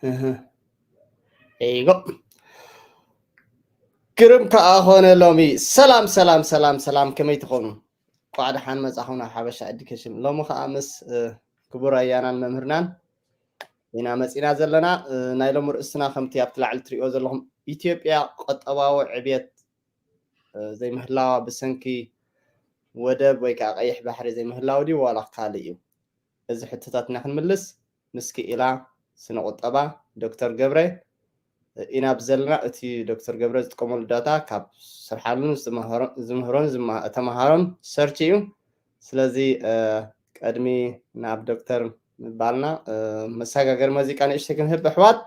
እህ። There you go. ግርም ከኣ ኾነ ሎሚ። ሰላም፣ ሰላም፣ ሰላም፣ ሰላም፣ ከመይ ትኾኑ? እንኳዕ ደሓን መጻኹም ናብ ሓበሻ ኤዱኬሽን። ሎሚ ከኣ ምስ፣ እ፣ ክቡር ኣያናን መምህርናን ኢና መጺና ዘለና። እ፣ ናይ ሎሚ ርእስና ከምቲ ኣብቲ ላዕሊ ትሪእዎ ዘለኹም፣ ኢትዮጵያ ቁጠባዊ ዕብየት፣ እ፣ ዘይምህላዋ ብሰንኪ ወደብ ወይ ከኣ ቀይሕ ባሕሪ ዘይምህላው ድዩ ዋላ ካልእ እዩ? እዚ ሕቶታት ኢና ክንምልስ ምስ ክኢላ ስነ ቁጠባ ዶክተር ገብረ ኢና ዘለና። እቲ ዶክተር ገብረ ዝጥቀመሉ ዳታ ካብ ስርሓሉን ዝተማሃሮ-፣ ዝምህሮን ዝማ-፣ ተማሃሮን ሰርች እዩ። ስለዚ፣ እ፣ ቀድሚ ናብ ዶክተር ምባልና፣ እ፣ መሰጋገሪ መዚቃ ንእሽተይ ክንህብ ኣሕዋት፣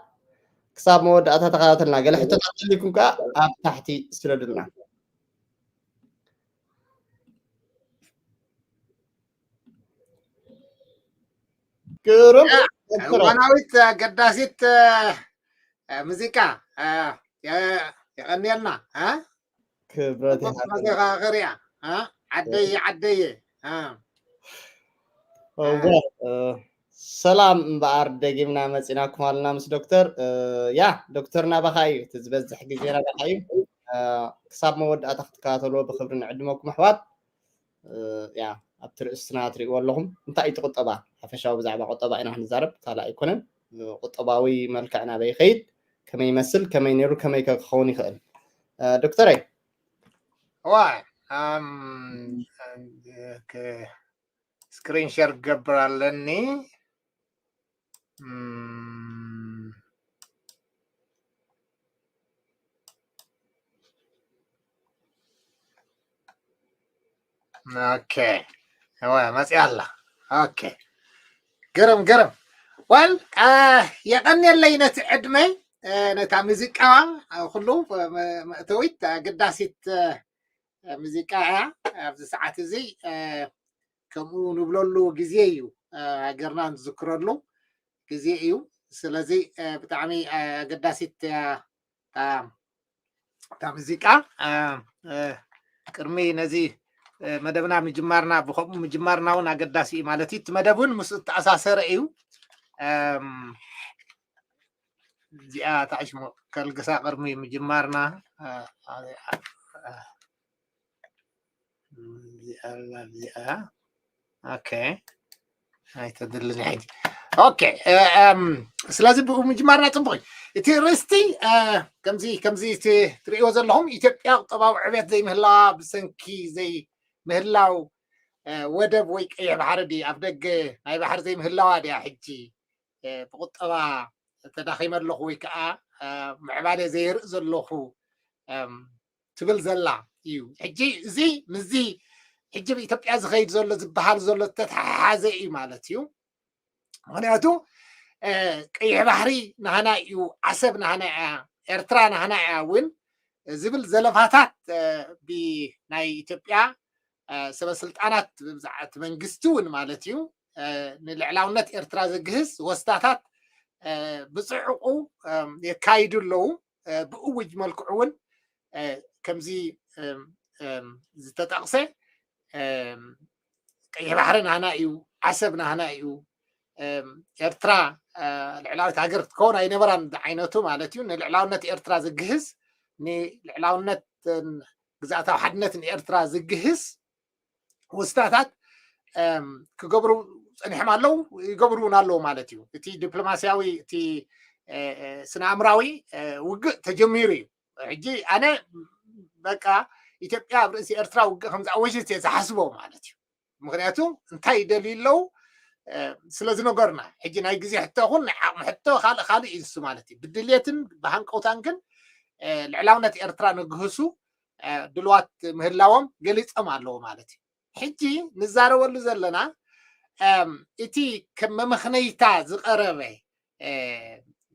ክሳብ መወዳእታ ተኸታተልና። ገለ ሕቶታት ተልዩኩም ከኣ ኣብ ታሕቲ ስደዱልና። ግሩም። ያ፣ ዶክተር። እዋናዊት ኣገዳሲት፣ እ፣ እ፣ ሙዚቃ፣ እ፣ የ-፣ የቐንየልና፣ እ? ክብረት ጽቡቕ ይሃበልና። መዘኻኸሪያ፣ እ? ዓደየ፣ ዓደየ፣ እ? እወ፣ እ፣ ሰላም እምበኣር ደጊምና መጺናኩም ኣለና ምስ ዶክተር። እ፣ ያ፣ ዶክተር ናባኻ እዩ፣ እቲ ዝበዝሕ ግዜ ናባኻ እዩ። እ፣ ክሳብ መወዳእታ ክትከታተልዎ ብኽብሪ ንዕድመኩም ኣሕዋት። እ፣ ያ፣ ኣብቲ ርእስና ትርእይዎ ኣለኹም። እንታይ እዩ እቲ ቁጠባ? ሓፈሻዊ ብዛዕባ ቁጠባ ኢና ክንዛረብ፣ ካልእ ኣይኮነን። እ፣ ቁጠባዊ መልክዕ ናበይ ይኸይድ? ከመይ ይመስል? ከመይ ነይሩ? ከመይ ከ ክኸውን ይኽእል? እ፣ ዶክተረይ። እዋ፣ ኣም፣ እ፣ ክ-፣ ስክሪን ሸር ክገብር ኣለኒ። እም፣ ኦኬ። እወ፣ መጽያ ኣላ። ኦኬ። ግርም፣ ግርም። ወል፣ አ፣ የቐንየለይ ነቲ ዕድመይ፣ እ፣ ነታ ሙዚቃ፣ እ፣ ኩሉ፣ እ፣ መ-፣ መእተዊት ኣገዳሲት፣ እ፣ ሙዚቃ እያ። ኣብዚ ሰዓት እዚ፣ እ፣ ከምኡ ንብለሉ ግዜ እዩ፣ እ፣ ሃገርና ንዝክረሉ ግዜ እዩ። ስለዚ፣ እ፣ ብጣዕሚ፣ እ፣ ኣገዳሲት እያ እታ፣ እታ ሙዚቃ። እ፣ እ፣ ቅድሚ ነዚ፣ እ፣ መደብና ምጅማርና፣ ብኸምኡ ምጅማርና እውን ኣገዳሲ እዩ ማለት እዩ። እቲ መደብ እውን ምስኡ እተኣሳሰረ እዩ። እም፣ እዚኣ ታዕሽሙ ከልግሳ ቅድሚ ምጅማርና፣ እ፣ እ፣ እ፣ እዚኣ ኣላ፣ እዚኣ። ኦኬ። ኣይተድልን ሕጂ። ኦኬ፣ እ፣ እም፣ ስለዚ ብኡ ምጅማርና ጽቡቕ እዩ። እቲ ርእስቲ፣ እ፣ ከምዚ፣ ከምዚ እቲ ትርእይዎ ዘለኹም ኢትዮጵያ ቁጠባዊ ዕብየት ዘይምህላዋ ብሰንኪ ዘይምህላው፣ እ፣ ወደብ ወይ ቀይሕ ባሕሪ ድዩ? ኣብ ደገ ናይ ባሕሪ ዘይምህላዋ ድያ ሕጂ፣ እ፣ ብቁጠባ ተዳኺመ ኣለኹ ወይ ከዓ፣ እ፣ ምዕባለ ዘየርኢ ዘለኹ፣ እም፣ ትብል ዘላ እዩ። ሕጂ እዚ ምስዚ ሕጂ ኣብ ኢትዮጵያ ዝኸይድ ዘሎ ዝበሃል ዘሎ ዝተተሓሓዘ እዩ ማለት እዩ። ምኽንያቱ፣ እ፣ ቀይሕ ባሕሪ ናህና እዩ፣ ዓሰብ ናህና እያ፣ ኤርትራ ናህና እያ እውን ዝብል ዘለፋታት፣ እ፣ ብናይ ኢትዮጵያ፣ እ፣ ሰበ ስልጣናት ብብዛዕቲ መንግስቲ እውን ማለት እዩ፣ እ፣ ንልዕላውነት ኤርትራ ዘግህስ ወስታታት፣ እ፣ ብጽዑቑ፣ እም፣ የካይዱ ኣለዉ። እ፣ ብእውጅ መልክዑ እውን፣ እ፣ ከምዚ፣ እም፣ እም፣ ዝተጠቕሰ፣ እም፣ ቀይሕ ባሕሪ ናህና እዩ፣ ዓሰብ ናህና እዩ፣ እም፣ ኤርትራ፣ እ፣ ልዕላዊት ሃገር ክትከውን ኣይነበራን ዝዓይነቱ ማለት እዩ። ንልዕላውነት ኤርትራ ዝግህስ፣ ንልዕላውነት፣ እ፣ ግዝኣታዊ ሓድነት ንኤርትራ ዝግህስ ውስታታት፣ እም፣ ክገብሩ ጸኒሖም ኣለዉ፣ ይገብሩ እውን ኣለዉ ማለት እዩ። እቲ ዲፕሎማስያዊ፣ እቲ፣ እ፣ እ፣ ስነ ኣእምራዊ፣ እ፣ ውግእ ተጀሚሩ እዩ። ሕጂ ኣነ በቃ ኢትዮጵያ ኣብ ርእሲ ኤርትራ ውግእ ከም ዝኣወጀት እየ ዝሓስቦ ማለት እዩ። ምኽንያቱ እንታይ ይደልዩ ኣለዉ፣ እ፣ ስለ ዝነገሩና። ሕጂ ናይ ግዜ ሕቶ ይኹን ናይ ዓቕሚ ሕቶ ካልእ ካልእ እዩ ንሱ ማለት እዩ። ብድልየትን ብሃንቀውታን ግን፣ እ፣ ልዕላውነት ኤርትራ ንግህሱ፣ እ፣ ድልዋት ምህላዎም ገሊጾም ኣለዉ ማለት እዩ። ሕጂ ንዛረበሉ ዘለና፣ እም፣ እቲ ከም መመኽነይታ ዝቐረበ፣ እ፣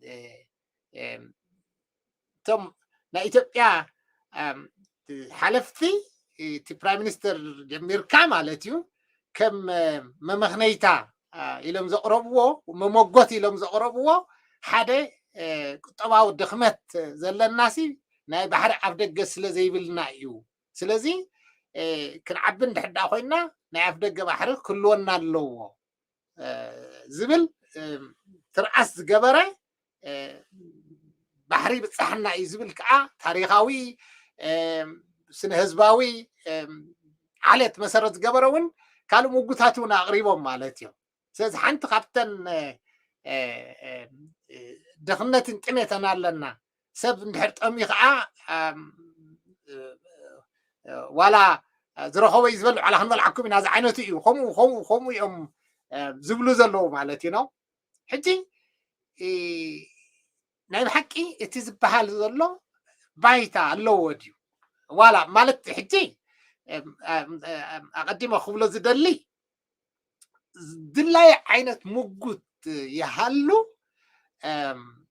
እ፣ እም፣ እቶም ናይ ኢትዮጵያ፣ እም፣ ሓለፍቲ፣ እቲ ፕራይም ሚኒስተር ጀሚርካ ማለት እዩ፣ ከም፣ እ፣ መመኽነይታ፣ እ፣ ኢሎም ዘቕረብዎ፣ መመጎት ኢሎም ዘቕረብዎ ሓደ፣ እ፣ ቁጠባዊ ድኽመት ዘለናሲ ናይ ባሕሪ ኣፍደገ ስለ ዘይብልና እዩ። ስለዚ፣ እ፣ ክንዓቢ እንድሕር ደኣ ኮይንና ናይ ኣፍደገ ባሕሪ ክህልወና ኣለዎ፣ እ፣ ዝብል፣ እ፣ ትርኣስ ዝገበረ፣ ባሕሪ ይብፅሓና እዩ ዝብል ከዓ ታሪካዊ፣ ስነ ህዝባዊ ዓለት መሰረት ዝገበረ እውን ካልእ ምጉታት እውን ኣቕሪቦም ማለት እዮም። ስለዚ ሓንቲ ካብተን ድኽነትን ጥሜተን ኣለና። ሰብ እንድሕር ጠምዩ ከዓ ዋላ ዝረኸቦ እዩ ዝበልዕ፣ ዋላ ክንበልዓኩም ኢና ዝዓይነቱ እዩ። ከምኡ ከምኡ ከምኡ እዮም ዝብሉ ዘለዉ ማለት እዩ ነው። ሕጂ ናይ ብሓቂ እቲ ዝበሃል ዘሎ ባይታ ኣለዎ ድዩ? ዋላ ማለት ሕጂ ኣቐዲመ ክብሎ ዝደሊ ድላይ ዓይነት ምጉት ይሃሉ፣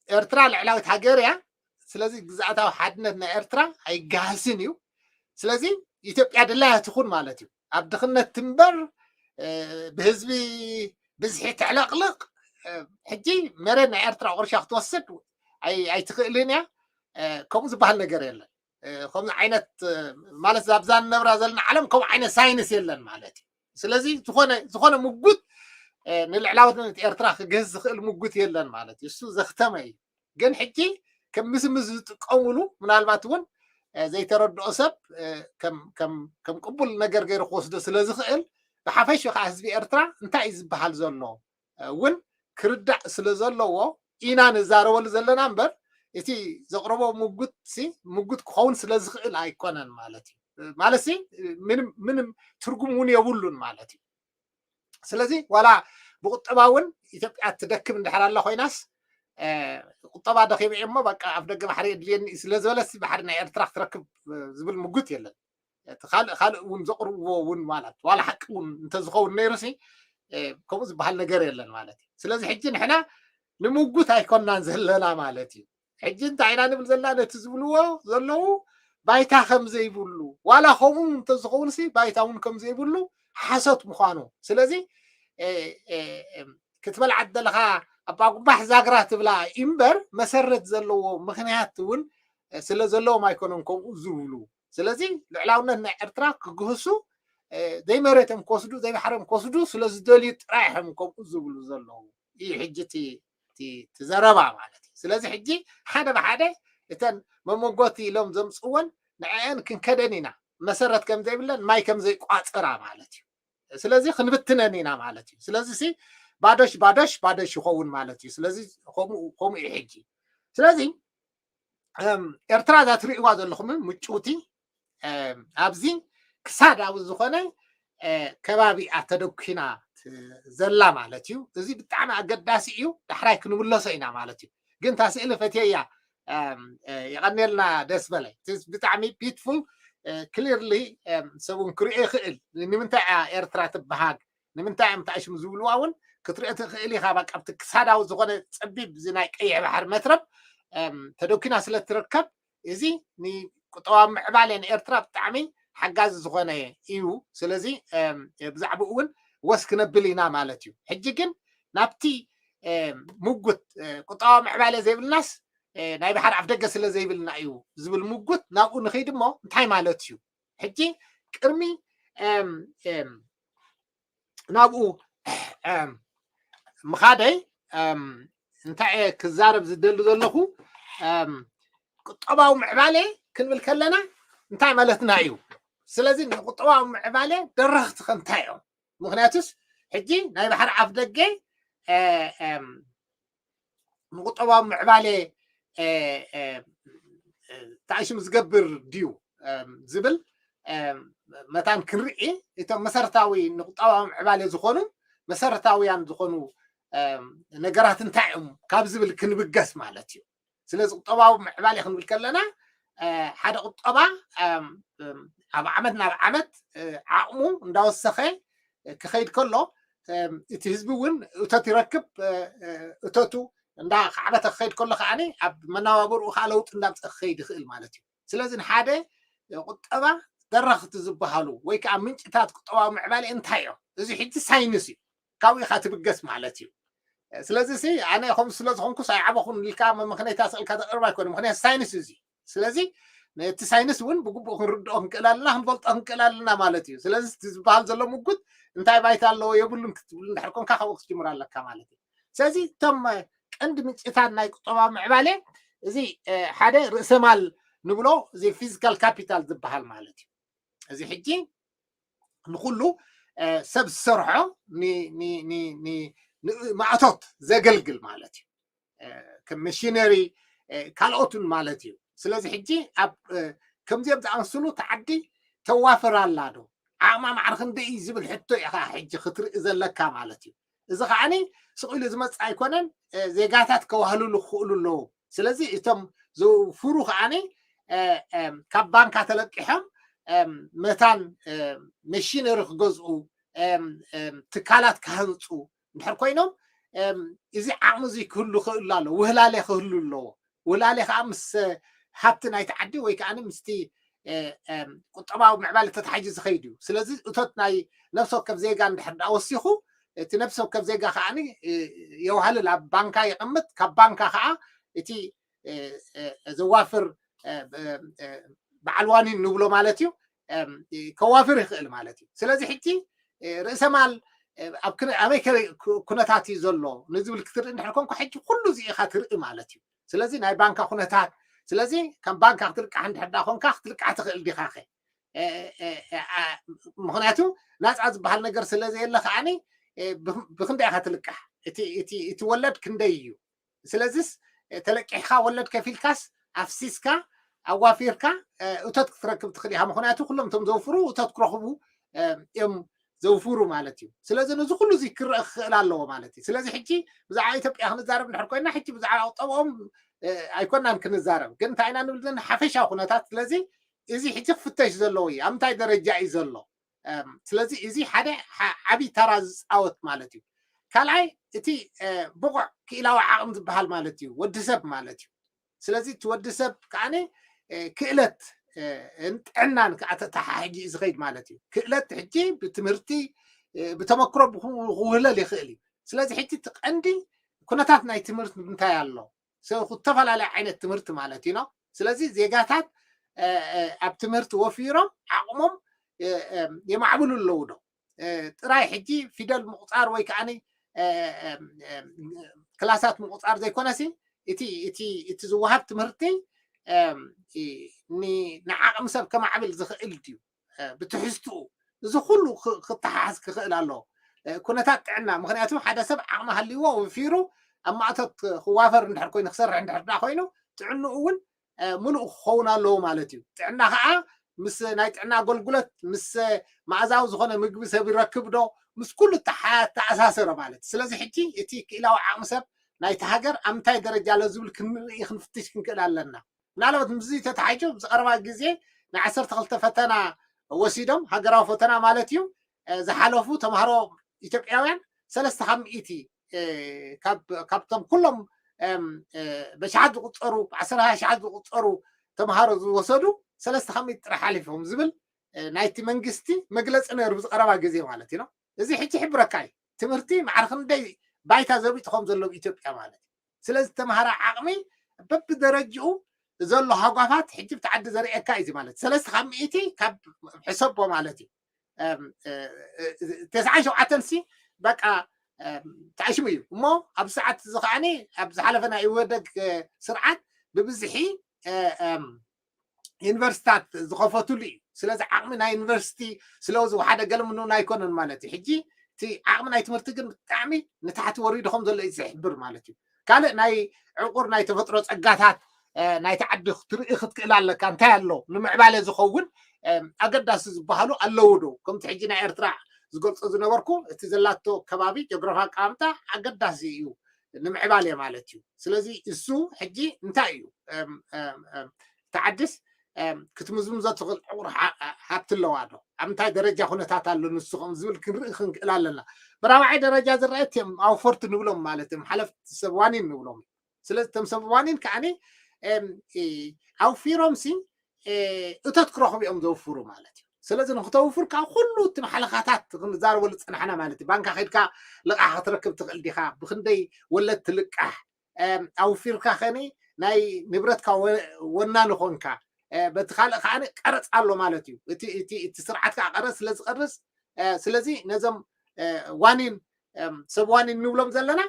ኤርትራ ልዕላዊት ሃገር እያ። ስለዚ ግዝኣታዊ ሓድነት ናይ ኤርትራ ኣይጋሃስን እዩ። ስለዚ ኢትዮጵያ ድላያ ትኹን ማለት እዩ። ኣብ ድኽነት ትንበር፣ ብህዝቢ ብዝሒ ተዕለቕልቕ። ሕጂ መሬት ናይ ኤርትራ ቁርሻ ክትወስድ ኣይትኽእልን እያ። ከምኡ ዝበሃል ነገር የለን። ከምዚ ዓይነት ማለት ኣብዛ ንነብራ ዘለና ዓለም ከምኡ ዓይነት ሳይንስ የለን ማለት እዩ። ስለዚ ዝኾነ ዝኾነ ምጉት ንልዕላውነት ኤርትራ ክገዝ ዝኽእል ምጉት የለን ማለት እዩ። እሱ ዘኽተመ እዩ። ግን ሕጂ ከም ምስምስ ዝጥቀሙሉ ምናልባት እውን ዘይተረድኦ ሰብ ከም ቅቡል ነገር ገይሩ ክወስዶ ስለ ዝኽእል ብሓፈሽ ከዓ ህዝቢ ኤርትራ እንታይ እዩ ዝበሃል ዘሎ እውን ክርዳእ ስለ ዘለዎ ኢና ንዛረበሉ ዘለና እምበር እቲ ዘቕረቦ ምጉት ሲ ምጉት ክኸውን ስለ ዝኽእል ኣይኮነን ማለት እዩ። ማለት ሲ ምንም ምንም ትርጉም እውን የብሉን ማለት እዩ። ስለዚ ዋላ ብቁጠባ እውን ኢትዮጵያ ትደክም እንድሕር ኣላ ኮይናስ ቁጠባ ደኺመ እሞ በቃ ኣብ ደገ ባሕሪ የድልየኒ እዩ ስለ ዝበለስ ባሕሪ ናይ ኤርትራ ክትረክብ ዝብል ምጉት የለን። ካልእ ካልእ እውን ዘቕርብዎ እውን ማለት ዋላ ሓቂ እውን እንተዝኸውን ነይሩሲ ከምኡ ዝበሃል ነገር የለን ማለት እዩ። ስለዚ ሕጂ ንሕና ንምጉት ኣይኮናን ዘለና ማለት እዩ። ሕጂ እንታይ ኢና ንብል ዘለና? ነቲ ዝብልዎ ዘለዉ ባይታ ከም ዘይብሉ ዋላ ከምኡ እንተዝኸውን ሲ ባይታ እውን ከም ዘይብሉ ሓሶት ምዃኑ። ስለዚ ክትበልዓ ዘለኻ ኣባጉባሕ ዛግራ ትብላ እምበር መሰረት ዘለዎ ምክንያት እውን ስለ ዘለዎም ኣይኮነን ከምኡ ዝብሉ። ስለዚ ልዕላውነት ናይ ኤርትራ ክግህሱ ዘይመሬቶም ክወስዱ ዘይባሕሮም ክወስዱ ስለ ዝደልዩ ጥራይ እዮም ከምኡ ዝብሉ ዘለዉ እዩ ሕጂ እቲ ዘረባ ማለት እዩ። ስለዚ ሕጂ ሓደ ብሓደ እተን መመጎቲ ኢሎም ዘምፅወን ንዕአን ክንከደን ኢና፣ መሰረት ከም ዘይብለን ማይ ከም ዘይቋፅራ ማለት እዩ። ስለዚ ክንብትነን ኢና ማለት እዩ። ስለዚ ሲ ባዶሽ ባዶሽ ባዶሽ ይኸውን ማለት እዩ። ስለዚ ከምኡ እዩ ሕጂ። ስለዚ ኤርትራ እዛ ትርእይዋ ዘለኹም ምጭውቲ ኣብዚ ክሳዳዊ ዝኾነ ከባቢ ተደኪና ዘላ ማለት እዩ። እዚ ብጣዕሚ ኣገዳሲ እዩ። ዳሕራይ ክንምለሶ ኢና ማለት እዩ። ግን እታ ስእሊ ፈትየያ። የቐኔልና ደስ በለ። ብጣዕሚ ቢትፉል ክሊርሊ ሰብ እውን ክርእዮ ይኽእል። ንምንታይ እያ ኤርትራ ትበሃል? ንምንታይ እዮም ተኣሽሙ ዝብልዋ እውን ክትሪኦ ትኽእል ኢኻ። በቃ ኣብቲ ክሳዳዊ ዝኾነ ጸቢብ እዚ ናይ ቀይሕ ባሕሪ መትረብ ተደኪና ስለ ትርከብ እዚ ንቁጠባዊ ምዕባለ ንኤርትራ ብጣዕሚ ሓጋዚ ዝኾነ እዩ። ስለዚ ብዛዕባኡ እውን ወስ ክነብል ኢና ማለት እዩ። ሕጂ ግን ናብቲ ምጉት ቁጠባዊ ምዕባለ ዘይብልናስ ናይ ባሕሪ ኣፍ ደገ ስለ ዘይብልና እዩ ዝብል ምጉት ናብኡ ንኸይድ እሞ እንታይ ማለት እዩ? ሕጂ ቅድሚ ናብኡ ምኻደይ እንታይ እየ ክዛረብ ዝደሊ ዘለኹ? ቁጠባዊ ምዕባለ ክንብል ከለና እንታይ ማለትና እዩ? ስለዚ ንቁጠባዊ ምዕባለ ደረኽቲ ከ እንታይ እዮም? ምክንያቱስ ሕጂ ናይ ባሕሪ ኣፍ ደገ ንቁጠባዊ ምዕባለ ተኣሽሙ ዝገብር ድዩ ዝብል መታን ክንርኢ እቶም መሰረታዊ ንቁጠባዊ ምዕባለ ዝኾኑ መሰረታውያን ዝኾኑ ነገራት እንታይ እዮም ካብ ዝብል ክንብገስ ማለት እዩ። ስለዚ ቁጠባዊ ምዕባለ ክንብል ከለና ሓደ ቁጠባ ኣብ ዓመት ናብ ዓመት ዓቕሙ እንዳወሰኸ ክኸይድ ከሎ እቲ ህዝቢ እውን እቶት ይረክብ። እቶቱ እንዳ ከዓበተ ክኸይድ ከሎ ከዓ ኣብ መናባብርኡ ከዓ ለውጢ እንዳምፀ ክኸይድ ይኽእል ማለት እዩ። ስለዚ ንሓደ ቁጠባ ደረኽቲ ዝበሃሉ ወይ ከዓ ምንጭታት ቁጠባዊ ምዕባለ እንታይ እዮም? እዚ ሕጂ ሳይንስ እዩ። ካብኡ ኢኻ ትብገስ ማለት እዩ። ስለዚ ሲ ኣነ ከምኡ ስለ ዝኾንኩስ ኣይዓበኹን ኢልካ መመኽነይታ ስእልካ ተቕርብ ኣይኮነ። ምክንያቱ ሳይንስ እዚ። ስለዚ ነቲ ሳይንስ እውን ብግቡእ ክንርድኦ ክንክእል ኣለና፣ ክንፈልጦ ክንክእል ኣለና ማለት እዩ። ስለዚ እቲ ዝበሃል ዘሎ ምጉት እንታይ ባይታ ኣለዎ የብሉን ክትብል እንድሕር ኮንካ ካብኡ ክትጅምር ኣለካ ማለት እዩ። ስለዚ እቶም ቀንዲ ምንጭታት ናይ ቁጠባዊ ምዕባለ እዚ ሓደ ርእሰማል ንብሎ፣ እዚ ፊዚካል ካፒታል ዝበሃል ማለት እዩ። እዚ ሕጂ ንኩሉ ሰብ ዝሰርሖ ማእቶት ዘገልግል ማለት እዩ። ከም መሽነሪ ካልኦትን ማለት እዩ። ስለዚ ሕጂ ኣብ ከምዚኦም ዝኣምስሉ ተዓዲ ተዋፍር ኣላ ዶ? ዓቕማ ማዕረ ክንደይ እዩ ዝብል ሕቶ ኢኻ ሕጂ ክትርኢ ዘለካ ማለት እዩ። እዚ ከዓኒ ስቕ ኢሉ ዝመጽእ ኣይኮነን። ዜጋታት ከዋህልሉ ክኽእሉ ኣለዎም። ስለዚ እቶም ዘውፍሩ ከዓኒ ካብ ባንካ ተለቂሖም መታን መሽነሪ ክገዝኡ፣ ትካላት ክሃንፁ እንድሕር ኮይኖም፣ እዚ ዓቕሚ እዚ ክህሉ ክህሉ ኣሎ፣ ውህላለ ክህሉ ኣለዎ። ውህላለ ከዓ ምስ ሃብቲ ናይቲ ዓዲ ወይ ከዓ ምስቲ ቁጠባዊ ምዕባለ ተታሒዙ ዝኸይድ እዩ። ስለዚ እቶት ናይ ነፍሲ ወከፍ ዜጋ እንድሕር ደኣ ወሲኹ፣ እቲ ነፍሲ ወከፍ ዜጋ ከዓ የዋህልል፣ ኣብ ባንካ የቐምጥ። ካብ ባንካ ከዓ እቲ ዘዋፍር በዓል ዋኒን ንብሎ ማለት እዩ፣ ከዋፍር ይኽእል ማለት እዩ። ስለዚ ሕጂ ርእሰማል ኣብ ኣበይ ኩነታት እዩ ዘሎ ንዝብል ክትርኢ እንድሕር ኮንኩ፣ ሕጂ ኩሉ እዚ ኢኻ ትርኢ ማለት እዩ። ስለዚ ናይ ባንካ ኩነታት፣ ስለዚ ከም ባንካ ክትልቃሕ እንድሕር ዳ ኮንካ ክትልቃሕ ትኽእል ዲኻ ኸ? ምክንያቱ ናፃ ዝበሃል ነገር ስለ ዘየለ ከዓኒ ብክንደይ ኢኻ ትልቃሕ? እቲ ወለድ ክንደይ እዩ? ስለዚስ ተለቂሕካ ወለድ ከፊልካስ ኣፍሲስካ ኣዋፊርካ እቶት ክትረክብ ትኽእል ኢኻ። ምክንያቱ ኩሎም እቶም ዘውፍሩ እቶት ክረኽቡ እዮም ዘውፍሩ ማለት እዩ። ስለዚ ነዚ ኩሉ እዚ ክረአ ክኽእል ኣለዎ ማለት እዩ። ስለዚ ሕጂ ብዛዕባ ኢትዮጵያ ክንዛረብ እንድሕር ኮይና፣ ሕጂ ብዛዕባ ቁጠብኦም ኣይኮናን ክንዛረብ፣ ግን እንታይ ኢና ንብል ዘለና ሓፈሻዊ ኩነታት። ስለዚ እዚ ሕጂ ክፍተሽ ዘለዎ እዩ፣ ኣብ ምንታይ ደረጃ እዩ ዘሎ። ስለዚ እዚ ሓደ ዓብዪ ተራ ዝፃወት ማለት እዩ። ካልኣይ እቲ ብቑዕ ክኢላዊ ዓቕሚ ዝበሃል ማለት እዩ፣ ወዲ ሰብ ማለት እዩ። ስለዚ እቲ ወዲ ሰብ ከዓኒ ክእለት ጥዕናን ከዓ ተተሓሒጂ እዩ ዝኸይድ ማለት እዩ። ክእለት ሕጂ ብትምህርቲ ብተመክሮ ክውህለል ይኽእል እዩ። ስለዚ ሕጂ እቲ ቀንዲ ኩነታት ናይ ትምህርቲ ምንታይ ኣሎ? ዝተፈላለዩ ዓይነት ትምህርቲ ማለት እዩ። ስለዚ ዜጋታት ኣብ ትምህርቲ ወፊሮም ዓቕሞም የማዕብሉ ኣለዉ ዶ? ጥራይ ሕጂ ፊደል ምቑፃር ወይ ከዓ ክላሳት ምቑፃር ዘይኮነሲ፣ እቲ ዝወሃብ ትምህርቲ ንዓቕሚ ሰብ ከማዕብል ዝኽእል ድዩ? ብትሕዝትኡ እዚ ኩሉ ክተሓሓዝ ክኽእል ኣለዎ። ኩነታት ጥዕና፣ ምክንያቱ ሓደ ሰብ ዓቕሚ ሃልይዎ ወፊሩ ኣብ ማእቶት ክዋፈር እንድሕር ኮይኑ፣ ክሰርሕ እንድሕር ዳ ኮይኑ፣ ጥዕንኡ እውን ምሉእ ክኸውን ኣለዎ ማለት እዩ። ጥዕና ከዓ ምስ ናይ ጥዕና ኣገልግሎት፣ ምስ መኣዛዊ ዝኾነ ምግቢ ሰብ ይረክብ ዶ፣ ምስ ኩሉ ተሓ-፣ ተኣሳሰረ ማለት እዩ። ስለዚ ሕጂ እቲ ክኢላዊ ዓቕሚ ሰብ ናይቲ ሃገር ኣብ ምንታይ ደረጃ ኣሎ ዝብል ክንርኢ፣ ክንፍትሽ ክንክእል ኣለና። ምናልባት ምስዚ ተተሓሒዙ ኣብዚ ቀረባ ግዜ ናይ ዓሰርተ ክልተ ፈተና ወሲዶም፣ ሃገራዊ ፈተና ማለት እዩ፣ ዝሓለፉ ተምሃሮ ኢትዮጵያውያን ሰለስተ ካብ ሚእቲ፣ ካብቶም ኩሎም በሽሓት ዝቁፀሩ፣ ብዓሰርተ ኣሽሓት ዝቁፀሩ ተምሃሮ ዝወሰዱ ሰለስተ ካብ ሚእቲ ጥራሕ ሓሊፎም ዝብል ናይቲ መንግስቲ መግለፂ ነይሩ፣ ብዝቀረባ ግዜ ማለት እዩ። እዚ ሕጂ ይሕብረካ እዩ፣ ትምህርቲ ማዕረ ክንደይ ባይታ ዘቢጡ ከም ዘሎ ኣብ ኢትዮጵያ ማለት እዩ። ስለዚ ተምሃራይ ዓቕሚ በብደረጅኡ ዘሎ ሃጓፋት ሕጂ ብቲ ዓዲ ዘርእየካ እዩ ማለት። ሰለስተ ካብ ሚእቲ ካብ ሕሰቦ ማለት እዩ። ተስዓን ሸውዓተን ሲ በቃ ተኣሽሙ እዩ እሞ፣ ኣብ ሰዓት እዚ ከዓኒ ኣብ ዝሓለፈ ናይ ኢህወደግ ስርዓት ብብዝሒ ዩኒቨርሲታት ዝኸፈትሉ እዩ። ስለዚ ዓቕሚ ናይ ዩኒቨርሲቲ ስለዚ ሓደ ገለ ምንውን ኣይኮነን ማለት እዩ። ሕጂ እቲ ዓቕሚ ናይ ትምህርቲ ግን ብጣዕሚ ንታሕቲ ወሪዱ ከም ዘሎ እዩ ዝሕብር ማለት እዩ። ካልእ ናይ ዕቑር ናይ ተፈጥሮ ጸጋታት ናይቲ ዓዲ ክትርኢ ክትክእል ኣለካ። እንታይ ኣሎ ንምዕባለ ዝኸውን ኣገዳሲ ዝበሃሉ ኣለዉ ዶ? ከምቲ ሕጂ ናይ ኤርትራ ዝገልጾ ዝነበርኩ፣ እቲ ዘላቶ ከባቢ ጂኦግራፊ ኣቀማምጣ ኣገዳሲ እዩ ንምዕባለ ማለት እዩ። ስለዚ እሱ ሕጂ እንታይ እዩ? እቲ ዓድስ ክትምዝምዞ ትኽእል ዕቑር ሃብቲ ኣለዋ ዶ? ኣብ ምንታይ ደረጃ ኩነታት ኣሎ ንሱ ከም ዝብል ክንርኢ ክንክእል ኣለና። ብራብዓይ ደረጃ ዝረአ እቲም ኣውፈርቲ ንብሎም ማለት እዮም፣ ሓለፍቲ ሰብ ዋኒን ንብሎም። ስለዚ እቶም ሰብ ዋኒን ከዓኒ ኣውፊሮም ሲ እቶት ክረኽቡ እዮም ዘውፍሩ ማለት እዩ። ስለዚ ንክተውፍር ካብ ኩሉ እቲ ማሕለኻታት ክንዛረበሉ ዝፀናሕና ማለት እዩ። ባንካ ከድካ ልቃሕ ክትረክብ ትኽእል ዲኻ? ብክንደይ ወለድ ትልቃሕ? ኣውፊርካ ከኒ ናይ ንብረትካ ወናኒ ኮንካ፣ በቲ ካልእ ከዓ ቀረፅ ኣሎ ማለት እዩ። እቲ ስርዓት ከዓ ቀረፅ ስለዝቀርፅ፣ ስለዚ ነዞም ዋኒን፣ ሰብ ዋኒን ንብሎም ዘለና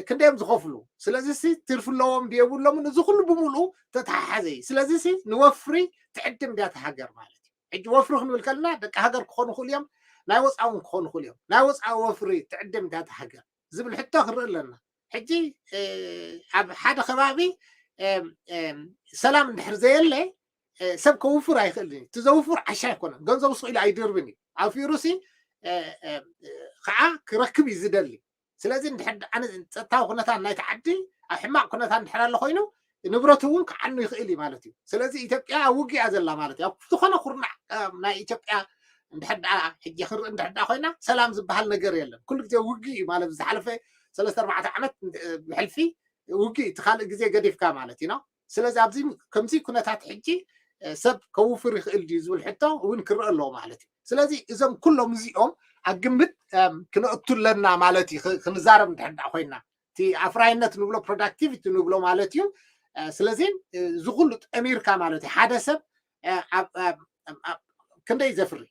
ክንደዮም ዝኸፍሉ? ስለዚ ሲ ትርፊ ኣለዎም ድየብሎምን? እዚ ኩሉ ብምሉኡ ተተሓሓዘ እዩ። ስለዚ ሲ ንወፍሪ ትዕድም ድያ እታ ሃገር ማለት እዩ። ሕጂ ወፍሪ ክንብል ከለና ደቂ ሃገር ክኾኑ ይኽእሉ እዮም፣ ናይ ወፃ እውን ክኾኑ ይኽእሉ እዮም። ናይ ወፃ ወፍሪ ትዕድም ድያ እታ ሃገር ዝብል ሕቶ ክንርኢ ኣለና። ሕጂ ኣብ ሓደ ከባቢ ሰላም እንድሕር ዘየለ ሰብ ከውፍር ኣይኽእልን እዩ። እቲ ዘውፍር ዓሻ ኣይኮነን፣ ገንዘቡ ስቕ ኢሉ ኣይድርብን እዩ። ኣውፊሩ ሲ ከዓ ክረክብ እዩ ዝደሊ። ስለዚ እንድሕር ኣነ ጸጥታዊ ኩነታት ናይቲ ዓዲ ኣብ ሕማቕ ኩነታት እንድሕር ኣሎ ኮይኑ ንብረቱ እውን ክዓኑ ይኽእል እዩ ማለት እዩ። ስለዚ ኢትዮጵያ ኣብ ውግእ እያ ዘላ ማለት እዩ። ኣብ ዝኾነ ኩርናዕ ናይ ኢትዮጵያ እንድሕር ደኣ ሕጂ ክንርኢ እንድሕር ደኣ ኮይና ሰላም ዝበሃል ነገር የለን። ኩሉ ግዜ ውግእ እዩ ማለት ዝሓለፈ ሰለስተ ኣርባዕተ ዓመት ብሕልፊ ውግእ እቲ ካልእ ግዜ ገዲፍካ ማለት እዩ። ስለዚ ኣብዚ ከምዚ ኩነታት ሕጂ ሰብ ከውፍር ይኽእል ድዩ ዝብል ሕቶ እውን ክረአ ኣለዎ ማለት እዩ። ስለዚ እዞም ኩሎም እዚኦም ኣብ ግምት ክነእቱ ኣለና ማለት እዩ። ክንዛረብ እንድሕር ደኣ ኮይና እቲ ኣፍራይነት ንብሎ ፕሮዳክቲቪቲ ንብሎ ማለት እዩ። ስለዚ እዚ ኩሉ ጠሚርካ ማለት እዩ ሓደ ሰብ ክንደይ ዘፍሪ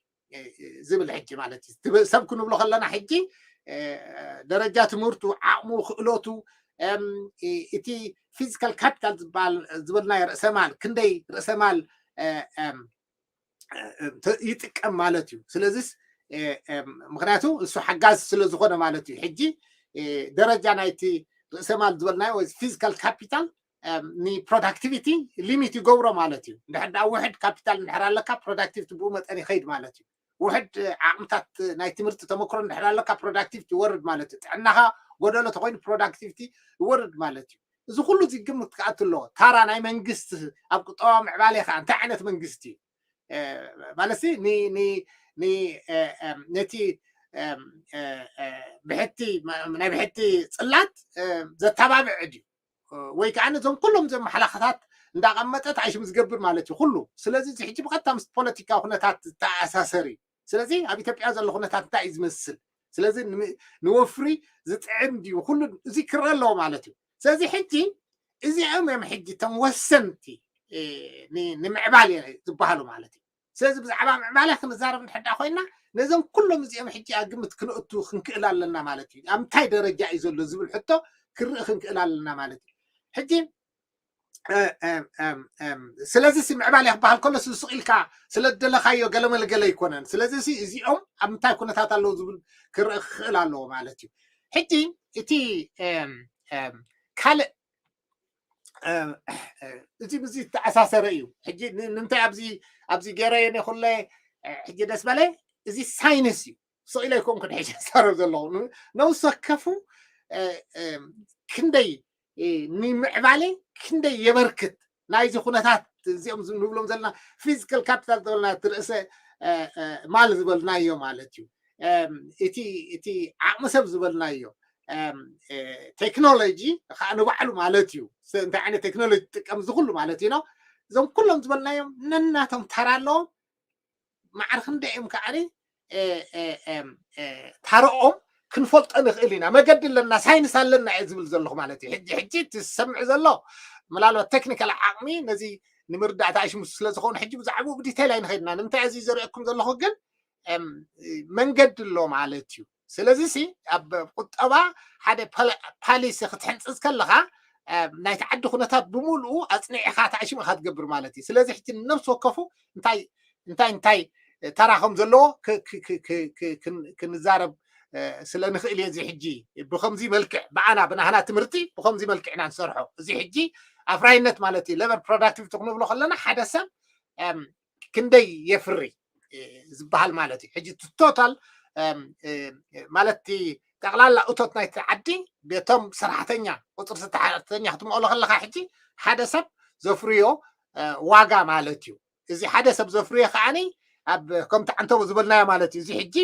ዝብል ሕጂ ማለት እዩ። ሰብ ክንብሎ ከለና ሕጂ ደረጃ ትምህርቱ፣ ዓቕሙ፣ ክእለቱ፣ እቲ ፊዚካል ካፒታል ዝበልናዮ ርእሰ ማል ክንደይ ርእሰ ማል ይጥቀም ማለት እዩ። ስለዚስ ምክንያቱ እሱ ሓጋዝ ስለ ዝኾነ ማለት እዩ። ሕጂ ደረጃ ናይቲ ርእሰ ማል ዝበልናዮ ወይ ፊዚካል ካፒታል ንፕሮዳክቲቪቲ ሊሚት ይገብሮ ማለት እዩ። እንድሕር ደኣ ውሕድ ካፒታል እንድሕር ኣለካ ፕሮዳክቲቪቲ ብኡ መጠን ይኸይድ ማለት እዩ። ውሕድ ዓቕምታት ናይ ትምህርቲ ተመክሮ እንድሕር ኣለካ ፕሮዳክቲቪቲ ይወርድ ማለት እዩ። ጥዕናኻ ጎደሎ ተኮይኑ ፕሮዳክቲቪቲ ይወርድ ማለት እዩ። እዚ ኩሉ እዚ ግምት ክኣቱ ኣለዎ። ታራ ናይ መንግስቲ ኣብ ቁጠባ ምዕባለ ከዓ እንታይ ዓይነት መንግስቲ እዩ ማለት ነቲ ብሕቲ ናይ ብሕቲ ፅላት ዘተባብዕ ድዩ ወይ ከዓ ነዞም ኩሎም ዘመሓላኽታት እንዳቐመጠት ኣይሽም ዝገብር ማለት እዩ ኩሉ። ስለዚ እዚ ሕጂ ብቐጥታ ምስ ፖለቲካዊ ኩነታት ዝተኣሳሰር እዩ። ስለዚ ኣብ ኢትዮጵያ ዘሎ ኩነታት እንታይ እዩ ዝመስል? ስለዚ ንወፍሪ ዝጥዕም ድዩ ኩሉ እዚ ክረአ ኣለዎ ማለት እዩ። ስለዚ ሕጂ እዚኦም እዮም ሕጂ እቶም ወሰንቲ ንምዕባል ዝበሃሉ ማለት እዩ። ስለዚ ብዛዕባ ምዕባለ ክንዛረብ እንድሕር ኮይና ነዞም ኩሎም እዚኦም ሕጂ ኣብ ግምት ክንእቱ ክንክእል ኣለና ማለት እዩ። ኣብ እንታይ ደረጃ እዩ ዘሎ ዝብል ሕቶ ክርኢ ክንክእል ኣለና ማለት እዩ። ሕጂ ስለዚ ሲ ምዕባለ ክበሃል ከሎ ስቕ ኢልካ ስለ ዝደለኻዮ ገለመለገለ ኣይኮነን። ስለዚ ሲ እዚኦም ኣብ ምንታይ ኩነታት ኣለዉ ዝብል ክርኢ ክኽእል ኣለዎ ማለት እዩ። ሕጂ እቲ ካልእ እዚ ምስዚ ዝተኣሳሰረ እዩ። ሕጂ ንምንታይ ኣብዚ ኣብዚ ገይረዮ እኔ ኩለ ሕጂ ደስ በለ እዚ ሳይንስ እዩ። ስቕ ኢለ ኣይኮንኩን ሕጂ ዝዛረብ ዘለኹ። ነብሲ ወከፉ ክንደይ ንምዕባለ ክንደይ የበርክት ናይዚ ኩነታት እዚኦም ንብሎም ዘለና ፊዚካል ካፒታል ዝበልና እቲ ርእሰ ማል ዝበልናዮ ማለት እዩ። እቲ እቲ ዓቕሚ ሰብ ዝበልናዮ ቴክኖሎጂ ከዓ ንባዕሉ ማለት እዩ። እንታይ ዓይነት ቴክኖሎጂ ትጥቀም ዝኩሉ ማለት እዩ። እዞም ኩሎም ዝበልናዮም ነናቶም ተራ ኣለዎም። ማዕረ ክንደይ እዮም ከዓ ታረኦም ክንፈልጦ ንኽእል ኢና። መገዲ ኣለና፣ ሳይንስ ኣለና እየ ዝብል ዘለኹ ማለት እዩ። ሕጂ ሕጂ እቲ ዝሰምዕ ዘሎ ምናልባት ቴክኒካል ዓቕሚ ነዚ ንምርዳእ ተኣሽሙ ስለ ዝኾኑ ሕጂ ብዛዕባኡ ብዲቴል ኣይንኸይድና። ንምንታይ እዚ ዘርእየኩም ዘለኹ ግን መንገዲ ኣሎ ማለት እዩ። ስለዚ ሲ ኣብ ቁጠባ ሓደ ፓሊሲ ክትሕንፅፅ ከለካ ናይቲ ዓዲ ኩነታት ብምሉኡ ኣፅኒዕካ ተኣሽሙ ኢካ ትገብር ማለት እዩ። ስለዚ ሕጂ ነብሲ ወከፉ እንታይ እንታይ እንታይ ተራ ከም ዘለዎ ክንዛረብ ስለ ንኽእል እየ። እዚ ሕጂ ብከምዚ መልክዕ ብኣና ብናህና ትምህርቲ ብከምዚ መልክዕ ኢና ንሰርሖ። እዚ ሕጂ ኣፍራይነት ማለት እዩ። ሌበር ፕሮዳክቲቪቲ ክንብሎ ከለና ሓደ ሰብ ክንደይ የፍሪ ዝበሃል ማለት እዩ። ሕጂ ቶታል ማለት ጠቕላላ እቶት ናይቲ ዓዲ ቤቶም ሰራሕተኛ ቁፅሪ ሰራሕተኛ ክትመቐሎ ከለካ ሕጂ ሓደ ሰብ ዘፍርዮ ዋጋ ማለት እዩ። እዚ ሓደ ሰብ ዘፍርዮ ከዓኒ ኣብ ከምቲ ዓንተቦ ዝበልናዮ ማለት እዩ። እዚ ሕጂ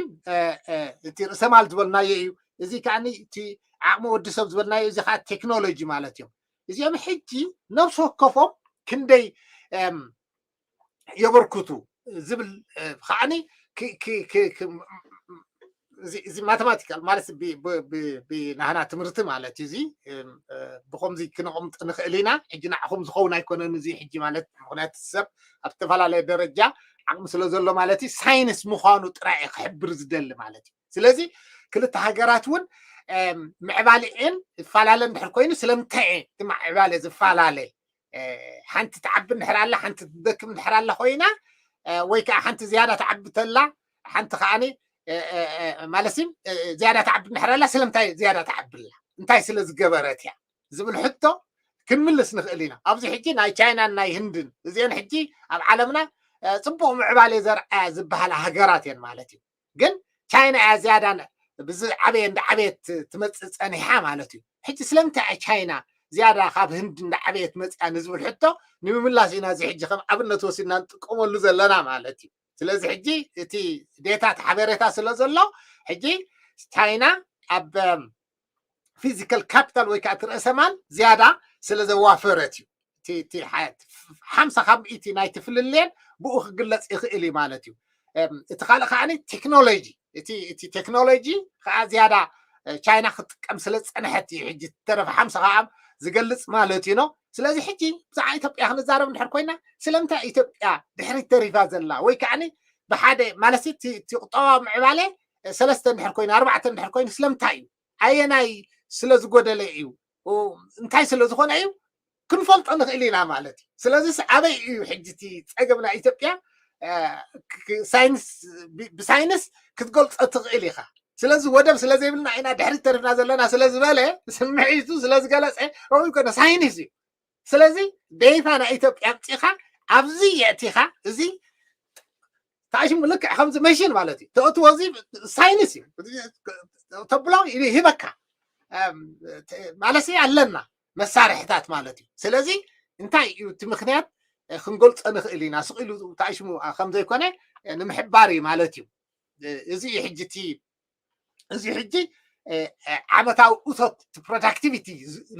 እቲ ርእሰማል ዝበልናዮ እዩ። እዚ ከዓኒ እቲ ዓቕሚ ወዲ ሰብ ዝበልናዮ እዚ ከዓ ቴክኖሎጂ ማለት እዮም። እዚኦም ሕጂ ነብሲ ወከፎም ክንደይ የበርክቱ ዝብል ከዓኒ እዚ ማቴማቲካል ማለት ብናህና ትምህርቲ ማለት እዩ። እዚ ብከምዚ ክነቕምጥ ንኽእል ኢና። ሕጂ ንዓኹም ዝኸውን ኣይኮነን እዚ ሕጂ ማለት ምክንያቱ ሰብ ኣብ ዝተፈላለየ ደረጃ ዓቕሚ ስለ ዘሎ ማለት እዩ። ሳይንስ ምዃኑ ጥራይ ክሕብር ዝደሊ ማለት እዩ። ስለዚ ክልተ ሃገራት እውን ምዕባሊኤን ዝፈላለ እንድሕር ኮይኑ ስለምንታይ እየ እቲ ምዕባለ ዝፈላለ? ሓንቲ ትዓቢ እንድሕር ኣላ ሓንቲ ትደክም እንድሕር ኣላ ኮይና ወይ ከዓ ሓንቲ ዝያዳ ትዓቢ ተላ ሓንቲ ከዓኒ ማለት ዝያዳ ትዓቢ እንድሕር ኣላ ስለምንታይ ዝያዳ ትዓቢ ኣላ? እንታይ ስለ ዝገበረት እያ ዝብል ሕቶ ክንምልስ ንኽእል ኢና። ኣብዚ ሕጂ ናይ ቻይናን ናይ ህንድን እዚአን ሕጂ ኣብ ዓለምና ፅቡቅ ምዕባለ ዘርኣያ ዝበሃላ ሃገራት እየን ማለት እዩ። ግን ቻይና እያ ዝያዳ ብዝዓበየ እንዳ ዓበየት ትመፅእ ፀኒሓ ማለት እዩ። ሕጂ ስለምንታይ እያ ቻይና ዝያዳ ካብ ህንዲ እንዳ ዓበየት መፅያ ንዝብል ሕቶ ንምምላስ ኢና እዚ ሕጂ ከም ኣብነት ወሲድና ንጥቀመሉ ዘለና ማለት እዩ። ስለዚ ሕጂ እቲ ዴታ እቲ ሓበሬታ ስለ ዘሎ ሕጂ ቻይና ኣብ ፊዚካል ካፒታል ወይ ከዓ እቲ ርእሰ ማል ዝያዳ ስለ ዘዋፈረት እዩ። ሓምሳ ካብ ሚእቲ ናይቲ ፍልልየን ብኡ ክግለፅ ይኽእል እዩ ማለት እዩ። እቲ ካልእ ከዓ ቴክኖሎጂ እቲ ቴክኖሎጂ ከዓ ዝያዳ ቻይና ክትጥቀም ስለ ዝፀንሐት እዩ ሕጂ ተረፈ ሓምሳ ከዓ ዝገልፅ ማለት እዩ ነው። ስለዚ ሕጂ ብዛዕባ ኢትዮጵያ ክንዛረብ እንድሕር ኮይና ስለምንታይ ኢትዮጵያ ድሕሪት ተሪፋ ዘላ ወይ ከዓ ብሓደ ማለት እቲ ቁጠባዊ ምዕባለ ሰለስተ እንድሕር ኮይኑ ኣርባዕተ እንድሕር ኮይኑ ስለምንታይ እዩ ኣየናይ ስለ ዝጎደለ እዩ እንታይ ስለ ዝኾነ እዩ ክንፈልጦ ንኽእል ኢና ማለት እዩ። ስለዚ ኣበይ እዩ ሕጂ እቲ ፀገም ናይ ኢትዮጵያ ሳይንስ ብሳይንስ ክትገልፆ ትኽእል ኢኻ። ስለዚ ወደብ ስለ ዘይብልና ኢና ድሕሪት ተሪፍና ዘለና ስለ ዝበለ ስምዒቱ ስለ ዝገለፀ ርኡይ ኮነ ሳይንስ እዩ። ስለዚ ዴታ ናይ ኢትዮጵያ ኣምፂኻ ኣብዚ የእቲኻ እዚ ታሽሙ ልክዕ ከምዚ መሽን ማለት እዩ ተእትዎ እዚ ሳይንስ እዩ ተብሎ ይህበካ ማለት ኣለና መሳርሕታት ማለት እዩ። ስለዚ እንታይ እዩ እቲ ምክንያት ክንገልፆ ንኽእል ኢና ስቕ ኢሉ ታሽሙ ከምዘይኮነ ንምሕባር እዩ ማለት እዩ። እዚ እዩ ሕጂ እቲ እዚ ሕጂ ዓመታዊ እቶት ፕሮዳክቲቪቲ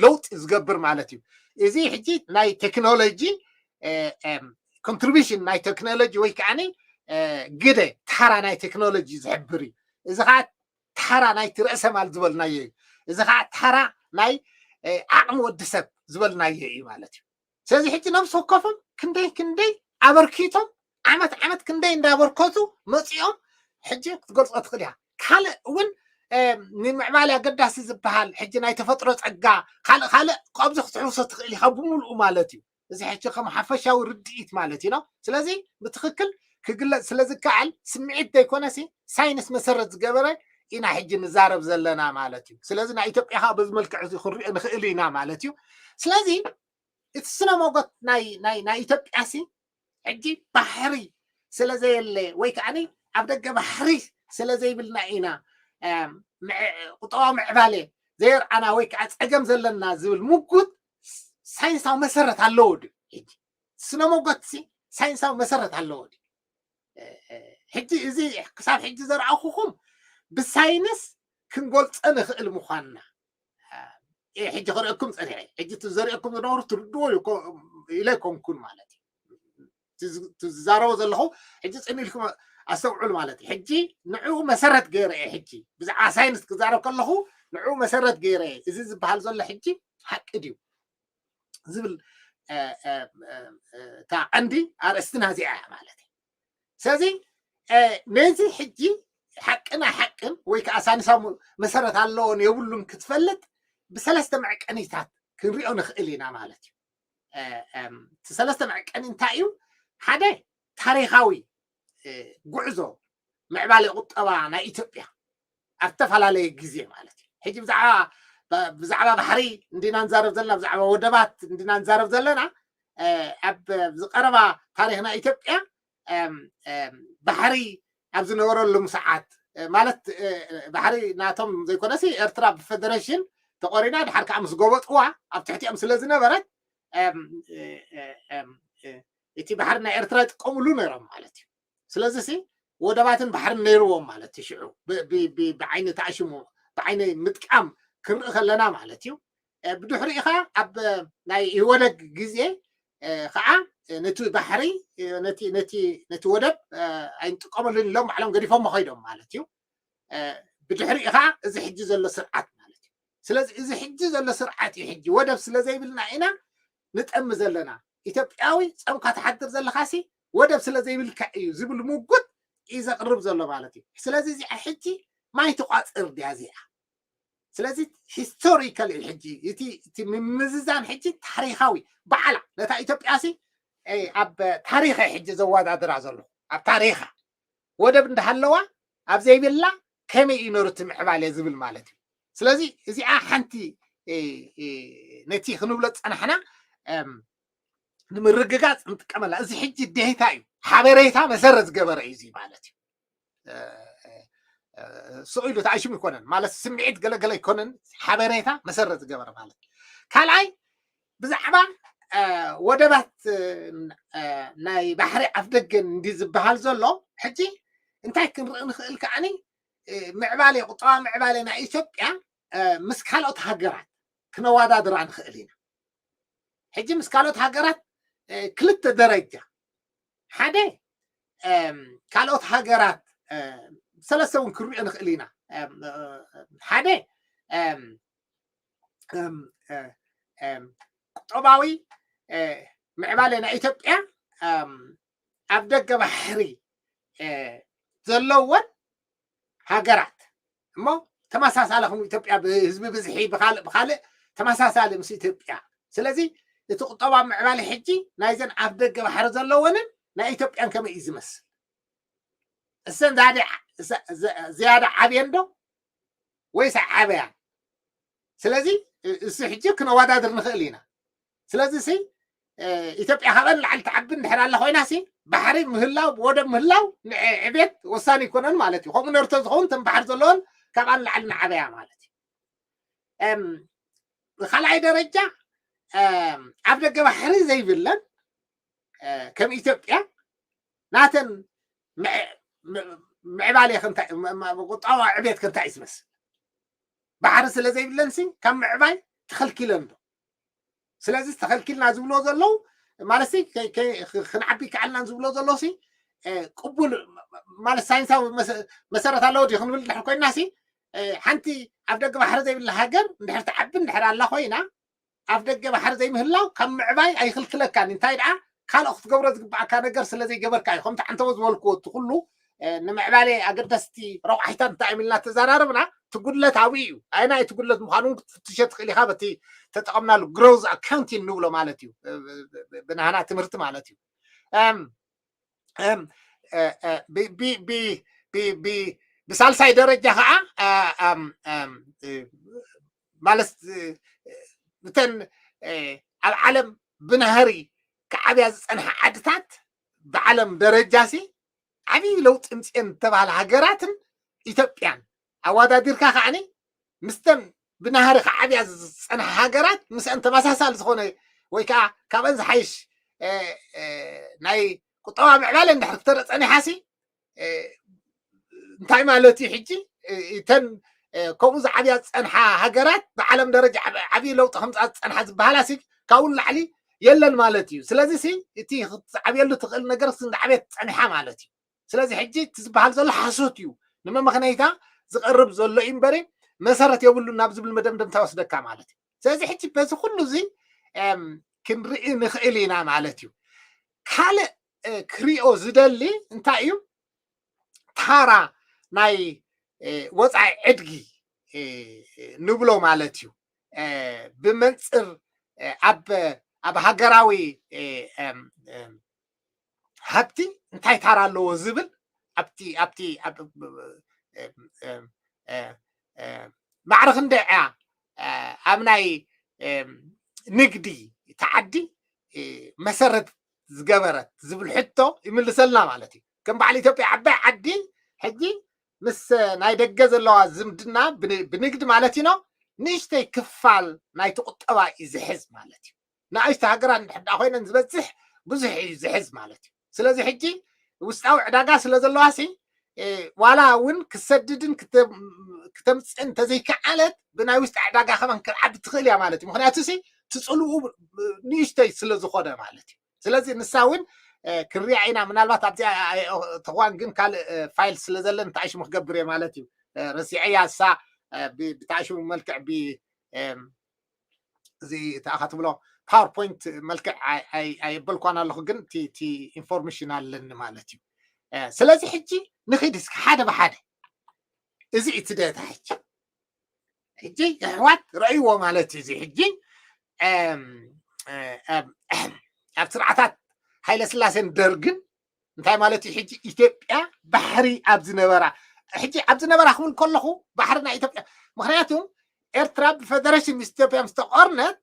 ለውጢ ዝገብር ማለት እዩ። እዚ ሕጂ ናይ ቴክኖሎጂ ኮንትሪቢሽን ናይ ቴክኖሎጂ ወይ ከዓ ግደ ታራ ናይ ቴክኖሎጂ ዝሕብር እዩ። እዚ ከዓ ታራ ናይቲ ርእሰ ማል ዝበልናዮ እዩ። እዚ ከዓ ታራ ናይ ዓቕሚ ወዲ ሰብ ዝበልናዮ እዩ ማለት እዩ። ስለዚ ሕጂ ነብሲ ወከፎም ክንደይ ክንደይ ኣበርኪቶም ዓመት ዓመት ክንደይ እንዳበርከቱ መፂኦም ሕጂ ክትገልፆ ትኽእል እያ። ካልእ እውን ንምዕባለ ኣገዳሲ ዝበሃል ሕጂ ናይ ተፈጥሮ ፀጋ ካልእ ካልእ ካብዚ ክትሕውሶ ትኽእል ኢኻ ብምልኡ ማለት እዩ። እዚ ሕጂ ከም ሓፈሻዊ ርድኢት ማለት እዩ ነው። ስለዚ ብትኽክል ክግለፅ ስለ ዝከኣል ስምዒት ዘይኮነሲ ሳይንስ መሰረት ዝገበረ ኢና ሕጂ ንዛረብ ዘለና ማለት እዩ። ስለዚ ናይ ኢትዮጵያ ከዓ በዚ መልክዕ እዚ ክንሪኦ ንኽእል ኢና ማለት እዩ። ስለዚ እቲ ስነ ሞጎት ናይ ናይ ናይ ኢትዮጵያ ሲ ሕጂ ባሕሪ ስለ ዘየለ ወይ ከዓ ኣብ ደገ ባሕሪ ስለ ዘይብልና ኢና ቁጠባዊ ምዕባለ ዘየርኣና ወይ ከዓ ፀገም ዘለና ዝብል ምጉት ሳይንሳዊ መሰረት ኣለዎ ድዩ? ሕጂ ስነ ሞጎት ሲ ሳይንሳዊ መሰረት ኣለዎ ድዩ? ሕጂ እዚ ክሳብ ሕጂ ዘርኣኹኹም ብሳይንስ ክንገልፀ ንኽእል ምዃንና ሕጂ ክርእኩም ፀኒሐ ሕጂ ዘርእኩም ዝነበሩ ትርድዎ ኢለ ኮንኩን ማለት እዩ። ዝዛረቦ ዘለኹ ሕጂ ፅን ኢልኩም ኣስተውዕሉ ማለት እዩ። ሕጂ ንዕኡ መሰረት ገይረ እየ ሕጂ ብዛዕባ ሳይንስ ክዛረብ ከለኹ ንዕኡ መሰረት ገይረ እየ እዚ ዝበሃል ዘሎ ሕጂ ሓቂ ድዩ ዝብል እታ ቀንዲ ኣርእስትና እዚኣ እያ ማለት እዩ። ስለዚ ነዚ ሕጂ ሓቅን ኣይሓቅን ወይ ከዓ ሳይንሳዊ መሰረት ኣለዎን የብሉን ክትፈልጥ ብሰለስተ መዕቀኒታት ክንሪኦ ንኽእል ኢና ማለት እዩ። እቲ ሰለስተ መዕቀኒ እንታይ እዩ? ሓደ ታሪኻዊ ጉዕዞ ምዕባለ ቁጠባ ናይ ኢትዮጵያ ኣብ ዝተፈላለየ ግዜ ማለት እዩ። ሕጂ ብዛዕባ ብዛዕባ ባሕሪ እንዲና ንዛረብ ዘለና ብዛዕባ ወደባት እንዲና ንዛረብ ዘለና ኣብ ዝቀረባ ታሪክ ናይ ኢትዮጵያ ባሕሪ ኣብ ዝነበረሎም ሰዓት ማለት ባሕሪ ናቶም ዘይኮነሲ ኤርትራ ብፌደሬሽን ተቆሪና ድሓር ከዓ ምስ ጎበጥዋ ኣብ ትሕቲኦም ስለ ዝነበረት እቲ ባሕሪ ናይ ኤርትራ ይጥቀምሉ ነይሮም ማለት እዩ። ስለዚ ሲ ወደባትን ባሕርን ነይርዎም ማለት እዩ። ሽዑ ብዓይኒ ተኣሽሙ ብዓይኒ ምጥቃም ክንርኢ ከለና ማለት እዩ። ብድሕሪኡ ከዓ ኣብ ናይ ኢህወደግ ግዜ ከዓ ነቲ ባሕሪ ነቲ ወደብ ኣይንጥቀመሉን ኢሎም ባዕሎም ገዲፎሞ ከይዶም ማለት እዩ። ብድሕሪኡ ከዓ እዚ ሕጂ ዘሎ ስርዓት ማለት እዩ። ስለዚ እዚ ሕጂ ዘሎ ስርዓት እዩ ሕጂ ወደብ ስለ ዘይብልና ኢና ንጠሚ ዘለና። ኢትዮጵያዊ ጸምካ ትሓድር ዘለኻሲ ወደብ ስለ ዘይብልካ እዩ ዝብል ምጉት እዩ ዘቕርብ ዘሎ ማለት እዩ። ስለዚ እዚኣ ሕጂ ማይ ትቋፅር ድያ እዚኣ? ስለዚ ሂስቶሪካል እዩ ሕጂ እቲ እቲ ምምዝዛን ሕጂ ታሪኻዊ በዓላ ነታ ኢትዮጵያ ሲ ኣብ ታሪኸ ሕጂ ዘወዳድራ ዘሎ ኣብ ታሪኻ ወደብ እንዳሃለዋ ኣብ ዘይብላ ከመይ እዩ ነሩ እቲ ምዕባለ ዝብል ማለት እዩ። ስለዚ እዚኣ ሓንቲ ነቲ ክንብሎ ዝፀናሕና ንምርግጋፅ ንጥቀመላ። እዚ ሕጂ ዴታ እዩ፣ ሓበሬታ መሰረት ዝገበረ እዩ እዚ ማለት እዩ። ስቕ ኢሉ ተኣሽሙ ይኮነን ማለት ስምዒት ገለገለ ይኮነን፣ ሓበሬታ መሰረት ዝገበረ ማለት። ካልኣይ ብዛዕባ ወደባት ናይ ባሕሪ ኣፍደገን እንዲ ዝበሃል ዘሎ ሕጂ እንታይ ክንርኢ ንኽእል ከዓኒ ምዕባለ ቁጠባ ምዕባለ ናይ ኢትዮጵያ ምስ ካልኦት ሃገራት ክነወዳድራ ንኽእል ኢና። ሕጂ ምስ ካልኦት ሃገራት ክልተ ደረጃ ሓደ ካልኦት ሃገራት ሰለስተ እውን ክንሪኦ ንኽእል ኢና። ሓደ ቁጠባዊ ምዕባለ ናይ ኢትዮጵያ ኣብ ደገ ባሕሪ ዘለወን ሃገራት እሞ ተመሳሳሊ ከም ኢትዮጵያ ብህዝቢ ብዝሒ ብካልእ ብካልእ ተመሳሳሊ ምስ ኢትዮጵያ። ስለዚ እቲ ቁጠባ ምዕባለ ሕጂ ናይዘን ኣብ ደገ ባሕሪ ዘለወንን ናይ ኢትዮጵያን ከመይ እዩ ዝመስል? እሰን ዝያዳ ዓብየን ዶ ወይስ ዓበያን? ስለዚ እሱ ሕጂ ክነወዳድር ንኽእል ኢና። ስለዚ ሲ ኢትዮጵያ ካብኣን ላዕሊ ትዓቢ እንድሕር ኣላ ኮይና ሲ ባሕሪ ምህላው ወደብ ምህላው ዕቤት ወሳኒ ይኮነን ማለት እዩ። ከምኡ ነርቶ ዝኸውን ተን ባሕሪ ዘለዎን ካብኣን ላዕሊ ንዓበያ ማለት እዩ። ካልኣይ ደረጃ ኣብ ደገ ባሕሪ ዘይብለን ከም ኢትዮጵያ ናተን ምዕባለ ቁጠባ ዕቤት ከንታይ እዩ ዝመስል? ባሕሪ ስለ ዘይብለን ሲ ካብ ምዕባይ ተኸልኪለን ዶ? ስለዚ ተኸልኪልና ዝብሎ ዘለዉ ማለት ክንዓቢ ይከኣልና ዝብሎ ዘሎ ሲ ቅቡል ማለት ሳይንሳዊ መሰረት ኣለዎ ድዩ ክንብል ድሕር ኮይና ሲ ሓንቲ ኣብ ደገ ባሕሪ ዘይብላ ሃገር እንድሕር ትዓቢ እንድሕር ኣላ ኮይና ኣብ ደገ ባሕሪ ዘይምህላው ካብ ምዕባይ ኣይኽልክለካን። እንታይ ደኣ ካልኦ ክትገብሮ ዝግባኣካ ነገር ስለ ዘይገበርካ እዩ። ከምቲ ዓንተቦ ዝበልክዎ እቲ ኩሉ ንምዕባለ ኣገደስቲ ረቋሒታት እንታይ እዮም ኢልና ተዘራረብና፣ እቲ ጉድለት ኣብኡ እዩ። ኣየናይ እቲ ጉድለት ምዃኑ እውን ክትፍትሾ ትኽእል ኢኻ በቲ ተጠቐምናሉ ግሮዝ ኣካውንቲንግ ንብሎ ማለት እዩ፣ ብናህና ትምህርቲ ማለት እዩ። ብሳልሳይ ደረጃ ከዓ ማለት እተን ኣብ ዓለም ብናህሪ ክዓብያ ዝፀንሓ ዓድታት ብዓለም ደረጃ ሲ ዓብዪ ለውጢ ምፅኤን ዝተባሃለ ሃገራትን ኢትዮጵያን ኣወዳዲርካ ከዓኒ ምስተን ብናህሪ ክዓብያ ዝፀንሓ ሃገራት ምስአን ተመሳሳሊ ዝኾነ ወይ ከዓ ካብአን ዝሓይሽ ናይ ቁጠባ ምዕባለ እንድሕር ክተርኢ ፀኒሓ ሲ እንታይ ማለት እዩ? ሕጂ እተን ከምኡ ዝዓብያ ዝፀንሓ ሃገራት ብዓለም ደረጃ ዓብዪ ለውጢ ከምፃ ዝፀንሓ ዝበሃላ ሲ ካብኡ ንላዕሊ የለን ማለት እዩ። ስለዚ ሲ እቲ ክትዓብየሉ ትኽእል ነገር እንዳዓብየት ፀኒሓ ማለት እዩ። ስለዚ ሕጂ እቲ ዝበሃል ዘሎ ሓሶት እዩ፣ ንመመኽነይታ ዝቐርብ ዘሎ እዩ እምበሪ መሰረት የብሉን ናብ ዝብል መደምደምታ ወስደካ ማለት እዩ። ስለዚ ሕጂ በዚ ኩሉ እዚ ክንርኢ ንኽእል ኢና ማለት እዩ። ካልእ ክሪኦ ዝደሊ እንታይ እዩ? ታራ ናይ ወፃኢ ዕድጊ ንብሎ ማለት እዩ። ብመንፅር ኣብ ኣብ ሃገራዊ ሃብቲ እንታይ ታራ ኣለዎ ዝብል ኣብቲ ኣብቲ ማዕረ ክንደይ እያ ኣብ ናይ ንግዲ ተዓዲ መሰረት ዝገበረት ዝብል ሕቶ ይምልሰልና ማለት እዩ። ከም በዓል ኢትዮጵያ ዓባይ ዓዲ ሕጂ ምስ ናይ ደገ ዘለዋ ዝምድና ብንግዲ ማለት እዩ ንእሽተይ ክፋል ናይቲ ቁጠባ እዩ ዝሕዝ ማለት እዩ። ንኣሽተ ሃገራት እንድሕር ደኣ ኮይነን ዝበዝሕ ብዙሕ እዩ ዝሕዝ ማለት እዩ። ስለዚ ሕጂ ውስጣዊ ዕዳጋ ስለ ዘለዋ ሲ ዋላ እውን ክሰድድን ክተምፅእን እንተዘይከዓለት ብናይ ውሽጢ ዕዳጋ ከማን ክትዓቢ ትኽእል እያ ማለት እዩ። ምክንያቱ ሲ ትፅልኡ ንእሽተይ ስለ ዝኾነ ማለት እዩ። ስለዚ ንሳ እውን ክንሪኣ ኢና ምናልባት ኣብዚኣ ተኽዋን ግን ካልእ ፋይል ስለ ዘለን ተኣሽሙ ክገብር እየ ማለት እዩ። ረሲዐያ እሳ ብተኣሽሙ መልክዕ ብ እዚ ተኣኻ ትብሎ ፓወርፖይንት መልክዕ ኣየበልኳን ኣለኹ ግን እቲ ኢንፎርሜሽን ኣለኒ ማለት እዩ። ስለዚ ሕጂ ንኺድ እስኪ ሓደ ብሓደ እዚ እቲ ደታ ሕጂ ሕጂ የሕዋት ረእይዎ ማለት እዩ። እዚ ሕጂ ኣብ ስርዓታት ሃይለ ስላሴን ደርግን እንታይ ማለት እዩ? ሕጂ ኢትዮጵያ ባሕሪ ኣብ ዝነበራ፣ ሕጂ ኣብ ዝነበራ ክብል ከለኹ ባሕሪ ናይ ኢትዮጵያ፣ ምክንያቱ ኤርትራ ብፈደረሽን ምስ ኢትዮጵያ ምስ ተቆርነት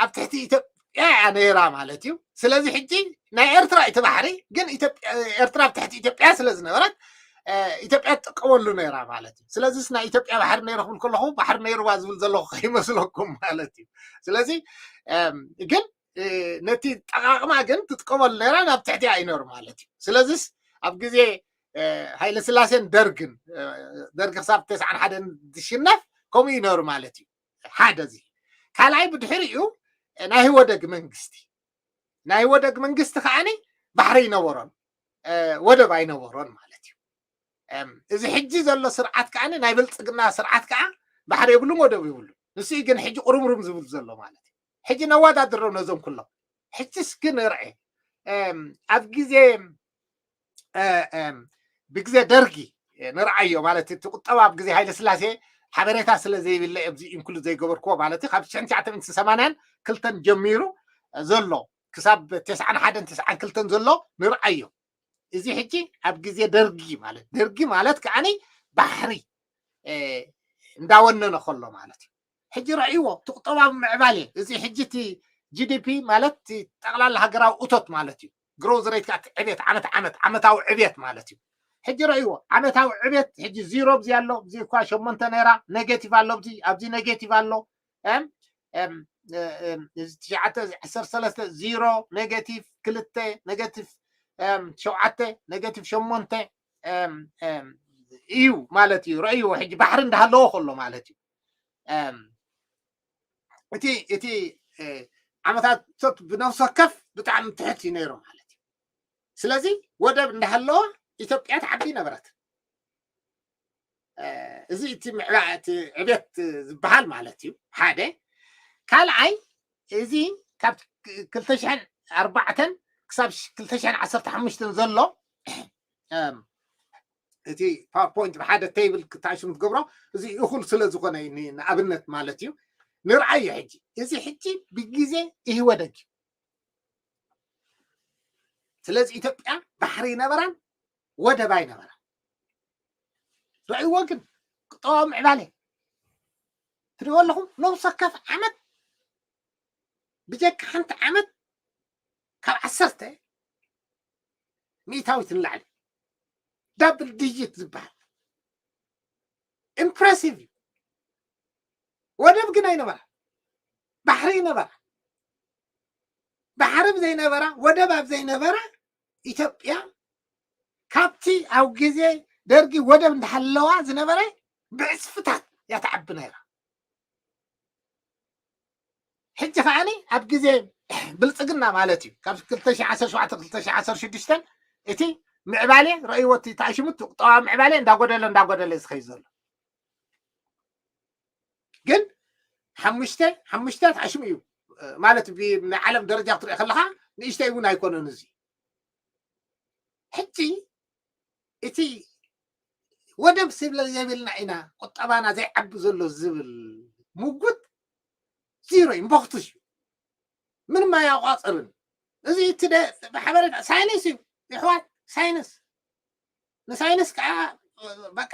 ኣብ ትሕቲ ኢትዮጵያ እያ ነይራ ማለት እዩ። ስለዚ ሕጂ ናይ ኤርትራ እቲ ባሕሪ ግን ኤርትራ ኣብ ትሕቲ ኢትዮጵያ ስለ ዝነበረት ኢትዮጵያ ትጥቀመሉ ነይራ ማለት እዩ። ስለዚስ ናይ ኢትዮጵያ ባሕሪ ነይሩ ክብል ከለኹ ባሕሪ ነይርዋ ዝብል ዘለኹ ከይመስለኩም ማለት እዩ። ስለዚ ግን ነቲ ጠቃቅማ ግን ትጥቀመሉ ነይራ ናብ ትሕቲያ እዩ ነይሩ ማለት እዩ። ስለዚስ ኣብ ግዜ ሃይለ ስላሴን ደርግን፣ ደርግ ክሳብ ተስዓን ሓደን ዝሽነፍ ከምኡ እዩ ነይሩ ማለት እዩ። ሓደ እዚ። ካልኣይ ብድሕሪኡ ናይ ህወደግ መንግስቲ፣ ናይ ህወደግ መንግስቲ ከዓኒ ባሕሪ ኣይነበሮን፣ ወደብ ኣይነበሮን ማለት እዩ። እዚ ሕጂ ዘሎ ስርዓት ከዓኒ ናይ ብልፅግና ስርዓት ከዓ ባሕሪ የብሉን፣ ወደብ የብሉን። ንሱ እዩ ግን ሕጂ ቁርምሩም ዝብል ዘሎ ማለት እዩ። ሕጂ ነወዳድሮ ነዞም ኩሎም። ሕጂ እስኪ ንርአ ኣብ ግዜ ብግዜ ደርጊ ንርኣዮ ማለት እቲ ቁጠባ ኣብ ግዜ ሃይለ ስላሴ ሓበሬታ ስለ ዘይብለ ኣብዚ ኢንክሉድ ዘይገበርክዎ ማለት እዩ። ካብ ሽሕን ትሽዓተ ሚእትን ሰማንያን ክልተን ጀሚሩ ዘሎ ክሳብ ተስዓን ሓደን ተስዓን ክልተን ዘሎ ንርኣዮ። እዚ ሕጂ ኣብ ግዜ ደርጊ ማለት ደርጊ ማለት ከዓኒ ባሕሪ እንዳወነነ ከሎ ማለት እዩ። ሕጂ ረእይዎ እቲ ቁጠባዊ ምዕባሌ እዚ ሕጂ እቲ ጂ ዲ ፒ ማለት ጠቅላላ ሃገራዊ እቶት ማለት እዩ። ግሮዝ ሬት ከዓ ዕቤት ዓመት ዓመት ዓመታዊ ዕቤት ማለት እዩ። ሕጂ ረእይዎ ዓመታዊ ዕቤት ሕጂ ዚሮ ብዚ ኣሎ፣ ብዚ እኳ ሸሞንተ ነይራ፣ ኔጌቲቭ ኣሎ፣ ብዚ ኣብዚ ኔጌቲቭ ኣሎ። ትሽዓተ ዓሰርተ ሰለስተ ዚሮ፣ ኔጌቲቭ ክልተ፣ ኔጌቲቭ ሸውዓተ፣ ኔጌቲቭ ሸሞንተ እዩ ማለት እዩ። ረእይዎ ሕጂ ባሕሪ እንዳሃለዎ ከሎ ማለት እዩ። እቲ እቲ ዓመታት ብነፍሲ ወከፍ ብጣዕሚ ትሕት እዩ ነይሩ ማለት እዩ። ስለዚ ወደብ እንዳሃለወ ኢትዮጵያ ትዓቢ ነበረት። እዚ እቲ ምዕባእ እቲ ዕቤት ዝበሃል ማለት እዩ። ሓደ ካልኣይ እዚ ካብ ክልተ ሽሕን ኣርባዕተን ክሳብ ክልተ ሽሕን ዓሰርተ ሓሙሽተን ዘሎ እቲ ፓወርፖይንት ብሓደ ቴብል ክተኣሽሙ ትገብሮ እዚ እኹል ስለ ዝኾነ ንኣብነት ማለት እዩ። ንርኣዮ ሕጂ እዚ ሕጂ ብግዜ ኢህወደግ እዩ። ስለዚ ኢትዮጵያ ባሕሪ ይነበራን ወደብ ኣይነበራን። ርዕዎ ግን ቁጠባዊ ምዕባለ ትሪእዎ ኣለኹም። ነብሰ ከፍ ዓመት ብጀካ ሓንቲ ዓመት ካብ ዓሰርተ ሚእታዊት ንላዕሊ ዳብል ዲጂት ዝበሃል ኢምፕሬሲቭ እዩ። ወደብ ግን ኣይነበራ፣ ባሕሪ ይነበራ። ባሕሪ ብዘይነበራ፣ ወደብ ኣብ ዘይነበራ ኢትዮጵያ ካብቲ ኣብ ግዜ ደርጊ ወደብ እንዳሃለዋ ዝነበረ ብዕፅፍታት እያ ትዓቢ ነይራ። ሕጂ ከዓኒ ኣብ ግዜ ብልፅግና ማለት እዩ ካብ ክልተ ሽሕ ዓሰርተ ሸውዓተ ክልተ ሽሕ ዓሰርተ ሽዱሽተ እቲ ምዕባሌ ረእይዎ እቲ ተኣሽሙ እቲ ቁጠባዊ ምዕባሌ እንዳጎደለ እንዳጎደለ ዝኸይድ ዘሎ ግን ሓሙሽተ ሓሙሽተ ተኣሽሙ እዩ ማለት ናይ ዓለም ደረጃ ክትሪኦ ከለካ ንእሽተይ እውን ኣይኮነን እዚ ሕጂ እቲ ወደብ ስለ ዘይብልና ኢና ቁጠባና ዘይዓቢ ዘሎ ዝብል ምጉት ዚሮ እዩ፣ ምበኽቱሽ እዩ። ምንም ኣያቋፅርን። እዚ እቲ ብሓበሬታ ሳይንስ እዩ ይሕዋት፣ ሳይንስ ንሳይንስ ከዓ በቃ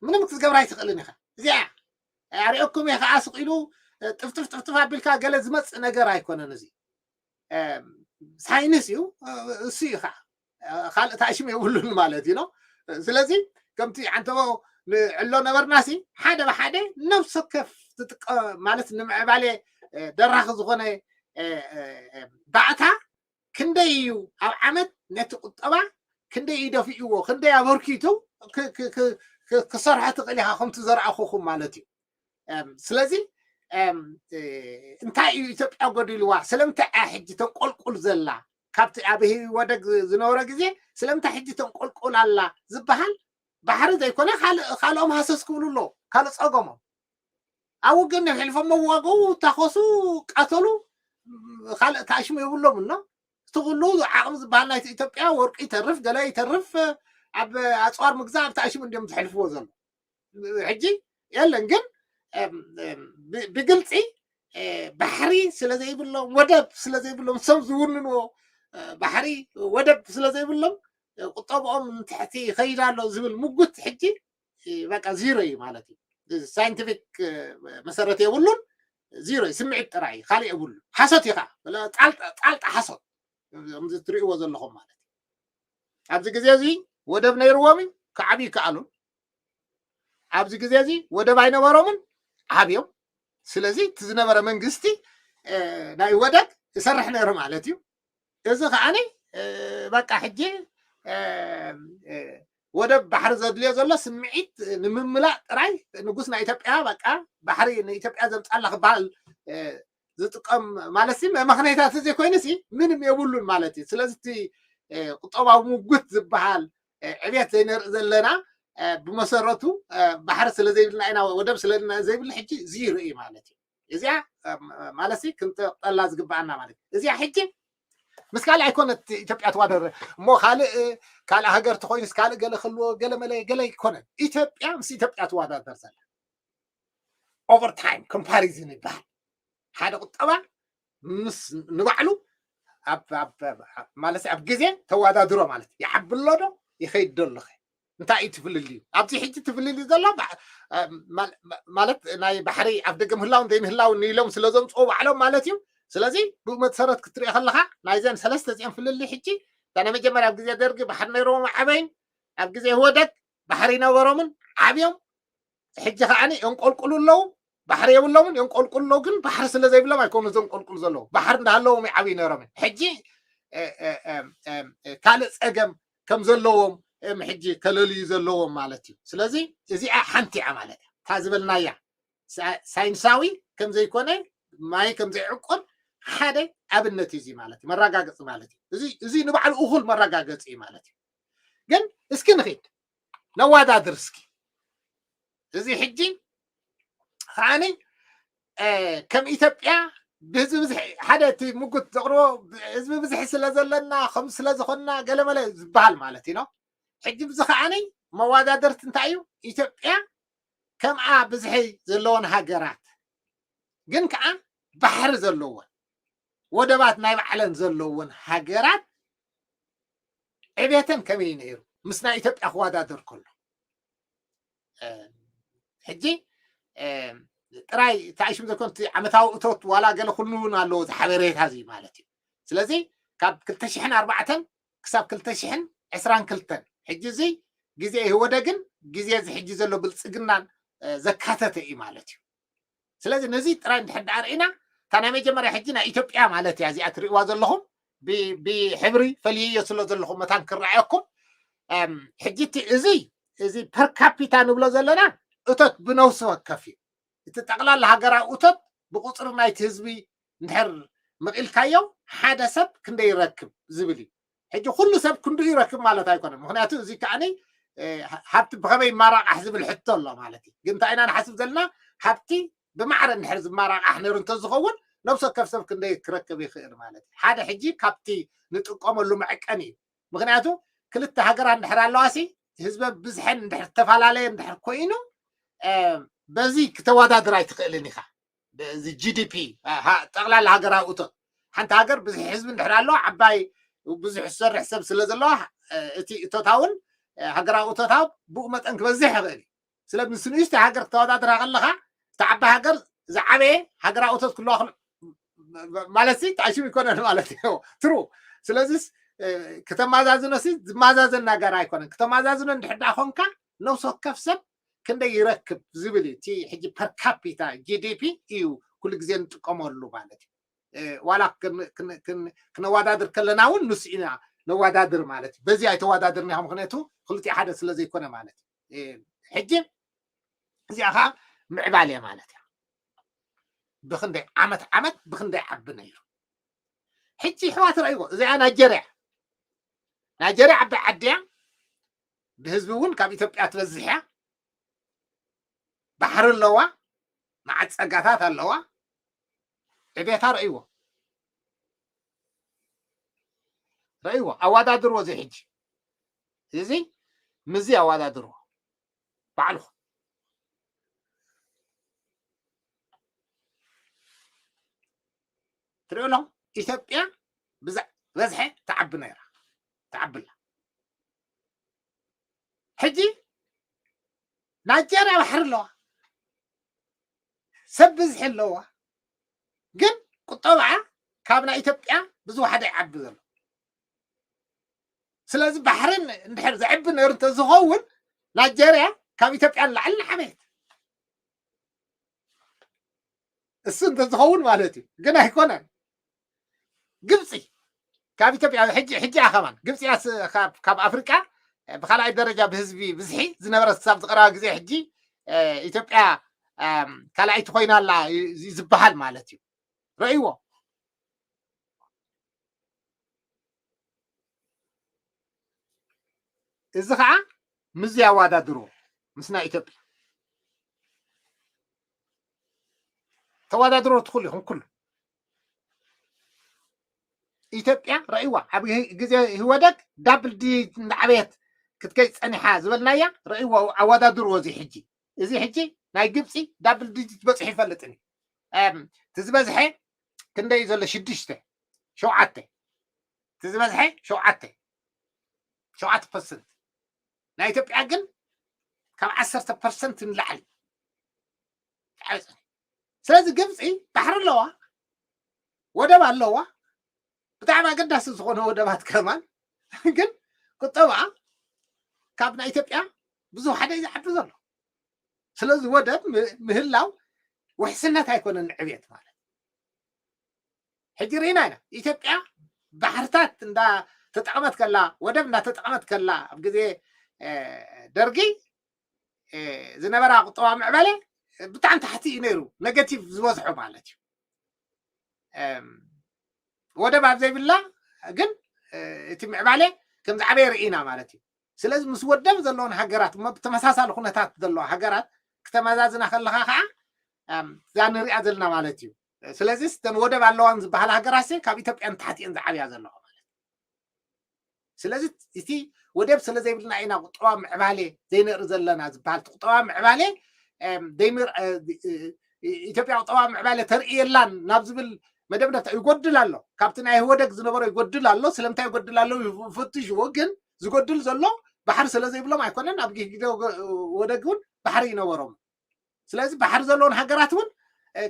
ምንም ክትገብራ ኣይትኽእልን ኢኻ። እዚኣ ኣሪኦኩም እየ ከዓ ስቕ ኢሉ ጥፍጥፍ ጥፍጥፍ ኣቢልካ ገለ ዝመፅእ ነገር ኣይኮነን። እዚ ሳይንስ እዩ፣ እሱ እዩ ከዓ ካልእ ታሽም የብሉን ማለት እዩ ነው። ስለዚ ከምቲ ዓንተቦ ንዕሎ ነበርናሲ ሓደ ብሓደ ነብሰ ከፍ ትጥቀ ማለት ንምዕባሌ ደራኺ ዝኾነ ባእታ ክንደይ እዩ ኣብ ዓመት ነቲ ቁጠባ ክንደይ እዩ ደፊእዎ ክንደይ ኣበርኪቱ ክሰርሖ ትኽእል ኢኻ ከምቲ ዘረኣኹኹም ማለት እዩ። ስለዚ እንታይ እዩ ኢትዮጵያ ጎዲልዋ? ስለምንታይ እያ ሕጂ ተንቆልቁል ዘላ? ካብቲ ኣብ ህወደግ ዝነበረ ግዜ ስለምንታይ ሕጂ ተንቆልቁል ኣላ ዝበሃል ባሕሪ ዘይኮነ ካልኦኦም ሃሰስ ክብሉ ኣለዎ። ካልእ ፀገሞም ኣብኡ ግን ሕልፎም መዋገው ታኸሱ ቀተሉ ካልእ ተኣሽሙ የብሎም እና እቲ ኩሉ ዓቕሚ ዝበሃል ናይቲ ኢትዮጵያ ወርቂ ይተርፍ ገለ ይተርፍ ኣብ ኣፅዋር ምግዛእ ኣብ ተኣሽሙ እንዲም ዝሕልፍዎ ዘሎ ሕጂ የለን ግን ብግልፂ ባሕሪ ስለ ዘይብሎም፣ ወደብ ስለ ዘይብሎም፣ ሰብ ዝውንንዎ ባሕሪ ወደብ ስለ ዘይብሎም ቁጠብኦም ንትሕቲ ይኸይድ ኣሎ ዝብል ምጉት ሕጂ በቃ ዚሮ እዩ ማለት እዩ። ሳይንቲፊክ መሰረት የብሉን። ዚሮ እዩ፣ ስምዒት ጥራይ እዩ፣ ካልእ የብሉ። ሓሶት እዩ ከዓ፣ ጣልጣ ሓሶት። ከምዚ ትሪእዎ ዘለኹም ማለት እዩ። ኣብዚ ግዜ እዚ ወደብ ነይርዎም እዩ፣ ክዓብዩ ይከኣሉን። ኣብዚ ግዜ እዚ ወደብ ኣይነበሮምን፣ ዓብዮም። ስለዚ እቲ ዝነበረ መንግስቲ ናይ ወደብ ይሰርሕ ነይሩ ማለት እዩ። እዚ ከዓኒ በቃ ሕጂ ወደብ ባሕሪ ዘድልዮ ዘሎ ስምዒት ንምምላእ ጥራይ ንጉስ ናይ ኢትዮጵያ በቃ ባሕሪ ንኢትዮጵያ ዘምፃላ ክበሃል ዝጥቀም ማለት ሲ መኽነይታት እዚ ኮይኑ ሲ ምንም የብሉን ማለት እዩ። ስለዚ እቲ ቁጠባዊ ምጉት ዝበሃል ዕቤት ዘይነርኢ ዘለና ብመሰረቱ ባሕሪ ስለ ዘይብልና ኢና፣ ወደብ ስለ ዘይብልና ዘይብሉ ሕጂ ዚሮ እዩ ማለት እዩ። እዚኣ ማለት ሲ ክንጠላ ዝግበኣና ማለት እዩ። እዚኣ ሕጂ ምስ ካልእ ኣይኮነት ኢትዮጵያ ትዋዳደር እሞ ካልእ ካልእ ሃገር ተኮይኑስ ካልእ ገለ ክህልዎ ገለ መለ ገለ ኣይኮነን። ኢትዮጵያ ምስ ኢትዮጵያ ትዋዳደር ዘላ ኦቨር ታይም ኮምፓሪዝን ይበሃል። ሓደ ቁጠባ ምስ ንባዕሉ ማለት ኣብ ግዜ ተዋዳድሮ ማለት ይዓቢ ኣሎ ዶ ይኸይድ ዶ ኣለኸ እንታይ እዩ ትፍልልዩ? ኣብዚ ሕጂ ትፍልልዩ ዘሎ ማለት ናይ ባሕሪ ኣብ ደገ ምህላውን ዘይምህላውን ኢሎም ስለ ዘምፅኡ ባዕሎም ማለት እዩ። ስለዚ ብኡ መሰረት ክትሪኦ ከለካ ናይዘን ሰለስተ እዚኦም ፍልልይ ሕጂ እታ ናይ መጀመርያ ኣብ ግዜ ደርጊ ባሕሪ ነይሮም ዓበይን ኣብ ግዜ ህወደግ ባሕሪ ይነበሮምን ዓብዮም ሕጂ ከዓኒ የንቆልቁሉ ኣለዉ። ባሕሪ የብሎምን የንቆልቁሉ ኣለዉ። ግን ባሕሪ ስለ ዘይብሎም ኣይኮኑ ዘንቆልቁሉ ዘለዉ። ባሕሪ እንዳሃለዎም ይዓብዩ ነይሮምን ሕጂ ካልእ ፀገም ከም ዘለዎም እዮም ሕጂ ከለልዩ ዘለዎም ማለት እዩ። ስለዚ እዚኣ ሓንቲ እያ ማለት እያ። እታ ዝበልናያ ሳይንሳዊ ከም ዘይኮነ ማይ ከም ዘይዕቆር ሓደ ኣብነት እዩ እዚ ማለት እዩ። መረጋገፂ ማለት እዩ። እዚ ንባዕሉ እኹል መረጋገፂ እዩ ማለት እዩ። ግን እስኪ ንኺድ ነዋዳድር እስኪ እዚ ሕጂ ከዓኒ ከም ኢትዮጵያ ብህዝቢ ብዝሒ ሓደ እቲ ምጉት ዘቕርቦ ህዝቢ ብዝሒ ስለ ዘለና ከም ስለ ዝኾንና ገለመለ ዝበሃል ማለት እዩ። ሕጂ ብዚ ከዓኒ መዋዳደርቲ እንታይ እዩ ኢትዮጵያ ከምኣ ብዝሒ ዘለዎን ሃገራት ግን ከዓ ባሕሪ ዘለዎን ወደባት ናይ ባዕለን ዘለዎን ሃገራት ዕቤተን ከመይ ነይሩ ምስ ናይ ኢትዮጵያ ክወዳደር ከሎ ሕጂ ጥራይ ተኣሽም ዘይኮን ዓመታዊ እቶት ዋላ ገለ ኩሉ እውን ኣለዎ እዚ ሓበሬታ እዚ ማለት እዩ። ስለዚ ካብ ክልተ ሽሕን ኣርባዕተን ክሳብ ክልተ ሽሕን ዕስራን ክልተን ሕጂ እዚ ግዜ ህወደግን ግዜ እዚ ሕጂ ዘሎ ብልፅግናን ዘካተተ እዩ ማለት እዩ። ስለዚ ነዚ ጥራይ እንድሕር ደኣ ርኢና እታ ናይ መጀመርያ ሕጂ ናይ ኢትዮጵያ ማለት እያ እዚኣ ትርእዋ ዘለኹም ብሕብሪ ፈልየዮ ስለ ዘለኹም መታን ክረኣየኩም ሕጂ እዚ እዚ ፐርካፒታ ንብሎ ዘለና እቶት ብነውሲ ወከፍ እዩ። እቲ ጠቕላላ ሃገራዊ እቶት ብቁፅሪ ናይቲ ህዝቢ እንድሕር መቒልካዮ ሓደ ሰብ ክንደይ ይረክብ ዝብል እዩ። ሕጂ ኩሉ ሰብ ክንዱ ይረክብ ማለት ኣይኮነን። ምክንያቱ እዚ ከዓኒ ሃብቲ ብኸመይ ይማራቃሕ ዝብል ሕቶ ኣሎ ማለት እዩ። ግን እንታይ ኢና ንሓስብ ዘለና ሃብቲ ብማዕረ እንድሕር ዝማራቃሕ ነይሩ እንተዝኸውን ነብሲ ወከፍ ሰብ ክንደይ ክረክብ ይኽእል ማለት እዩ። ሓደ ሕጂ ካብቲ ንጥቀመሉ መዕቀኒ እዩ። ምክንያቱ ክልተ ሃገራት እንድሕር ኣለዋ ሲ ህዝበ ብዝሐን እንድሕር ዝተፈላለየ እንድሕር ኮይኑ በዚ ክተወዳድር ኣይትኽእልን ኢኻ። እዚ ጂ ዲ ፒ ጠቕላላ ሃገራዊ እቶት ሓንቲ ሃገር ብዙሕ ህዝቢ እንድሕር ኣለዋ ዓባይ ብዙሕ ዝሰርሕ ሰብ ስለ ዘለዋ እቲ እቶታ እውን ሃገራዊ እቶታ ብኡ መጠን ክበዝሕ ይኽእል እዩ። ስለ ምስ ንእሽተይ ሃገር ክተወዳድራ ከለኻ እቲ ዓባይ ሃገር ዝዓበየ ሃገራዊ እቶት ክህልዋ ማለት ሲ ተኣሽም ይኮነን ማለት እዩ ትሩ ስለዚስ ክተማዛዝኖ ሲ ዝማዛዘን ነገር ኣይኮነን። ክተማዛዝኖ እንድሕር ደኣ ኮንካ ነብሲ ወከፍ ሰብ ክንደይ ይረክብ ዝብል እዩ። እቲ ሕጂ ፐር ካፒታ ጂ ዲ ፒ እዩ ኩሉ ግዜ ንጥቀመሉ ማለት እዩ። ዋላ ክነዋዳድር ከለና እውን ንሱ ኢና ነዋዳድር ማለት እዩ። በዚ ኣይተዋዳድርና ኢኻ ምክንያቱ ክልቲኡ ሓደ ስለ ዘይኮነ ማለት እዩ። ሕጂ እዚኣ ከዓ ምዕባል እያ ማለት እያ። ብክንደይ ዓመት ዓመት ብክንደይ ዓቢ ነይሩ። ሕጂ ሕዋት ረእይዎ እዚኣ ናይጀርያ ናይጀርያ ዓባይ ዓዲ እያ። ብህዝቢ እውን ካብ ኢትዮጵያ ትበዝሕ እያ። ባሕሪ ኣለዋ፣ መዓት ጸጋታት ኣለዋ። ዕቤታ ረእይዎ ረእይዎ ኣዋዳድርዎ እዚ ሕጂ እዚ ምዚ ኣዋዳድርዎ ባዕልኹም ትሪኡ ኣለኹም። ኢትዮጵያ ብዝበዝሐ ትዓቢ ነይራ፣ ትዓቢ ኣላ። ሕጂ ናይጀርያ ባሕሪ ኣለዋ፣ ሰብ ብዝሒ ኣለዋ፣ ግን ቁጠባኣ ካብ ናይ ኢትዮጵያ ብዝወሓደ ይዓቢ ዘሎ። ስለዚ ባሕሪ እንድሕር ዘዕቢ ነይሩ እንተዝኸውን ናይጀርያ ካብ ኢትዮጵያ ንላዕሊ ንዓበየት። እሱ እንተዝኸውን ማለት እዩ፣ ግን ኣይኮነን። ግብፂ ካብ ኢትዮጵያ ሕጂ ሕጂ እያ ከማን ግብፂ እያ ስ- ካብ- ካብ ኣፍሪቃ ብካልኣይ ደረጃ ብህዝቢ ብዝሒ ዝነበረት ክሳብ ዝቀረባ ግዜ ሕጂ ኢትዮጵያ ካልኣይቲ ኮይና ኣላ ዝበሃል ማለት እዩ። ረእይዎ። እዚ ከዓ ምስ ያዋዳድርዎ ምስ ናይ ኢትዮጵያ ተዋዳድሮ ትኽእሉ ኢኹም። ኩሉ ኢትዮጵያ ረእይዋ ኣብ ግዜ ህወደግ ዳብል ዲጂት እንዳዕበየት ክትከይ ፀኒሓ ዝበልናያ ረእይዋ። ኣወዳድርዎ እዚ ሕጂ እዚ ሕጂ ናይ ግብፂ ዳብል ዲጂት በፅሑ ይፈልጥን እዩ። እቲ ዝበዝሐ ክንደይ እዩ ዘሎ? ሽዱሽተ ሸውዓተ እቲ ዝበዝሐ ሸውዓተ ሸውዓተ ፐርሰንት። ናይ ኢትዮጵያ ግን ካብ ዓሰርተ ፐርሰንት ንላዕሊ። ስለዚ ግብፂ ባሕሪ ኣለዋ፣ ወደብ ኣለዋ፣ ብጣዕሚ ኣገዳሲ ዝኾነ ወደባት ከማን፣ ግን ቁጠባ ካብ ናይ ኢትዮጵያ ብዙሕ ሓደ እዩ ዝዓቢ ዘሎ። ስለዚ ወደብ ምህላው ውሕስነት ኣይኮነን ንዕብየት ማለት። ሕጂ ርኢና ኢና። ኢትዮጵያ ባሕርታት እንዳተጠቐመት ከላ፣ ወደብ እንዳተጠቐመት ከላ፣ ኣብ ግዜ ደርጊ ዝነበራ ቁጠባ ምዕባለ ብጣዕሚ ታሕቲ እዩ ነይሩ፣ ነገቲቭ ዝበዝሖ ማለት እዩ። ወደብ ኣብ ዘይብላ ግን እቲ ምዕባለ ከም ዝዓበየ ርኢና ማለት እዩ። ስለዚ ምስ ወደብ ዘለዎን ሃገራት እሞ ብተመሳሳሊ ኩነታት ዘለዋ ሃገራት ክተመዛዝና ከለካ ከዓ እዛ ንሪኣ ዘለና ማለት እዩ። ስለዚ እተን ወደብ ኣለዋን ዝበሃላ ሃገራት ካብ ኢትዮጵያ ንታሕቲ እየን ዝዓብያ ዘለዋ ማለት። ስለዚ እቲ ወደብ ስለ ዘይብልና ኢና ቁጠባ ምዕባሌ ዘይንርኢ ዘለና ዝበሃል። እቲ ቁጠባ ምዕባሌ ኢትዮጵያ ቁጠባ ምዕባሌ ተርኢ የላን ናብ ዝብል መደምደምታ ይጎድል ኣሎ። ካብቲ ናይ ህወደግ ዝነበሮ ይጎድል ኣሎ። ስለምንታይ ይጎድል ኣሎ ይፈትሽዎ። ግን ዝጎድል ዘሎ ባሕሪ ስለ ዘይብሎም ኣይኮነን። ኣብ ጊዜ ወደግ እውን ባሕሪ ይነበሮም። ስለዚ ባሕሪ ዘለዎን ሃገራት እውን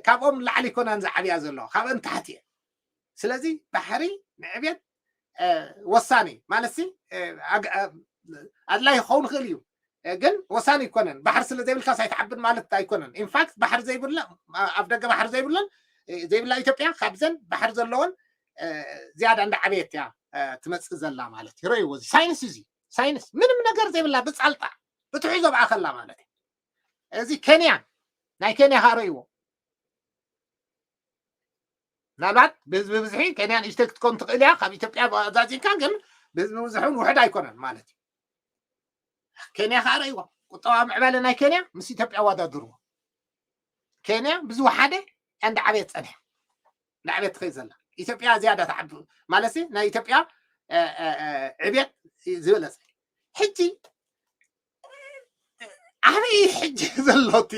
ካብኦም ላዕሊ ይኮናን ዝዓብያ ዘለዋ፣ ካብአን ታሕቲ እየን። ስለዚ ባሕሪ ንዕብየት ወሳኒ ማለት ኣድላይ ክኸውን ይኽእል እዩ፣ ግን ወሳኒ ይኮነን። ባሕሪ ስለ ዘይብልካስ ኣይትዓብን ማለት ኣይኮነን። ኢንፋክት ባሕሪ ዘይብለ ኣብ ደገ ባሕሪ ዘይብለን ዘይብላ ኢትዮጵያ ካብዘን ባሕሪ ዘለዎን ዝያዳ እንዳዓበየት እያ ትመፅእ ዘላ ማለት እዩ። ረእይዎ፣ እዚ ሳይንስ፣ እዚ ሳይንስ ምንም ነገር ዘይብላ ብፃልጣ ብትሕዞ ብኣኸላ ማለት እዩ። እዚ ኬንያ፣ ናይ ኬንያ ከዓ ረእይዎ። ምናልባት ብህዝቢ ብዝሒ ኬንያ ንእሽተይ ክትኮን ትኽእል እያ ካብ ኢትዮጵያ ኣዛዚምካ፣ ግን ብህዝቢ ብዝሒ እውን ውሕድ ኣይኮነን ማለት እዩ። ኬንያ ከዓ ረእይዎ፣ ቁጠባ ምዕባለ ናይ ኬንያ ምስ ኢትዮጵያ ኣወዳድርዎ። ኬንያ ብዝወሓደ እንዳዓበየት ፀኒሓ እንዳዕቤት ትኸይድ ዘላ። ኢትዮጵያ ዝያዳ ትዓቢ ማለት ናይ ኢትዮጵያ ዕቤት ዝበለፀ። ሕጂ ኣበይ ሕጂ ዘሎ እቲ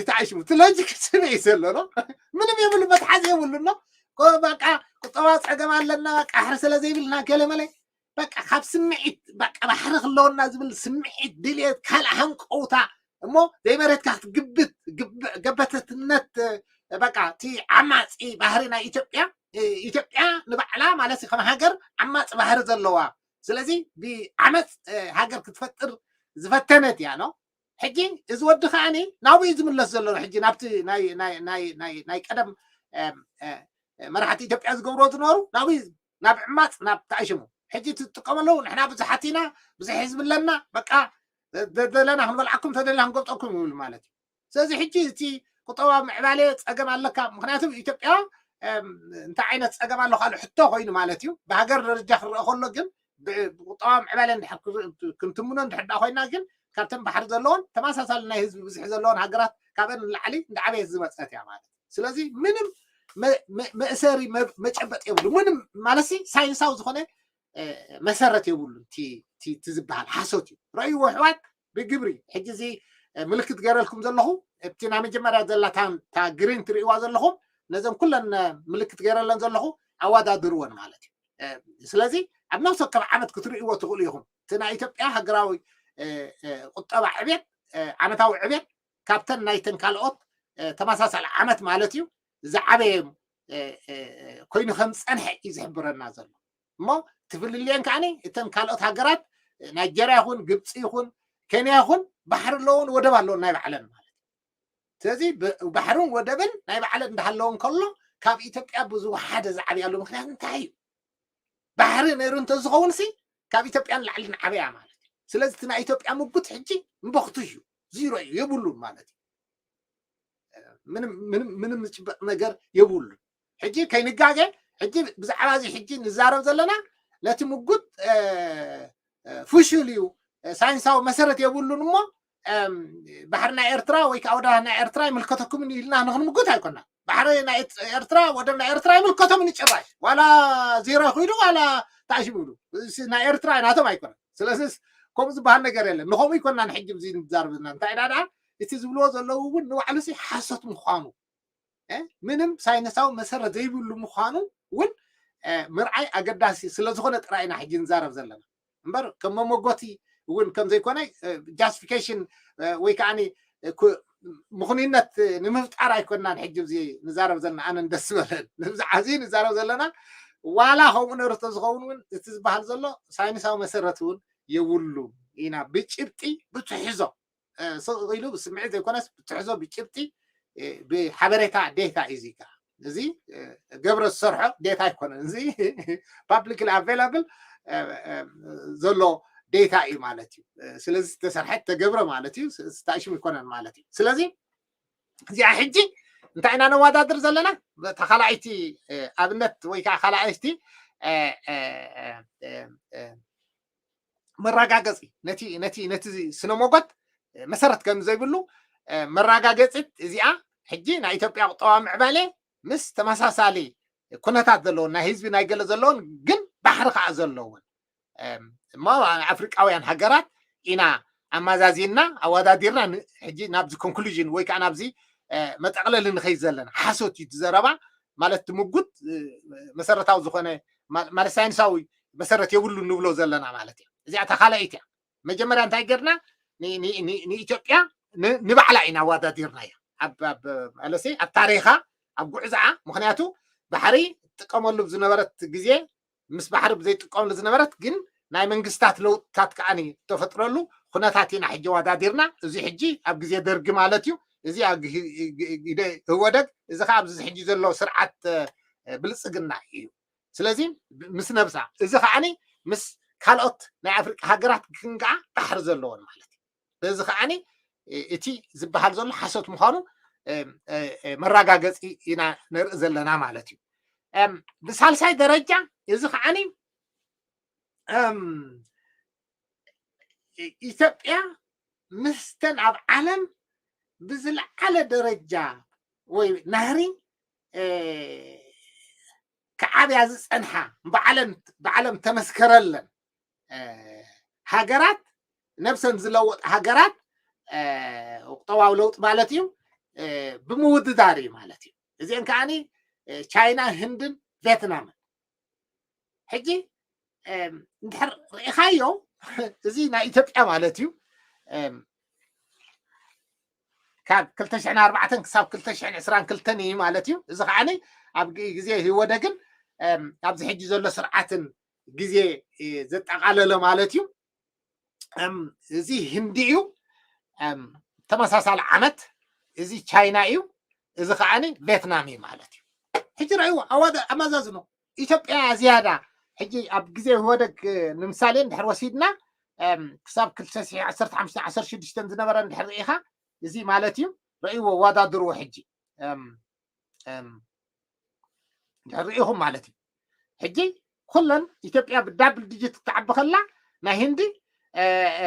ተዓሽሙ እቲ ሎጂክ ስበይ ዘሎ ኖ ምንም የብሉ መትሓዚ የብሉ ኖ በቃ ቁጠባ ፀገም ኣለና በቃ ሕሪ ስለ ዘይብልና ገለመለ በቃ ካብ ስምዒት በቃ ባሕሪ ክለወና ዝብል ስምዒት ድልየት ካልእ ሃንቀውታ እሞ ዘይመሬትካ ክትግብት ገበተትነት በቃ እቲ ዓማፂ ባህሪ ናይ ኢትዮጵያ ኢትዮጵያ ንባዕላ ማለት ከም ሃገር ዓማፂ ባህሪ ዘለዋ ስለዚ ብዓመፅ ሃገር ክትፈጥር ዝፈተነት እያ ነው ሕጂ እዚ ወዲ ከዓኒ ናብኡ እዩ ዝምለስ ዘሎ ሕጂ ናብቲ ናይ ቀደም መራሕቲ ኢትዮጵያ ዝገብሮ ዝነበሩ ናብኡ ናብ ዕማፅ ናብ ተኣሽሙ ሕጂ ትጥቀመለዉ ንሕና ብዙሓት ኢና ብዙሕ ህዝቢ ኣለና በቃ ዘለና ክንበልዓኩም ተደልና ክንገብፀኩም ይብሉ ማለት እዩ ስለዚ ሕጂ እቲ ቁጠባ ምዕባለ ፀገም ኣለካ ምክንያቱ ኢትዮጵያ እንታይ ዓይነት ፀገም ኣሎ ካልእ ሕቶ ኮይኑ ማለት እዩ ብሃገር ደረጃ ክረአ ከሎ ግን ብቁጠባ ምዕባለ ክንትምኖ እንድሕዳ ኮይና ግን ካብተን ባሕሪ ዘለዎን ተመሳሳሊ ናይ ህዝቢ ብዝሒ ዘለዎን ሃገራት ካብአን ንላዕሊ እንዳዓበየት ዝመፀት እያ ማለት ስለዚ ምንም መእሰሪ መጨበጥ የብሉ ምንም ማለት ሳይንሳዊ ዝኾነ መሰረት የብሉን እቲ ዝበሃል ሓሶት እዩ ረእይዎ ኣሕዋት ብግብሪ ሕጂ እዚ ምልክት ገረልኩም ዘለኹ እቲ ናይ መጀመርያ ዘላ ታ ግሪን ትርእይዋ ዘለኹም ነዘን ኩለን ምልክት ገይረለን ዘለኹ ኣወዳድርወን ማለት እዩ። ስለዚ ኣብ ነፍሲ ወከፍ ዓመት ክትርእይዎ ትኽእሉ ኢኹም። እቲ ናይ ኢትዮጵያ ሃገራዊ ቁጠባ ዕቤት፣ ዓመታዊ ዕቤት ካብተን ናይተን ካልኦት ተመሳሳሊ ዓመት ማለት እዩ ዝዓበየ ኮይኑ ከም ዝፀንሐ እዩ ዝሕብረና ዘሎ። እሞ ትፍልልየን ከዓኒ እተን ካልኦት ሃገራት ናይጀርያ ይኹን ግብፂ ይኹን ኬንያ ይኹን ባሕሪ ኣለዎን ወደብ ኣለዎን ናይ ባዕለን ማለት እዩ። ስለዚ ባሕርን ወደብን ናይ ባዕለን እንዳሃለወን ከሎ ካብ ኢትዮጵያ ብዝወሓደ ዝዓብያሉ ምክንያት እንታይ እዩ? ባሕሪ ነይሩ እንተዝኸውን ሲ ካብ ኢትዮጵያ ንላዕሊ ንዓበያ ማለት እዩ። ስለዚ እቲ ናይ ኢትዮጵያ ምጉት ሕጂ እምበኽቱ እዩ፣ ዚሮ እዩ፣ የብሉን ማለት እዩ። ምንም ዝጭበጥ ነገር የብሉን። ሕጂ ከይንጋገ፣ ሕጂ ብዛዕባ እዚ ሕጂ ንዛረብ ዘለና ነቲ ምጉት ፍሹል እዩ፣ ሳይንሳዊ መሰረት የብሉን እሞ ባሕሪ ናይ ኤርትራ ወይ ከዓ ወደብ ናይ ኤርትራ ይምልከተኩም ኢልና ንክንምጉት ኣይኮና። ባሕሪ ናይ ኤርትራ፣ ወደብ ናይ ኤርትራ ይምልከቶም ጭራሽ፣ ዋላ ዜሮ ይክዱ ዋላ ታሽ ይብሉ፣ ናይ ኤርትራ ናቶም ኣይኮነ። ስለዚ ከምኡ ዝበሃል ነገር የለን። ንከምኡ ይኮና ንሕጂ እዚ ንዛረብ ዘለና እንታይ ኢና ደኣ እቲ ዝብልዎ ዘለዉ እውን ንባዕሉ ሲ ሓሶት ምዃኑ ምንም ሳይንሳዊ መሰረት ዘይብሉ ምዃኑ እውን ምርዓይ ኣገዳሲ ስለዝኾነ ጥራይ ኢና ሕጂ ንዛረብ ዘለና እምበር ከም መመጎቲ እውን ከም ዘይኮነ ጃስቲፊኬሽን ወይ ከዓ ምኽንይነት ንምፍጣር ኣይኮናን ሕጂ እዚ ንዛረብ ዘለና። ኣነ እንደስ ዝበለን ንብዛዕ እዚ ንዛረብ ዘለና ዋላ ከምኡ ነርቶ ዝኸውን እውን እቲ ዝበሃል ዘሎ ሳይንሳዊ መሰረት እውን የብሉ ኢና ብጭብጢ ብትሕዞ ስቕ ኢሉ ብስምዒት ዘይኮነስ ብትሕዞ ብጭብጢ ብሓበሬታ ዴታ እዩ እዚ። እዚ ገብረ ዝሰርሖ ዴታ ኣይኮነን። እዚ ፓብሊክሊ ኣቬላብል ዘሎ ዴታ እዩ ማለት እዩ። ስለዚ ዝተሰርሐ ተገብረ ማለት እዩ። ስታሽም ይኮነን ማለት እዩ። ስለዚ እዚኣ ሕጂ እንታይ ኢና ነዋዳድር ዘለና? ተኻላኣይቲ ኣብነት ወይ ከዓ ካልኣይቲ መረጋገፂ ነቲ ነቲ ነቲ ስነ ሞጎት መሰረት ከም ዘይብሉ መረጋገፂት እዚኣ ሕጂ ናይ ኢትዮጵያ ቁጠባ ምዕባለ ምስ ተመሳሳሊ ኩነታት ዘለውን ናይ ህዝቢ ናይ ገለ ዘለውን ግን ባሕሪ ከዓ ዘለውን እሞ ኣፍሪቃውያን ሃገራት ኢና ኣማዛዚና ኣወዳዲርና ሕጂ ናብዚ ኮንክሉዥን ወይ ከዓ ናብዚ መጠቕለሊ ንኸይድ ዘለና ሓሶት እዩ ዘረባ ማለት ትምጉት መሰረታዊ ዝኾነ ማለት ሳይንሳዊ መሰረት የብሉ ንብሎ ዘለና ማለት እዩ። እዚኣ ተኻላኢት እያ። መጀመርያ እንታይ ገርና ንኢትዮጵያ ንባዕላ ኢና ኣወዳዲርና እያ ኣለሴ ኣብ ታሪኻ ኣብ ጉዕዛኣ ምክንያቱ ባሕሪ ትጥቀመሉ ዝነበረት ግዜ ምስ ባሕሪ ብዘይጥቀምሉ ዝነበረት ግን ናይ መንግስታት ለውጥታት ከዓ ተፈጥረሉ ኩነታት ኢና ሕጂ ኣወዳዲርና። እዚ ሕጂ ኣብ ግዜ ደርጊ ማለት እዩ። እዚ ህወደግ እዚ ከዓ ኣብዚ ሕጂ ዘሎ ስርዓት ብልፅግና እዩ። ስለዚ ምስ ነብሳ እዚ ከዓኒ ምስ ካልኦት ናይ ኣፍሪቃ ሃገራት ክንገዓ ባሕሪ ዘለዎን ማለት እዩ። በዚ ከዓኒ እቲ ዝበሃል ዘሎ ሓሶት ምዃኑ መረጋገፂ ኢና ንርኢ ዘለና ማለት እዩ። ብሳልሳይ ደረጃ እዚ ከዓኒ ኢትዮጵያ ምስተን ኣብ ዓለም ብዝለዓለ ደረጃ ወይ ናህሪ ክዓብያ ዝፀንሓ ብዓለም ተመስከረለን ሃገራት ነብሰን ዝለወጥ ሃገራት ቁጠባዊ ለውጥ ማለት እዩ ብምውድዳር እዩ ማለት እዩ። እዚአን ከዓኒ ቻይና፣ ህንድን ቬትናምን። ሕጂ እንድሕር ርኢኻዮ እዚ ናይ ኢትዮጵያ ማለት እዩ ካብ ክልተ ሽሕን ኣርባዕተን ክሳብ ክልተ ሽሕን ዕስራን ክልተን እዩ ማለት እዩ። እዚ ከዓኒ ኣብ ግዜ ህወደግን ኣብዚ ሕጂ ዘሎ ስርዓትን ግዜ ዘጠቓለለ ማለት እዩ። እዚ ህንዲ እዩ ተመሳሳሊ ዓመት፣ እዚ ቻይና እዩ፣ እዚ ከዓኒ ቬትናም እዩ ማለት እዩ። ሕጂ ረእይዎ ኣማዛዝኖ ኢትዮጵያ ዝያዳ ሕጂ ኣብ ግዜ ህወደግ ንምሳሌ እንድሕር ወሲድና ክሳብ ክልተ ሽሕን ዓሰርተ ሓሙሽተን ዓሰርተ ሽዱሽተን ዝነበረ እንድሕር ርኢኻ እዚ ማለት እዩ ረእይዎ ኣወዳድርዎ ሕጂ ርኢኹም ማለት እዩ። ሕጂ ኩለን ኢትዮጵያ ብዳብል ዲጂት ትዓቢ ከላ ናይ ህንዲ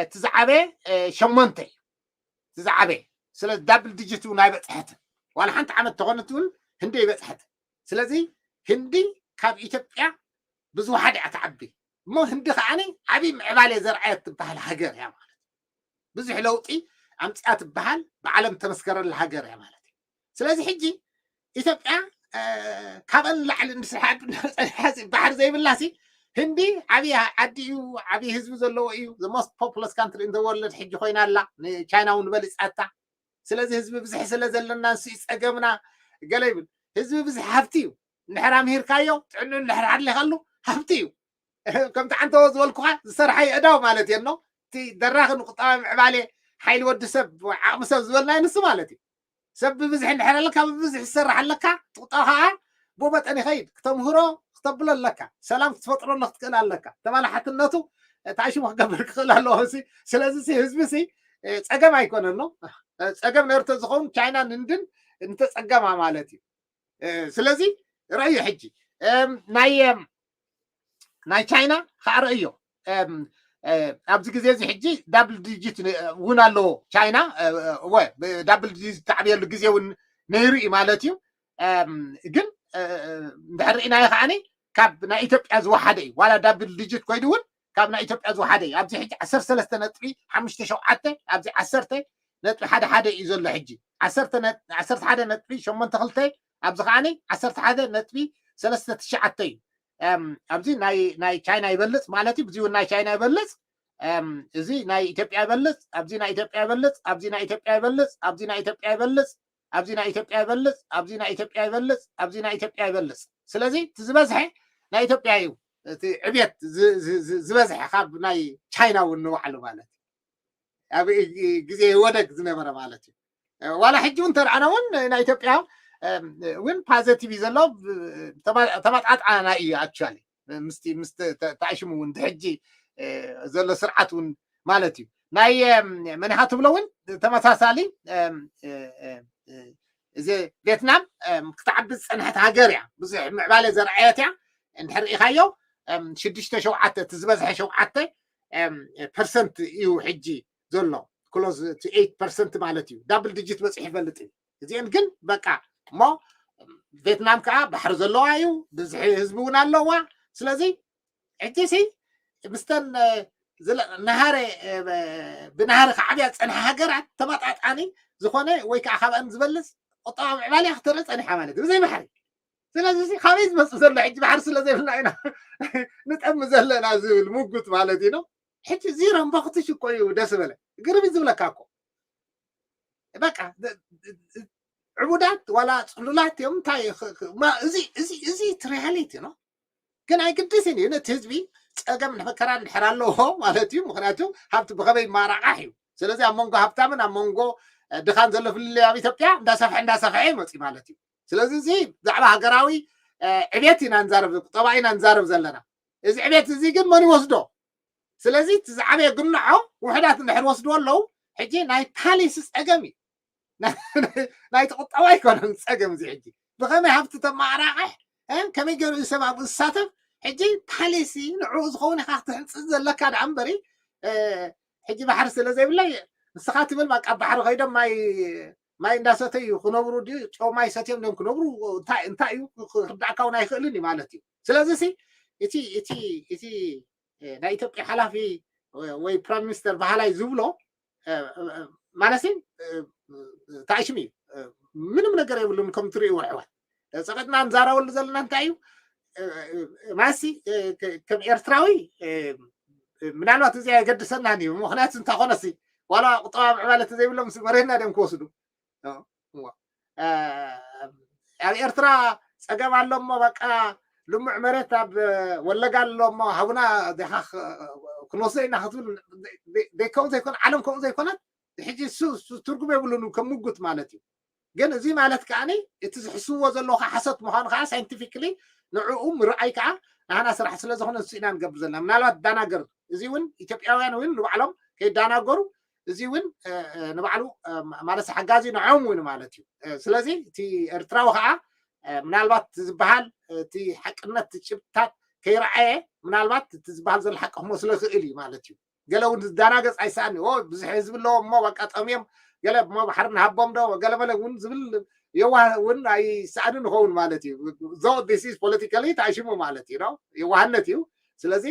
እቲ ዝዓበየ ሸሞንተ እዩ እቲ ዝዓበየ። ስለዚ ዳብል ዲጂት እውን ኣይበፅሐትን ዋላ ሓንቲ ዓመት ተኾነት እውን ህንዲ ኣይበፅሐትን። ስለዚ ህንዲ ካብ ኢትዮጵያ ብዝወሓደ እያ ትዓቢ እሞ ህንዲ ከዓኒ ዓብዪ ምዕባለ ዘርዓየት ትበሃል ሃገር እያ ማለት ብዙሕ ለውጢ ኣምፅኣ ትበሃል ብዓለም ተመስከረላ ሃገር እያ ማለት እዩ። ስለዚ ሕጂ ኢትዮጵያ ካብአን ላዕሊ እንድስሓ ጸኒሓ ባሕሪ ዘይብላሲ፣ ህንዲ ዓብዪ ዓዲ እዩ፣ ዓብዪ ህዝቢ ዘለዎ እዩ። The most populous country in the world ሕጂ ኮይና ኣላ። ንቻይና እውን በሊፃታ። ስለዚ ህዝቢ ብዝሒ ስለ ዘለና ንሱ እዩ ፀገምና። ገለ ይብል፣ ህዝቢ ብዝሒ ሃብቲ እዩ። እንድሕር ኣምሂርካዮ፣ ጥዕንኡ እንድሕር ሓሊኻሉ፣ ሃብቲ እዩ። ከምቲ ዓንተቦ ዝበልኩኻ፣ ዝሰርሓ የእዳው ማለት እየ። እቲ ደራኺ ንቁጠባዊ ምዕባሌ፣ ሓይሊ ወዲ ሰብ፣ ዓቕሚ ሰብ ዝበልናዮ ንሱ ማለት እዩ። ሰብ ብብዝሒ እንድሕር ኣለካ፣ ብብዝሒ ዝሰርሕ ኣለካ፣ ትቁጣ ከዓ ብኡ መጠን ይኸይድ። ክተምህሮ ክተብሎ ኣለካ፣ ሰላም ክትፈጥረሉ ክትክእል ኣለካ። ተማላሓትነቱ ታሽሙ ክገብር ክኽእል ኣለዎ። ስለዚ ህዝቢ ፀገም ኣይኮነን ነው። ፀገም ነርተ ዝኸውን ቻይናን ህንድን እንተፀገማ ማለት እዩ። ስለዚ ረእዩ ሕጂ ናይ ናይ ቻይና ከዓ ረእዮ ኣብዚ ግዜ እዚ ሕጂ ዳብል ዲጂት እውን ኣለዎ ቻይና። ዳብል ዲጂት ተዕብየሉ ግዜ እውን ነይሩ እዩ ማለት እዩ። ግን እንድሕር ርኢናዮ ከዓኒ ካብ ናይ ኢትዮጵያ ዝወሓደ እዩ። ዋላ ዳብል ዲጂት ኮይኑ እውን ካብ ናይ ኢትዮጵያ ዝወሓደ እዩ። ኣብዚ ሕጂ ዓሰርተ ሰለስተ ነጥቢ ሓሙሽተ ሸውዓተ፣ ኣብዚ ዓሰርተ ነጥቢ ሓደ ሓደ እዩ ዘሎ ሕጂ። ዓሰርተ ነ-፣ ዓሰርተ ሓደ ነጥቢ ሸሞንተ ክልተ፣ ኣብዚ ከዓኒ ዓሰርተ ሓደ ነጥቢ ሰለስተ ትሽዓተ እዩ። ኣብዚ ናይ ናይ ቻይና ይበልፅ ማለት እዩ። እዚ እውን ናይ ቻይና ይበልፅ፣ እዚ ናይ ኢትዮጵያ ይበልፅ፣ ኣብዚ ናይ ኢትዮጵያ ይበልፅ፣ ኣብዚ ናይ ኢትዮጵያ ይበልፅ፣ ኣብዚ ናይ ኢትዮጵያ ይበልፅ፣ ኣብዚ ናይ ኢትዮጵያ ይበልፅ፣ ኣብዚ ናይ ኢትዮጵያ ይበልፅ፣ ኣብዚ ናይ ኢትዮጵያ ይበልፅ። ስለዚ እቲ ዝበዝሐ ናይ ኢትዮጵያ እዩ፣ እቲ ዕብየት ዝ-፣ ዝ-፣ ዝ-፣ ዝበዝሐ ካብ ናይ ቻይና እውን ንባዕሉ ማለት እዩ። ኣብ ግዜ ወደግ ዝነበረ ማለት እዩ። ዋላ ሕጂ እውን ተርኣና እውን ናይ ኢትዮጵያ እውን ፓዘቲቭ እዩ ዘሎ። ተማ-፣ ተመጣጣና እዩ ኣክቹዋሊ ምስቲ ምስ ተ-፣ ተ-፣ ተኣሽሙ እውን ድሕጂ ዘሎ ስርዓት እውን ማለት እዩ። ናይ መኒኻ ትብሎ እውን ተመሳሳሊ እዚ ቬትናም ክትዓቢ ዝፀንሐት ሃገር እያ። ብዙሕ ምዕባለ ዘርኣየት እያ። እንድሕር ርኢኻዮ ሽዱሽተ ሸውዓተ፣ እቲ ዝበዝሐ ሸውዓተ ፐርሰንት እዩ ሕጂ ዘሎ። ክሎዝ ቱ ኤይት ፐርሰንት ማለት እዩ። ዳብል ዲጂት በፂሑ ይፈልጥ እዩ። እዚአን ግን በቃ እሞ ቬትናም ከዓ ባሕሪ ዘለዋ እዩ፣ ብዝሒ ህዝቢ እውን ኣለዋ። ስለዚ ሕጂ ሲ ምስተን ናሃረ ብናሃረ ክዓብያ ዝፀንሐ ሃገራት ተመጣጣኒ ዝኾነ ወይ ከዓ ካብአን ዝበልፅ ቁጠባ ምዕባለ ክትርኢ ፀኒሓ ማለት እዩ። ብዘይ ባሕሪ ስለዚ ካበይ ዝመፅእ ዘሎ ሕጂ ባሕሪ ስለ ዘይብልና ኢና ንጠሚ ዘለና ዝብል ምጉት ማለት እዩ ነው። ሕጂ ዚሮ እምበኽትሽ እኮ እዩ ደስ በለ ግርም ዝብለካ እኮ በቃ ዕቡዳት ዋላ ፅሉላት እዮም። እንታይ እዚ እዚ እዚ ሪያሊቲ ነው። ግን ኣይግድስን እዩ ነቲ ህዝቢ ፀገም ንመከራ እንድሕር ኣለዎ ማለት እዩ። ምክንያቱ ሃብቲ ብኸመይ ማራቃሕ እዩ። ስለዚ ኣብ መንጎ ሃብታምን ኣብ መንጎ ድኻን ዘሎ ፍልልይ ኣብ ኢትዮጵያ እንዳሰፍሐ እንዳሰፍሐ ይመፅእ ማለት እዩ። ስለዚ እዚ ብዛዕባ ሃገራዊ ዕቤት ኢና ንዛረብ፣ ቁጠባ ኢና ንዛረብ ዘለና። እዚ ዕቤት እዚ ግን መን ይወስዶ? ስለዚ እቲ ዝዓበየ ግንዖ ውሕዳት እንድሕር ወስድዎ ኣለዉ። ሕጂ ናይ ፓሊሲ ፀገም እዩ። ናይቲ ቁጠባ ኣይኮነን ፀገም እዚ ሕጂ ብኸመይ ሃብቲ ተመዓራቕሕ ከመይ ገይሩ እዩ ሰብ ኣብኡ ዝሳተፍ? ሕጂ ፓሊሲ ንዕኡ ዝኸውን ኢኻ ክትሕንፅፅ ዘለካ ደኣ እምበሪ ሕጂ ባሕሪ ስለ ዘይብለይ ንስኻ ትብል በቃ ባሕሪ ከይዶም ማይ ማይ እንዳሰተዩ ክነብሩ ድዩ ጨው ማይ ሰትዮም ድዮም ክነብሩ እንታይ እንታይ እዩ ክርዳእካ እውን ኣይኽእልን እዩ ማለት እዩ። ስለዚ እቲ እቲ እቲ ናይ ኢትዮጵያ ሓላፊ ወይ ፕራይም ሚኒስተር ባህላይ ዝብሎ ማለት ተኣሽም እዩ። ምንም ነገር የብሉን። ከም ትሪእዎ ኣሕዋት ፀቐጥና ንዛረበሉ ዘለና እንታይ እዩ? ማሲ ከም ኤርትራዊ ምናልባት እዚ ኣየገድሰናን እዩ። ምክንያቱ እንተኾነሲ ዋላ ቁጠባ ምዕባለ ተዘይብሎም መሬትና ድዮም ክወስዱ። ኣብ ኤርትራ ፀገም ኣሎ እሞ በቃ ልሙዕ መሬት ኣብ ወለጋ ኣሎ እሞ ሃቡና ዲኻ ክንወስዶ ኢና ክትብል ከምኡ ዘይኮነ ዓለም ከምኡ ዘይኮነት። ሕጂ እሱ ትርጉም የብሉን ከም ምጉት ማለት እዩ። ግን እዚ ማለት ከዓ እቲ ዝሕስብዎ ዘለዉ ከዓ ሓሰት ምዃኑ ከዓ ሳይንቲፊክሊ ንዕኡ ምርኣይ ከዓ ናህና ስራሕ ስለዝኾነ ንሱ ኢና ንገብር ዘለና። ምናልባት ዳናገር እዚ እውን ኢትዮጵያውያን እውን ንባዕሎም ከይዳናገሩ እዚ እውን ንባዕሉ ማለት ሓጋዚ ንዖም እውን ማለት እዩ። ስለዚ እቲ ኤርትራዊ ከዓ ምናልባት ዝበሃል እቲ ሓቅነት ጭብጥታት ከይረኣየ ምናልባት እቲ ዝበሃል ዘሎ ሓቂ ክመስሎ ይኽእል እዩ ማለት እዩ። ገለ እውን ዝዳናገፅ ኣይሰኣን ብዙሕ ህዝቢ ኣለዎ እሞ በቃ ጠምዮም ገለ እሞ ባሕሪ ንሃቦም ዶ ገለመለ እውን ዝብል የዋህ እውን ኣይሰኣንን ይኸውን ማለት እዩ። ዞ ዲስ ኢዝ ፖለቲካሊ ተኣሽሙ ማለት እዩ ነው የዋህነት እዩ። ስለዚ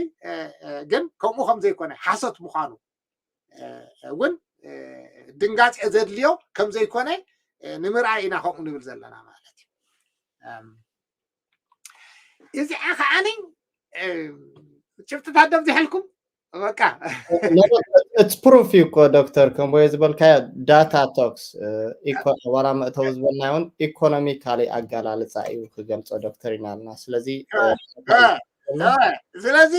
ግን ከምኡ ከም ዘይኮነ ሓሶት ምዃኑ እውን ድንጋፂ ዘድልዮ ከም ዘይኮነ ንምርኣይ ኢና ከምኡ ንብል ዘለና ማለት እዩ። እዚኣ ከዓኒ ጭብጥታት ደብዚሐልኩም በቃ። እቲ ፕሩፍ እዩ እኮ ዶክተር፣ ከምቦየ ዝበልካዮ ዳታ ቶክስ፣ ዋላ መእተዊ ዝበልና እውን ኢኮኖሚካሊ ኣገላልፃ እዩ ክገልፆ ዶክተር ኢናልና። ስለዚ ስለዚ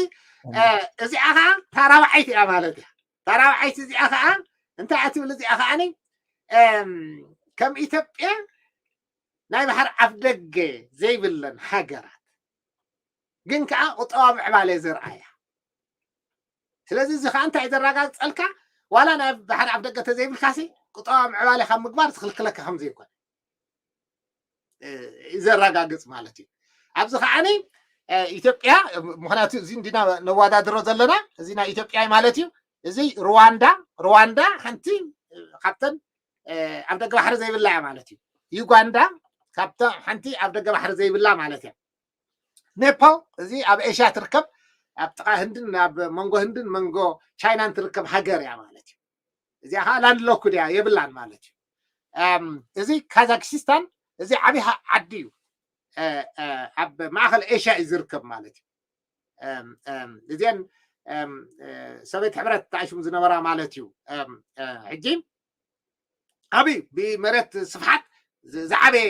እዚኣ ከዓ ታራባዓይቲ እያ ማለት እያ። ታራባዓይቲ እዚኣ ከዓ እንታይ እያ ትብል? እዚኣ ከዓ ከም ኢትዮጵያ ናይ ባሕሪ ኣፍ ደገ ዘይብለን ሃገራት ግን ከዓ ቁጠባ ምዕባለ ዘርኣያ። ስለዚ እዚ ከዓ እንታይ ዘረጋግፀልካ? ዋላ ናይ ባሕሪ ኣፍ ደገ ተዘይብልካሲ ቁጠባ ምዕባለ ካብ ምግባር ዝክልክለካ ከም ዘይኮነ ዘረጋግፅ ማለት እዩ። ኣብዚ ከዓኒ ኢትዮጵያ፣ ምክንያቱ እዚ እንዲና ነዋዳድሮ ዘለና፣ እዚ ናይ ኢትዮጵያ ማለት እዩ። እዚ ሩዋንዳ፣ ሩዋንዳ ሓንቲ ካብተን ኣብ ደገ ባሕሪ ዘይብላ እያ ማለት እዩ። ዩጋንዳ ካብተ ሓንቲ ኣብ ደገ ባሕሪ ዘይብላ ማለት እያ። ኔፓል እዚ ኣብ ኤሽያ ትርከብ፣ ኣብ ጥቓ ህንድን ኣብ መንጎ ህንድን መንጎ ቻይናን ትርከብ ሃገር እያ ማለት እዩ። እዚኣ ከዓ ላንድ ሎክድ እያ፣ የብላን ማለት እዩ። እዚ ካዛክስታን እዚ ዓብዪ ዓዲ እዩ፣ ኣብ ማእኸል ኤሽያ እዩ ዝርከብ ማለት እዩ። እዚአን ሰበይቲ ሕብረት ተኣሽሙ ዝነበራ ማለት እዩ። ሕጂ ዓብዪ ብመሬት ስፍሓት ዝዓበየ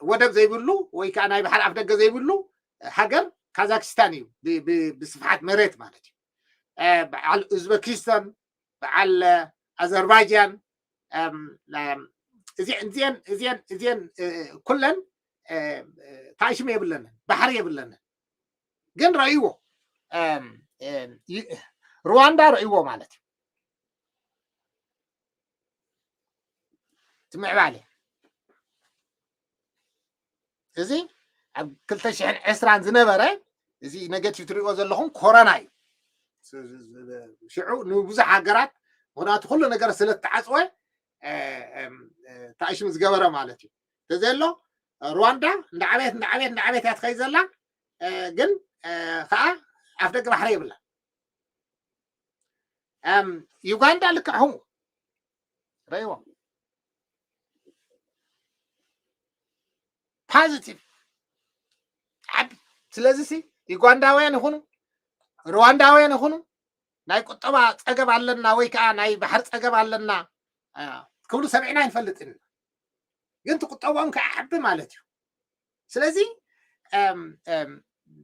ወደብ ዘይብሉ ወይ ከዓ ናይ ባሕሪ ኣፍ ደገ ዘይብሉ ሃገር ካዛክስታን እዩ፣ ብስፍሓት መሬት ማለት እዩ። በዓል ኡዝበኪስታን፣ በዓል ኣዘርባይጃን፣ እዚአን ኩለን ታእሽም የብለንን፣ ባሕሪ የብለንን። ግን ረእይዎ፣ ሩዋንዳ ረእይዎ ማለት እዩ። ትምዕባለ እዚ ኣብ ክልተ ሽሕን ዕስራን ዝነበረ፣ እዚ ኔጌቲቭ ትሪእዎ ዘለኹም ኮሮና እዩ። ሽዑ ንብዙሕ ሃገራት፣ ምክንያቱ ኩሉ ነገር ስለ ተዓፅወ፣ ታእሽም ዝገበረ ማለት እዩ። ተዘሎ ሩዋንዳ እንዳዓበየት እንዳዓበየት እንዳዓበየት እያ ትኸይድ ዘላ። ግን ከዓ ኣፍ ደገ ባሕሪ የብላ። ዩጋንዳ ልክዕ ከምኡ ረእይዎ፣ ፓዚቲቭ ዓቢ። ስለዚ ሲ ዩጋንዳውያን ይኹኑ ሩዋንዳውያን ይኹኑ ናይ ቁጠባ ፀገብ ኣለና ወይ ከዓ ናይ ባሕሪ ፀገብ ኣለና ክብሉ ሰሚዕና ኣይንፈልጥን ኢና። ግን ትቁጠቦም ከዓ ዓቢ ማለት እዩ። ስለዚ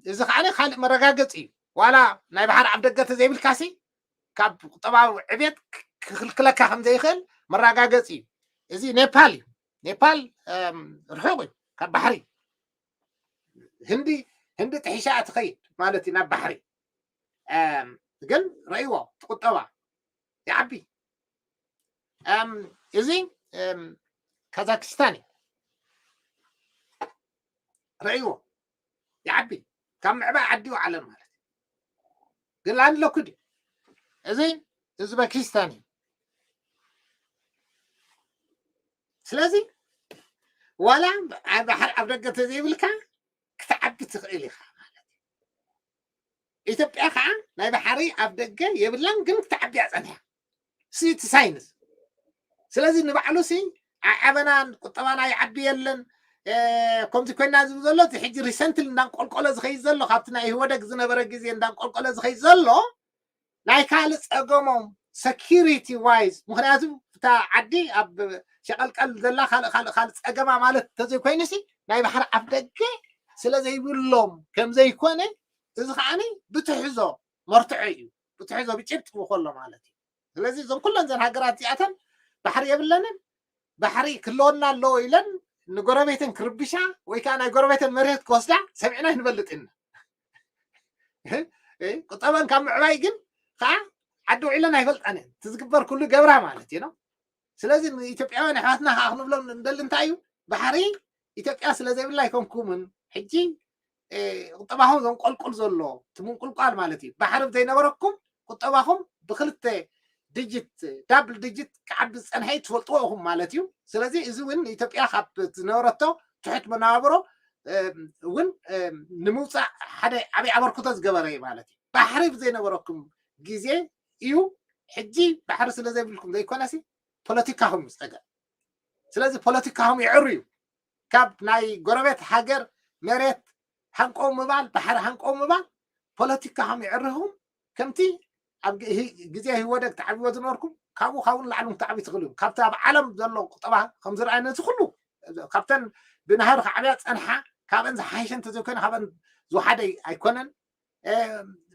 እዚ ከዓ ካልእ መረጋገፂ እዩ። ዋላ ናይ ባሕሪ ኣፍ ደገ ተዘይብልካሲ ካብ ቁጠባዊ ዕቤት ክክልክለካ ከም ዘይኽእል መረጋገፂ እዩ። እዚ ኔፓል እዩ። ኔፓል ርሑቕ እዩ ካብ ባሕሪ። ህንዲ ህንዲ ጥሒሻ ትኸይድ ማለት እዩ ናብ ባሕሪ። ግን ረእይዎ ትቁጠባ ይዓቢ። እዚ ካዛክስታን እዩ። ረእይዎ ይዓቢ፣ ካብ ምዕባይ ዓዲ ይውዓለን ማለት እዩ። ግን ላንድ ሎክድ እዩ። እዚ ኡዝበኪስታን እዩ። ስለዚ ዋላ ባሕሪ ኣፍ ደገ ተዘይብልካ ክትዓቢ ትኽእል ኢኻ ማለት እዩ። ኢትዮጵያ ከዓ ናይ ባሕሪ ኣፍ ደገ የብላን፣ ግን ክትዓቢ እያ ፀኒሓ። እቲ ሳይንስ። ስለዚ ንባዕሉ ሲ ዓበናን ቁጠባና ይዓቢ የለን። ከምዚ ኮይና ዝብል ዘሎ እቲ ሕጂ ሪሰንትሊ እንዳንቆልቆለ ዝኸይድ ዘሎ ካብቲ ናይ ኢህወደግ ዝነበረ ግዜ እንዳንቆልቆለ ዝኸይድ ዘሎ ናይ ካልእ ፀገሞም ሰኪሪቲ ዋይዝ፣ ምክንያቱ እታ ዓዲ ኣብ ሸቀልቀል ዘላ ካልእ ካልእ ካልእ ፀገማ ማለት እንተዘይኮይኑ ሲ ናይ ባሕሪ ኣፍ ደገ ስለ ዘይብሎም ከም ዘይኮነ እዚ ከዓኒ ብትሕዞ መርትዖ እዩ። ብትሕዞ ብጭብጢ ከሎ ማለት እዩ። ስለዚ እዞም ኩለን ዘን ሃገራት እዚኣተን ባሕሪ የብለንን፣ ባሕሪ ክህልወና ኣለዎ ኢለን ንጎረቤተን ክርብሻ ወይ ከዓ ናይ ጎረቤተን መሬት ክወስዳ ሰሚዕና ኣይንፈልጥን ኢና። ቁጠበን ካብ ምዕባይ ግን ከዓ ዓዲ ውዒለን ኣይፈልጣን እየን። እቲ ዝግበር ኩሉ ገብራ ማለት እዩ ነው። ስለዚ ንኢትዮጵያውያን ኣሕዋትና ከዓ ክንብሎም እንደሊ እንታይ እዩ፣ ባሕሪ ኢትዮጵያ ስለ ዘይብላ ኣይኮንኩምን ሕጂ ቁጠባኹም ዘንቆልቁል ዘሎ፣ እቲ ምንቁልቋል ማለት እዩ። ባሕሪ ዘይነበረኩም ቁጠባኹም ብክልተ ዲጂት ዳብል ዲጂት ክዓቢ ዝፀንሐ ትፈልጥዎ ኢኹም ማለት እዩ። ስለዚ እዚ እውን ኢትዮጵያ ካብ ዝነበረቶ ትሑት መነባብሮ እውን ንምውፃእ ሓደ ዓብይ ኣበርክቶ ዝገበረ እዩ ማለት እዩ። ባሕሪ ብዘይነበረኩም ግዜ እዩ። ሕጂ ባሕሪ ስለ ዘይብልኩም ዘይኮነሲ ፖለቲካኹም ምስ ፀገም፣ ስለዚ ፖለቲካኹም የዕሩ እዩ። ካብ ናይ ጎረቤት ሃገር መሬት ሃንቆው ምባል፣ ባሕሪ ሃንቆው ምባል ፖለቲካ ከም ይዕርኹም ከምቲ ኣብ ግ- ህ- ግዜ ህወደግ ትዓብዎ ዝነበርኩም ካብኡ ካብኡ ንላዕሊ እውን ክትዓብዩ ትኽእሉ እዩ። ካብቲ ኣብ ዓለም ዘሎ ቁጠባ ከም ዝረኣየ ነዚ ኩሉ ካብተን ብናህሪ ክዓብያ ዝጸንሓ ካብአን ዝሓይሸ እንተዘይኮይነ ካብአን ዝወሓደ ኣይኮነን። እ፣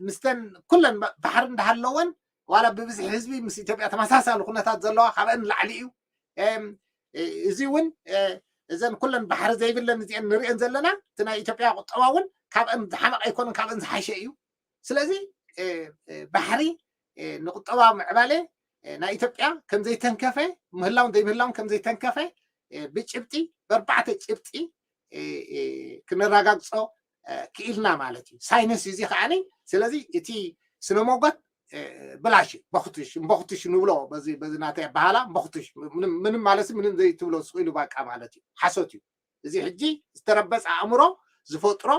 ምስተን ኩለን ባ- ባሕሪ እንዳሃለወን ዋላ ብብዝሒ ህዝቢ ምስ ኢትዮጵያ ተመሳሳሊ ኩነታት ዘለዋ ካብአን ንላዕሊ እዩ። እም፣ እ፣ እዚ እውን እ፣ እዘን ኩለን ባሕሪ ዘይብለን እዚአን ንሪአን ዘለና እቲ ናይ ኢትዮጵያ ቁጠባ እውን ካብአን ዝሓመቐ ኣይኮነን፣ ካብአን ዝሓሸ እዩ። ስለዚ እ፣ እ፣ ባሕሪ እ፣ ንቁጠባ ምዕባለ እ፣ ናይ ኢትዮጵያ ከም ዘይተንከፈ ምህላውን ዘይምህላውን ከም ዘይተንከፈ እ፣ ብጭብጢ ብኣርባዕተ ጭብጢ እ፣ እ፣ ክነረጋግጾ እ፣ ክኢልና ማለት እዩ። ሳይንስ እዩ እዚ ከዓኒ። ስለዚ እቲ ስነ ሞጎት እ፣ ብላሽ እዩ። በኽቱሽ እምበኽቱሽ ንብሎ በዚ በዚ ናተይ ኣበሃላ እምበኽቱሽ ምንም ምንም ማለት ምንም ዘይትብሎ ስቕ ኢሉ ባቃ ማለት እዩ። ሓሶት እዩ። እዚ ሕጂ ዝተረበፀ ኣእምሮ ዝፈጥሮ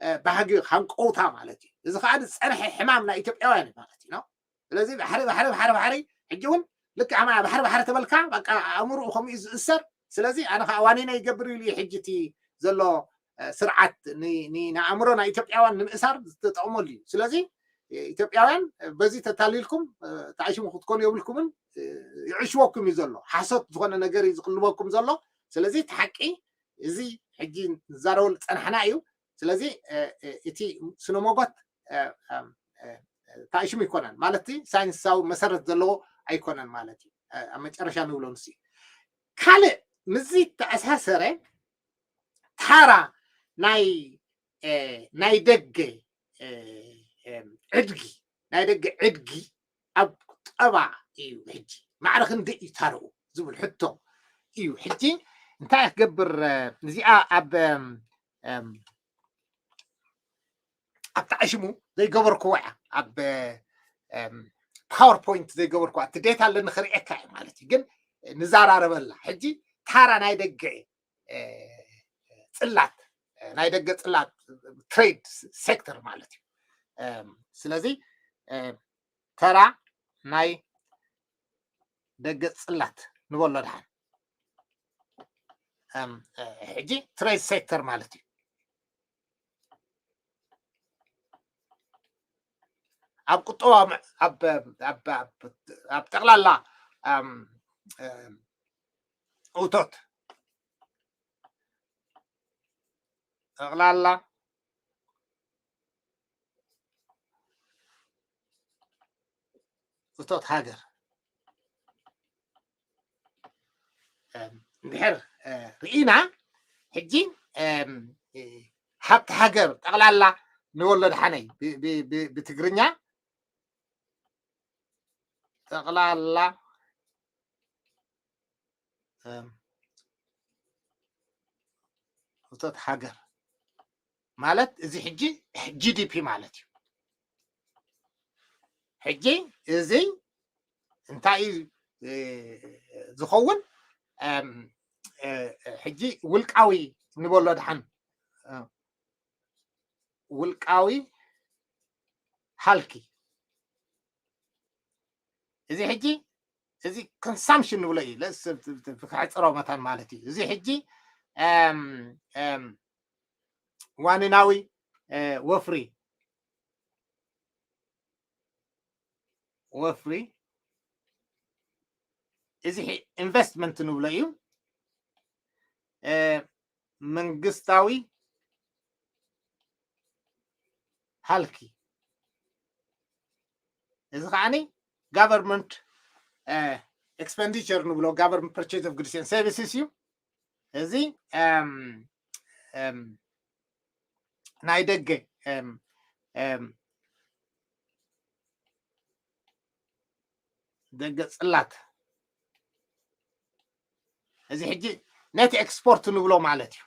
እ፣ ባህጊ ሃንቀውታ ማለት እዩ። እዚ ከዓ ዝፀንሐ ሕማም ናይ ኢትዮጵያውያን እዩ ማለት እዩ ነው። ስለዚ ባሕሪ ባሕሪ ባሕሪ ባሕሪ ሕጂ እውን ልክዕ ኣማ ባሕሪ ባሕሪ ተበልካ በቃ ኣእምሮኡ ከምኡ እዩ ዝእሰር። ስለዚ ኣነ ከዓ ዋኒነ ይገብር ኢሉ እዩ ሕጂ እቲ ዘሎ እ፣ ስርዓት ን- ን- ንኣእምሮ ናይ ኢትዮጵያውያን ንምእሳር ዝተጠቕመሉ እዩ። ስለዚ እ፣ ኢትዮጵያውያን በዚ ተታሊልኩም እ፣ ተዓሽሙ ክትኮኑ የብልኩምን። እ፣ ይዕሽወኩም እዩ ዘሎ፣ ሓሶት ዝኾነ ነገር እዩ ዝቕልበኩም ዘሎ። ስለዚ እቲ ሓቂ እዚ ሕጂ ንዛረበሉ ዝፀናሕና እዩ። ስለዚ እ፣ እ፣ እቲ ስነ ሞጎት እ፣ እ፣ እ፣ ተኣሽሙ ኣይኮነን ማለት እቲ ሳይንሳዊ መሰረት ዘለዎ ኣይኮነን ማለት እዩ። እ፣ ኣብ መጨረሻ ንብሎ ንሱ እዩ። ካልእ ምስዚ ተኣሳሰረ ታራ ናይ እ፣ ናይ ደገ እ፣ እ፣ ዕድጊ ናይ ደገ ዕድጊ ኣብ ቁጠባ እዩ። ሕጂ ማዕረ ክንደይ እዩ ታርኡ ዝብል ሕቶ እዩ። ሕጂ እንታይ ክገብር እ፣ እዚኣ ኣብ እም፣ እም፣ ኣብ ተዓሽሙ ዘይገበርክዎ እያ ኣብ ፓወርፖይንት ዘይገበርክዋ እቲ ዴታ ኣለኒ ክርእየካ እየ ማለት እዩ። ግን ንዛራረበላ ሕጂ ታራ ናይ ደገ እ፣ ጽላት እ፣ ናይ ደገ ጽላት ትሬድ ሴክተር ማለት እዩ። እም፣ ስለዚ እ፣ ተራ ናይ ደገ ጽላት ንበሎ ድሓን እም፣ እ፣ ሕጂ ትሬድ ሴክተር ማለት እዩ። ኣብ ቁጠባ ኣብ ኣብ ኣብ ኣብ ጠቕላላ እም፣ እም፣ እቶት ጠቕላላ እቶት ሃገር እም፣ እንድሕር እ፣ ርኢና ሕጂ እም፣ እ፣ ሃብቲ ሃገር ጠቕላላ ንበሎ ድሓነይ ብ- ብ- ብ- ብትግርኛ ጠቕላላ እም፣ እቶት ሃገር ማለት እዚ ሕጂ ጂ ዲ ፒ ማለት እዩ። ሕጂ እዚ እንታይ እዩ እ፣ ዝኸውን? እም፣ እ፣ ሕጂ ውልቃዊ ንበሎ ድሓን እ፣ ውልቃዊ ሃልኪ እዚ ሕጂ እዚ ኮንሳምሽን ንብሎ እዩ። ለስ- ክሕፅሮ መታን ማለት እዩ። እዚ ሕጂ እም፣ እም፣ ዋኒናዊ እ፣ ወፍሪ ወፍሪ እዚ ሒ- ኢንቨስትመንት ንብሎ እዩ። እ፣ መንግስታዊ ሃልኪ እዚ ከዓኒ ጋቨርንመንት ኤክስፐንዲቸር ንብሎ ጋቨርንመንት ፐርቼዝ ኦፍ ጉድስ ኤንድ ሰርቪስስ እዩ። እዚ እም፣ እም፣ ናይ ደገ እም፣ እም፣ ደገ ጽላት እዚ ሕጂ ኔት ኤክስፖርት ንብሎ ማለት እዩ።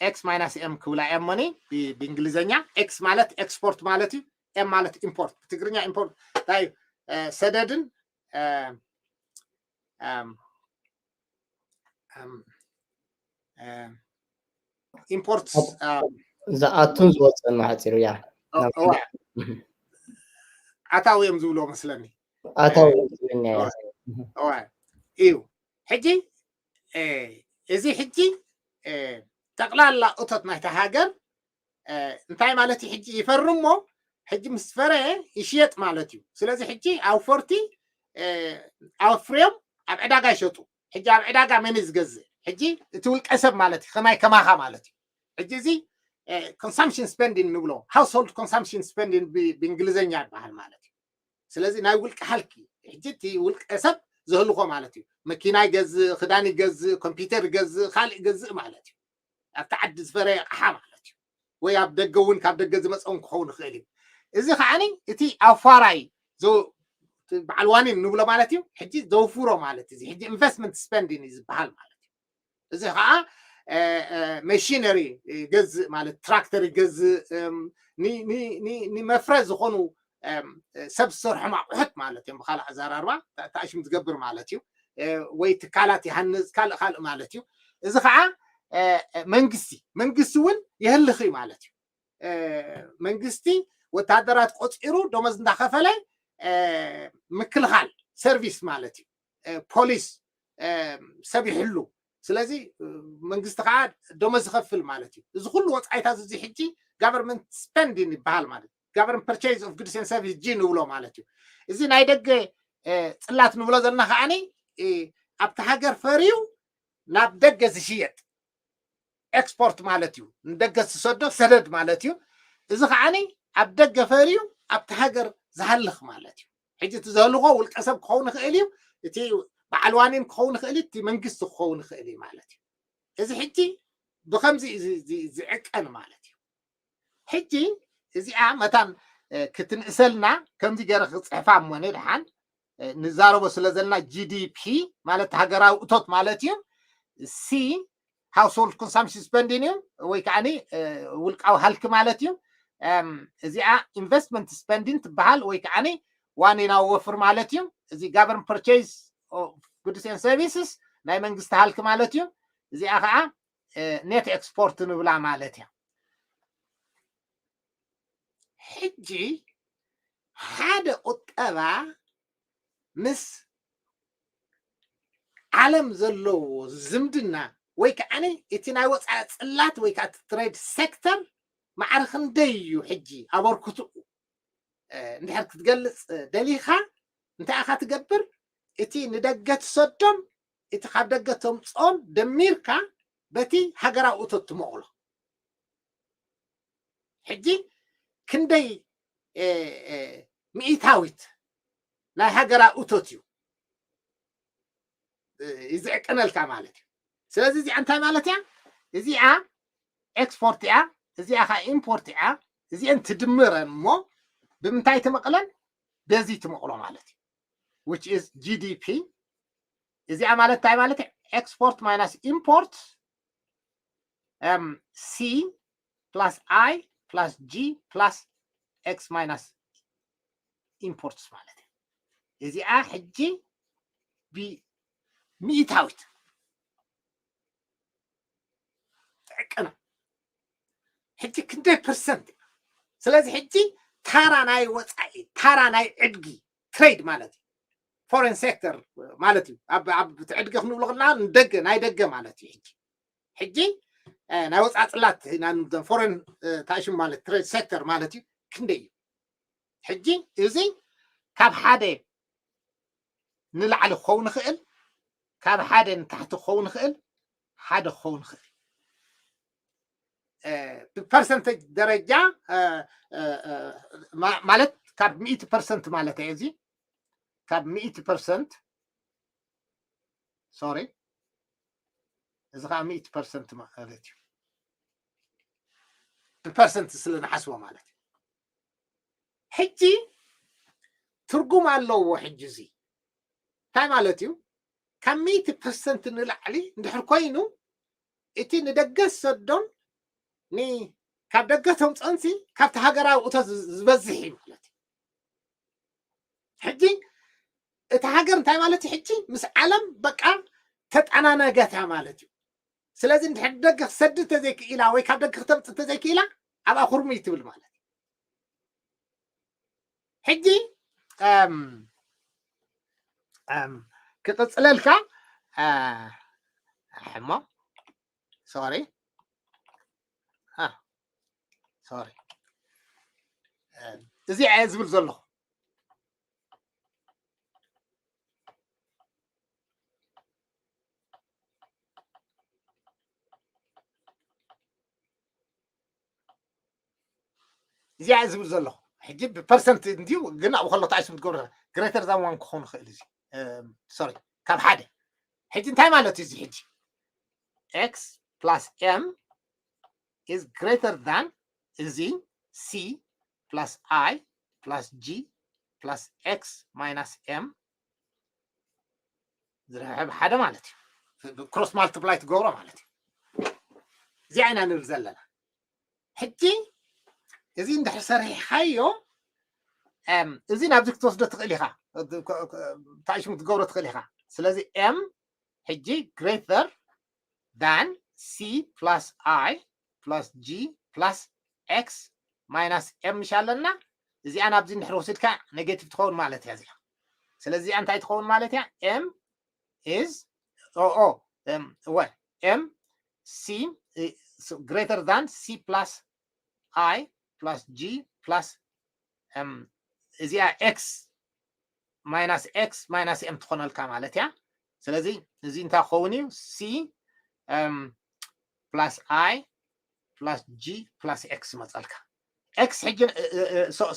ኤክስ ማይናስ ኤም ክብላ ኤም ሞኒ ብእንግሊዝኛ ኤክስ ማለት ኤክስፖርት ማለት እዩ። ኤም ማለት ኢምፖርት ብትግርኛ ኢምፖርት እንታይ እዩ? እ፣ ሰደድን እ፣ እም፣ እም፣ እም፣ ኢምፖርት እ፣ ዝኣቱን ዝወፅእን ሓፂሩ እያ እ፣ እዋ፣ ኣታዊ እዮም ዝብልዎ መስለኒ። ኣታዊ ዝብልኛ እያ። እዋ፣ እዩ ሕጂ እ፣ እዚ ሕጂ ጠቅላላ እቶት ናይታ ሃገር እንታይ ማለት እዩ? ሕጂ ይፈርሞ፣ ሕጂ ምስ ፈረየ ይሽየጥ ማለት እዩ። ስለዚ ሕጂ ኣውፈርቲ ኣፍርዮም ኣብ ዕዳጋ ይሸጡ። ሕጂ ኣብ ዕዳጋ መን እዩ ዝገዝእ? ሕጂ እቲ ውልቀ ሰብ ማለት እዩ፣ ከማይ ከማኻ ማለት እዩ። ሕጂ እዚ consumption spending ንብሎ፣ household consumption spending ብእንግሊዝኛ ይበሃል ማለት እዩ። ስለዚ ናይ ውልቀ ሃልኪ፣ ሕጂ እቲ ውልቀ ሰብ ዘህልኾ ማለት እዩ። መኪና ይገዝእ፣ ክዳን ይገዝእ፣ ኮምፒውተር ይገዝእ፣ ካልእ ይገዝእ ማለት እዩ። ኣብቲ ዓዲ ዝፈረየ ኣቕሓ ማለት እዩ። ወይ ኣብ ደገ እውን ካብ ደገ ዝመፀ እውን ክኸውን ይኽእል እዩ። እዚ ከዓኒ እቲ ኣፋራይ በዓል ዋኒን ንብሎ ማለት እዩ። ሕጂ ዘውፍሮ ማለት እዚ ሕጂ investment spending እዩ ዝበሃል ማለት እዩ። እዚ ከዓ መሽነሪ ይገዝእ ማለት ትራክተር ይገዝእ፣ ንመፍረ ዝኾኑ ሰብ ዝሰርሖም ኣቑሑት ማለት እዮም። ብካልእ ኣዘራርባ ተኣሽም ዝገብር ማለት እዩ። ወይ ትካላት ይሃንፅ ካልእ ካልእ ማለት እዩ። እዚ ከዓ መንግስቲ መንግስቲ እውን የህልኽ እዩ ማለት እዩ። መንግስቲ ወታደራት ቆፂሩ ደሞዝ እንዳኸፈለ ምክልኻል ሰርቪስ ማለት እዩ። ፖሊስ ሰብ ይሕሉ። ስለዚ መንግስቲ ከዓ ደሞዝ ይኸፍል ማለት እዩ። እዚ ኩሉ ወፃኢታት እዚ ሕጂ government spending ይበሃል ማለት እዩ። Government purchase of goods and service ጂ ንብሎ ማለት እዩ። እዚ ናይ ደገ ፅላት ንብሎ ዘለና ከዓኒ ኣብቲ ሃገር ፈርዩ ናብ ደገ ዝሽየጥ ኤክስፖርት ማለት እዩ። ንደገ ዝሰዶ ሰደድ ማለት እዩ። እዚ ከዓኒ ኣብ ደገ ፈርዩ ኣብቲ ሃገር ዝሃልኽ ማለት እዩ። ሕጂ እቲ ዘህልኾ ውልቀ ሰብ ክኸውን ይኽእል እዩ፣ እቲ በዓል ዋኒን ክኸውን ይኽእል እዩ፣ እቲ መንግስቲ ክኸውን ይኽእል እዩ ማለት እዩ። እዚ ሕጂ ብኸምዚ እዩ ዚ- ዚ- ዝዕቀን ማለት እዩ። ሕጂ እዚኣ መታን እ፣ ክትንእሰልና ከምዚ ገይረ ክፅሕፋ እሞ ንድሓን እ፣ ንዛረቦ ስለ ዘለና ጂ ዲ ፒ ማለት ሃገራዊ እቶት ማለት እዩ። ሲ household consumption spending እዩ ወይ ከዓ ውልቃዊ ሃልኪ ማለት እዩ። እዚኣ ኢንቨስትመንት ስፐንዲንግ ትበሃል ወይ ከዓ ዋኒናዊ ወፍር ማለት እዩ። እዚ government purchase of goods and services ናይ መንግስቲ ሃልኪ ማለት እዩ። እዚኣ ከዓ ኔት ኤክስፖርት ንብላ ማለት እያ። ሕጂ ሓደ ቁጠባ ምስ ዓለም ዘለዎ ዝምድና ወይ ከዓ እቲ ናይ ወፃኢ ፅላት ወይ ከዓ እቲ ትሬድ ሴክተር ማዕረ ክንደይ እዩ ሕጂ ኣበርክትኡ እንድሕር ክትገልፅ ደሊኻ እንታይ ኢኻ ትገብር? እቲ ንደገ ትሰዶን እቲ ካብ ደገ ተምፅኦን ደሚርካ በቲ ሃገራዊ እቶት ትመቕሎ። ሕጂ ክንደይ ሚኢታዊት ናይ ሃገራዊ እቶት እዩ ዝዕቀነልካ ማለት እዩ። ስለዚ እዚኣ እንታይ ማለት እያ? እዚኣ ኤክስፖርት እያ፣ እዚኣ ከዓ ኢምፖርት እያ። እዚአን ትድምረን እሞ ብምንታይ ትመቕለን? በዚ ትመቕሎ ማለት እዩ። Which is ጂ ዲ ፒ። እዚኣ ማለት እንታይ ማለት እዩ? Export minus import C plus I plus G plus X minus imports ማለት እዩ። እዚኣ ሕጂ ብሚእታዊት ትዕቅና። ሕጂ ክንደይ ፐርሰንት? ስለዚ ሕጂ ታራ ናይ ወፃኢ ታራ ናይ ዕድጊ ትሬድ ማለት እዩ። ፎሬን ሴክተር ማለት እዩ። ኣብ ዕድጊ ክንብሎ ከለና ንደገ ናይ ደገ ማለት እዩ። ሕጂ ሕጂ ናይ ወፃኢ ፅላት ፎሬን ታሽም ማለት ትሬድ ሴክተር ማለት እዩ። ክንደይ እዩ? ሕጂ እዚ ካብ ሓደ ንላዕሊ ክኸውን ይኽእል፣ ካብ ሓደ ንታሕቲ ክኸውን ይኽእል፣ ሓደ ክኸውን ይኽእል። ብፐርሰንቴጅ ደረጃ ማለት ካብ ሚእቲ ፐርሰንት ማለት እዩ። እዚ ካብ ሚእቲ ፐርሰንት ሶሪ፣ እዚ ከዓ ሚእቲ ፐርሰንት ማለት እዩ። ብፐርሰንት ስለ ንሓስቦ ማለት እዩ። ሕጂ ትርጉም ኣለዎ። ሕጂ እዚ እንታይ ማለት እዩ? ካብ ሚእቲ ፐርሰንት ንላዕሊ እንድሕር ኮይኑ እቲ ንደገ ዝሰዶን ካብ ደገ ተምፀንሲ ካብቲ ሃገራዊ እቶት ዝበዝሕ እዩ ማለት እዩ። ሕጂ እቲ ሃገር እንታይ ማለት እዩ? ሕጂ ምስ ዓለም በቃ ተጠናነገታ ማለት እዩ። ስለዚ እንድሕር ደገ ክሰድድ ተዘይክኢላ ወይ ካብ ደገ ክተምፅእ ተዘይክኢላ ኣብኣ ኩርሙይ ትብል ማለት እዩ። ሕጂ ክቅፅለልካ ሕሞ sorry. Ah, sorry. እዚ እየ ዝብል ዘለኹ። እዚኣ ዝብል ዘለኹ ሕጂ ብፐርሰንት እንድዩ፣ ግን ኣብኡ ከሎ እንታይ ስም ትገብረ? ግሬተር ዛን ዋን ክኸውን ይኽእል። እዚ ሶሪ፣ ካብ ሓደ። ሕጂ እንታይ ማለት እዩ እዚ? ሕጂ x plus m is greater than እዚ c plus i plus g plus x minus m ዝርሕብ ሓደ ማለት እዩ። ክሮስ ማልቲፕላይ ትገብሮ ማለት እዩ። እዚኣ ኢና ንብል ዘለና። ሕጂ እዚ እንድሕር ሰሪሕኻዮ፣ እዚ ናብዚ ክትወስዶ ትኽእል ኢኻ፣ ታሽሙ ክትገብሮ ትኽእል ኢኻ። ስለዚ m ሕጂ greater than c plus i plus g plus x minus m ምሽ ኣለና። እዚኣ ናብዚ እንድሕር ወሲድካ ኔጌቲቭ ትኸውን ማለት እያ እዚኣ። ስለዚ እዚኣ እንታይ ትኸውን ማለት እያ? M is o o እወ m c greater than c plus i plus g plus እዚኣ x minus x minus m ትኾነልካ ማለት እያ። ስለዚ እዚ እንታይ ክኸውን እዩ? c plus i plus g plus x ይመፀልካ። x ሕጂ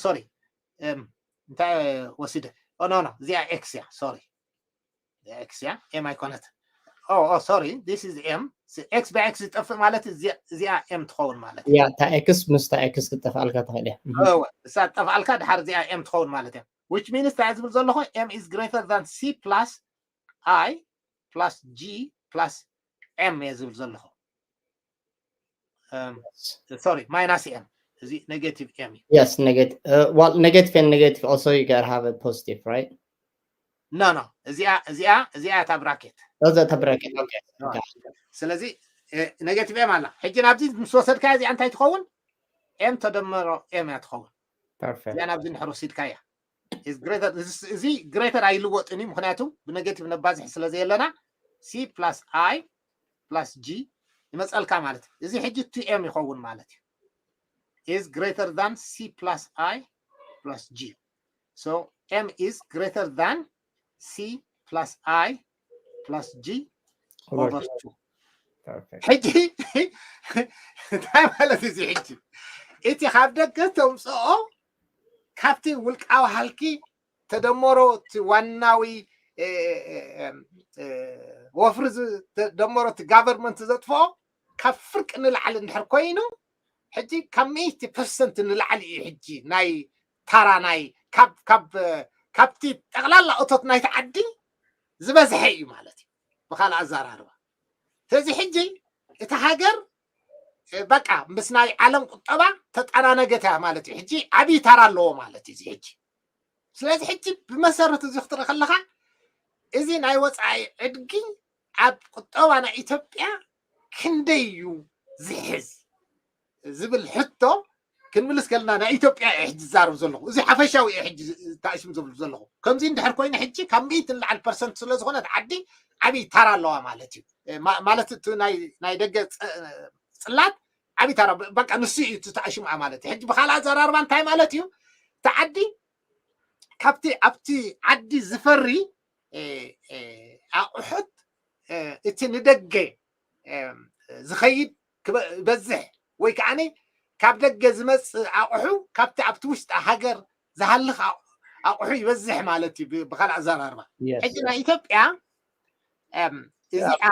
ሶሪ እንታይ ወሲደ? ኖ ኖ እዚኣ x እያ። ሶሪ x እያ፣ m ኣይኮነት። ኦ ሶሪ this is m። x by x ዝጠፍእ ማለት እዚኣ m ትኸውን ማለት እዩ። ያ እታ x ምስታ x ክትጠፍኣልካ ትኽእል እያ። እሳ ትጠፍኣልካ ድሓር እዚኣ m ትኸውን ማለት እያ። Which means እንታይ ዝብል ዘለኹ? M is greater than c plus i plus g plus m እየ ዝብል ዘለኹ። ሶሪ ማይናስ m፣ እዚ ኔጌቲቭ m እዩ። Yes, negative. Uh, well, negative and negative also you gotta have a positive, right? No no እዚኣ እዚኣ እዚኣ እታ ብራኬት Those are the bracket. Okay. Okay. ስለዚ ኔጌቲቭ m ኣላ። ሕጂ ናብዚ ምስ ወሰድካ እዚኣ እንታይ ትኸውን? M ተደመሮ m እያ ትኸውን። Perfect. እዚኣ ናብዚ እንድሕር ወሲድካያ እዚ ግሬተር ኣይልወጥን እዩ፣ ምክንያቱ ብኔጌቲቭ ነባዝሕ ስለ ዘየለና c plus i plus g ይመፀልካ ማለት እዩ። እዚ ሕጂ ቱ m ይኸውን ማለት እዩ። Is greater than c plus i plus g. So m is greater than c plus i plus g over two. Perfect. ሕጂ እንታይ ማለት እዚ? ሕጂ እቲ ካብ ደገ ተምፅኦ ካብቲ ውልቃዊ ሃልኪ ተደመሮ እቲ ዋናዊ ወፍሪ ተደመሮ እቲ ጋቨርንመንት ዘጥፍኦ ካብ ፍርቂ ንላዕሊ እንድሕር ኮይኑ ሕጂ ካብ ሚእቲ ፐርሰንት ንላዕሊ እዩ ሕጂ ናይ ታራ ናይ ካብ ካብ ካብቲ ጠቕላላ እቶት ናይቲ ዓዲ ዝበዝሐ እዩ ማለት እዩ። ብካልእ ኣዘራርባ ስለዚ ሕጂ እቲ ሃገር በቃ ምስ ናይ ዓለም ቁጠባ ተጠናነገት እያ ማለት እዩ። ሕጂ ዓብዪ ታራ ኣለዎ ማለት እዩ እዚ ሕጂ። ስለዚ ሕጂ ብመሰረት እዚ ክትርኢ ከለካ እዚ ናይ ወፃኢ ዕድጊ ኣብ ቁጠባ ናይ ኢትዮጵያ ክንደይ እዩ ዝሕዝ ዝብል ሕቶ ክንምልስ ከለና ናይ ኢትዮጵያ እየ ሕጂ ዝዛረብ ዘለኹ። እዚ ሓፈሻዊ እየ ሕጂ ተኣሽም ዝብል ዘለኹ። ከምዚ እንድሕር ኮይኑ ሕጂ ካብ ሚእቲ ንላዕሊ ፐርሰንት ስለ ዝኾነት ዓዲ ዓብዪ ታራ ኣለዋ ማለት እዩ። ማለት እቲ ናይ ደገ ፅላት ዓብዪ ታራ በቃ ንሱ እዩ እቲ ተኣሽምኣ ማለት እዩ። ሕጂ ብካልእ ኣዘራርባ እንታይ ማለት እዩ? እቲ ዓዲ ካብቲ ኣብቲ ዓዲ ዝፈሪ ኣቑሑት እቲ ንደገ ዝኸይድ ይበዝሕ ወይ ከዓ ካብ ደገ ዝመፅእ ኣቑሑ ካብቲ ኣብቲ ውሽጢ ሃገር ዝሃልኽ ኣቑሑ ይበዝሕ ማለት እዩ። ብካልእ ኣዘራርባ ሕጂ ናይ ኢትዮጵያ እዚኣ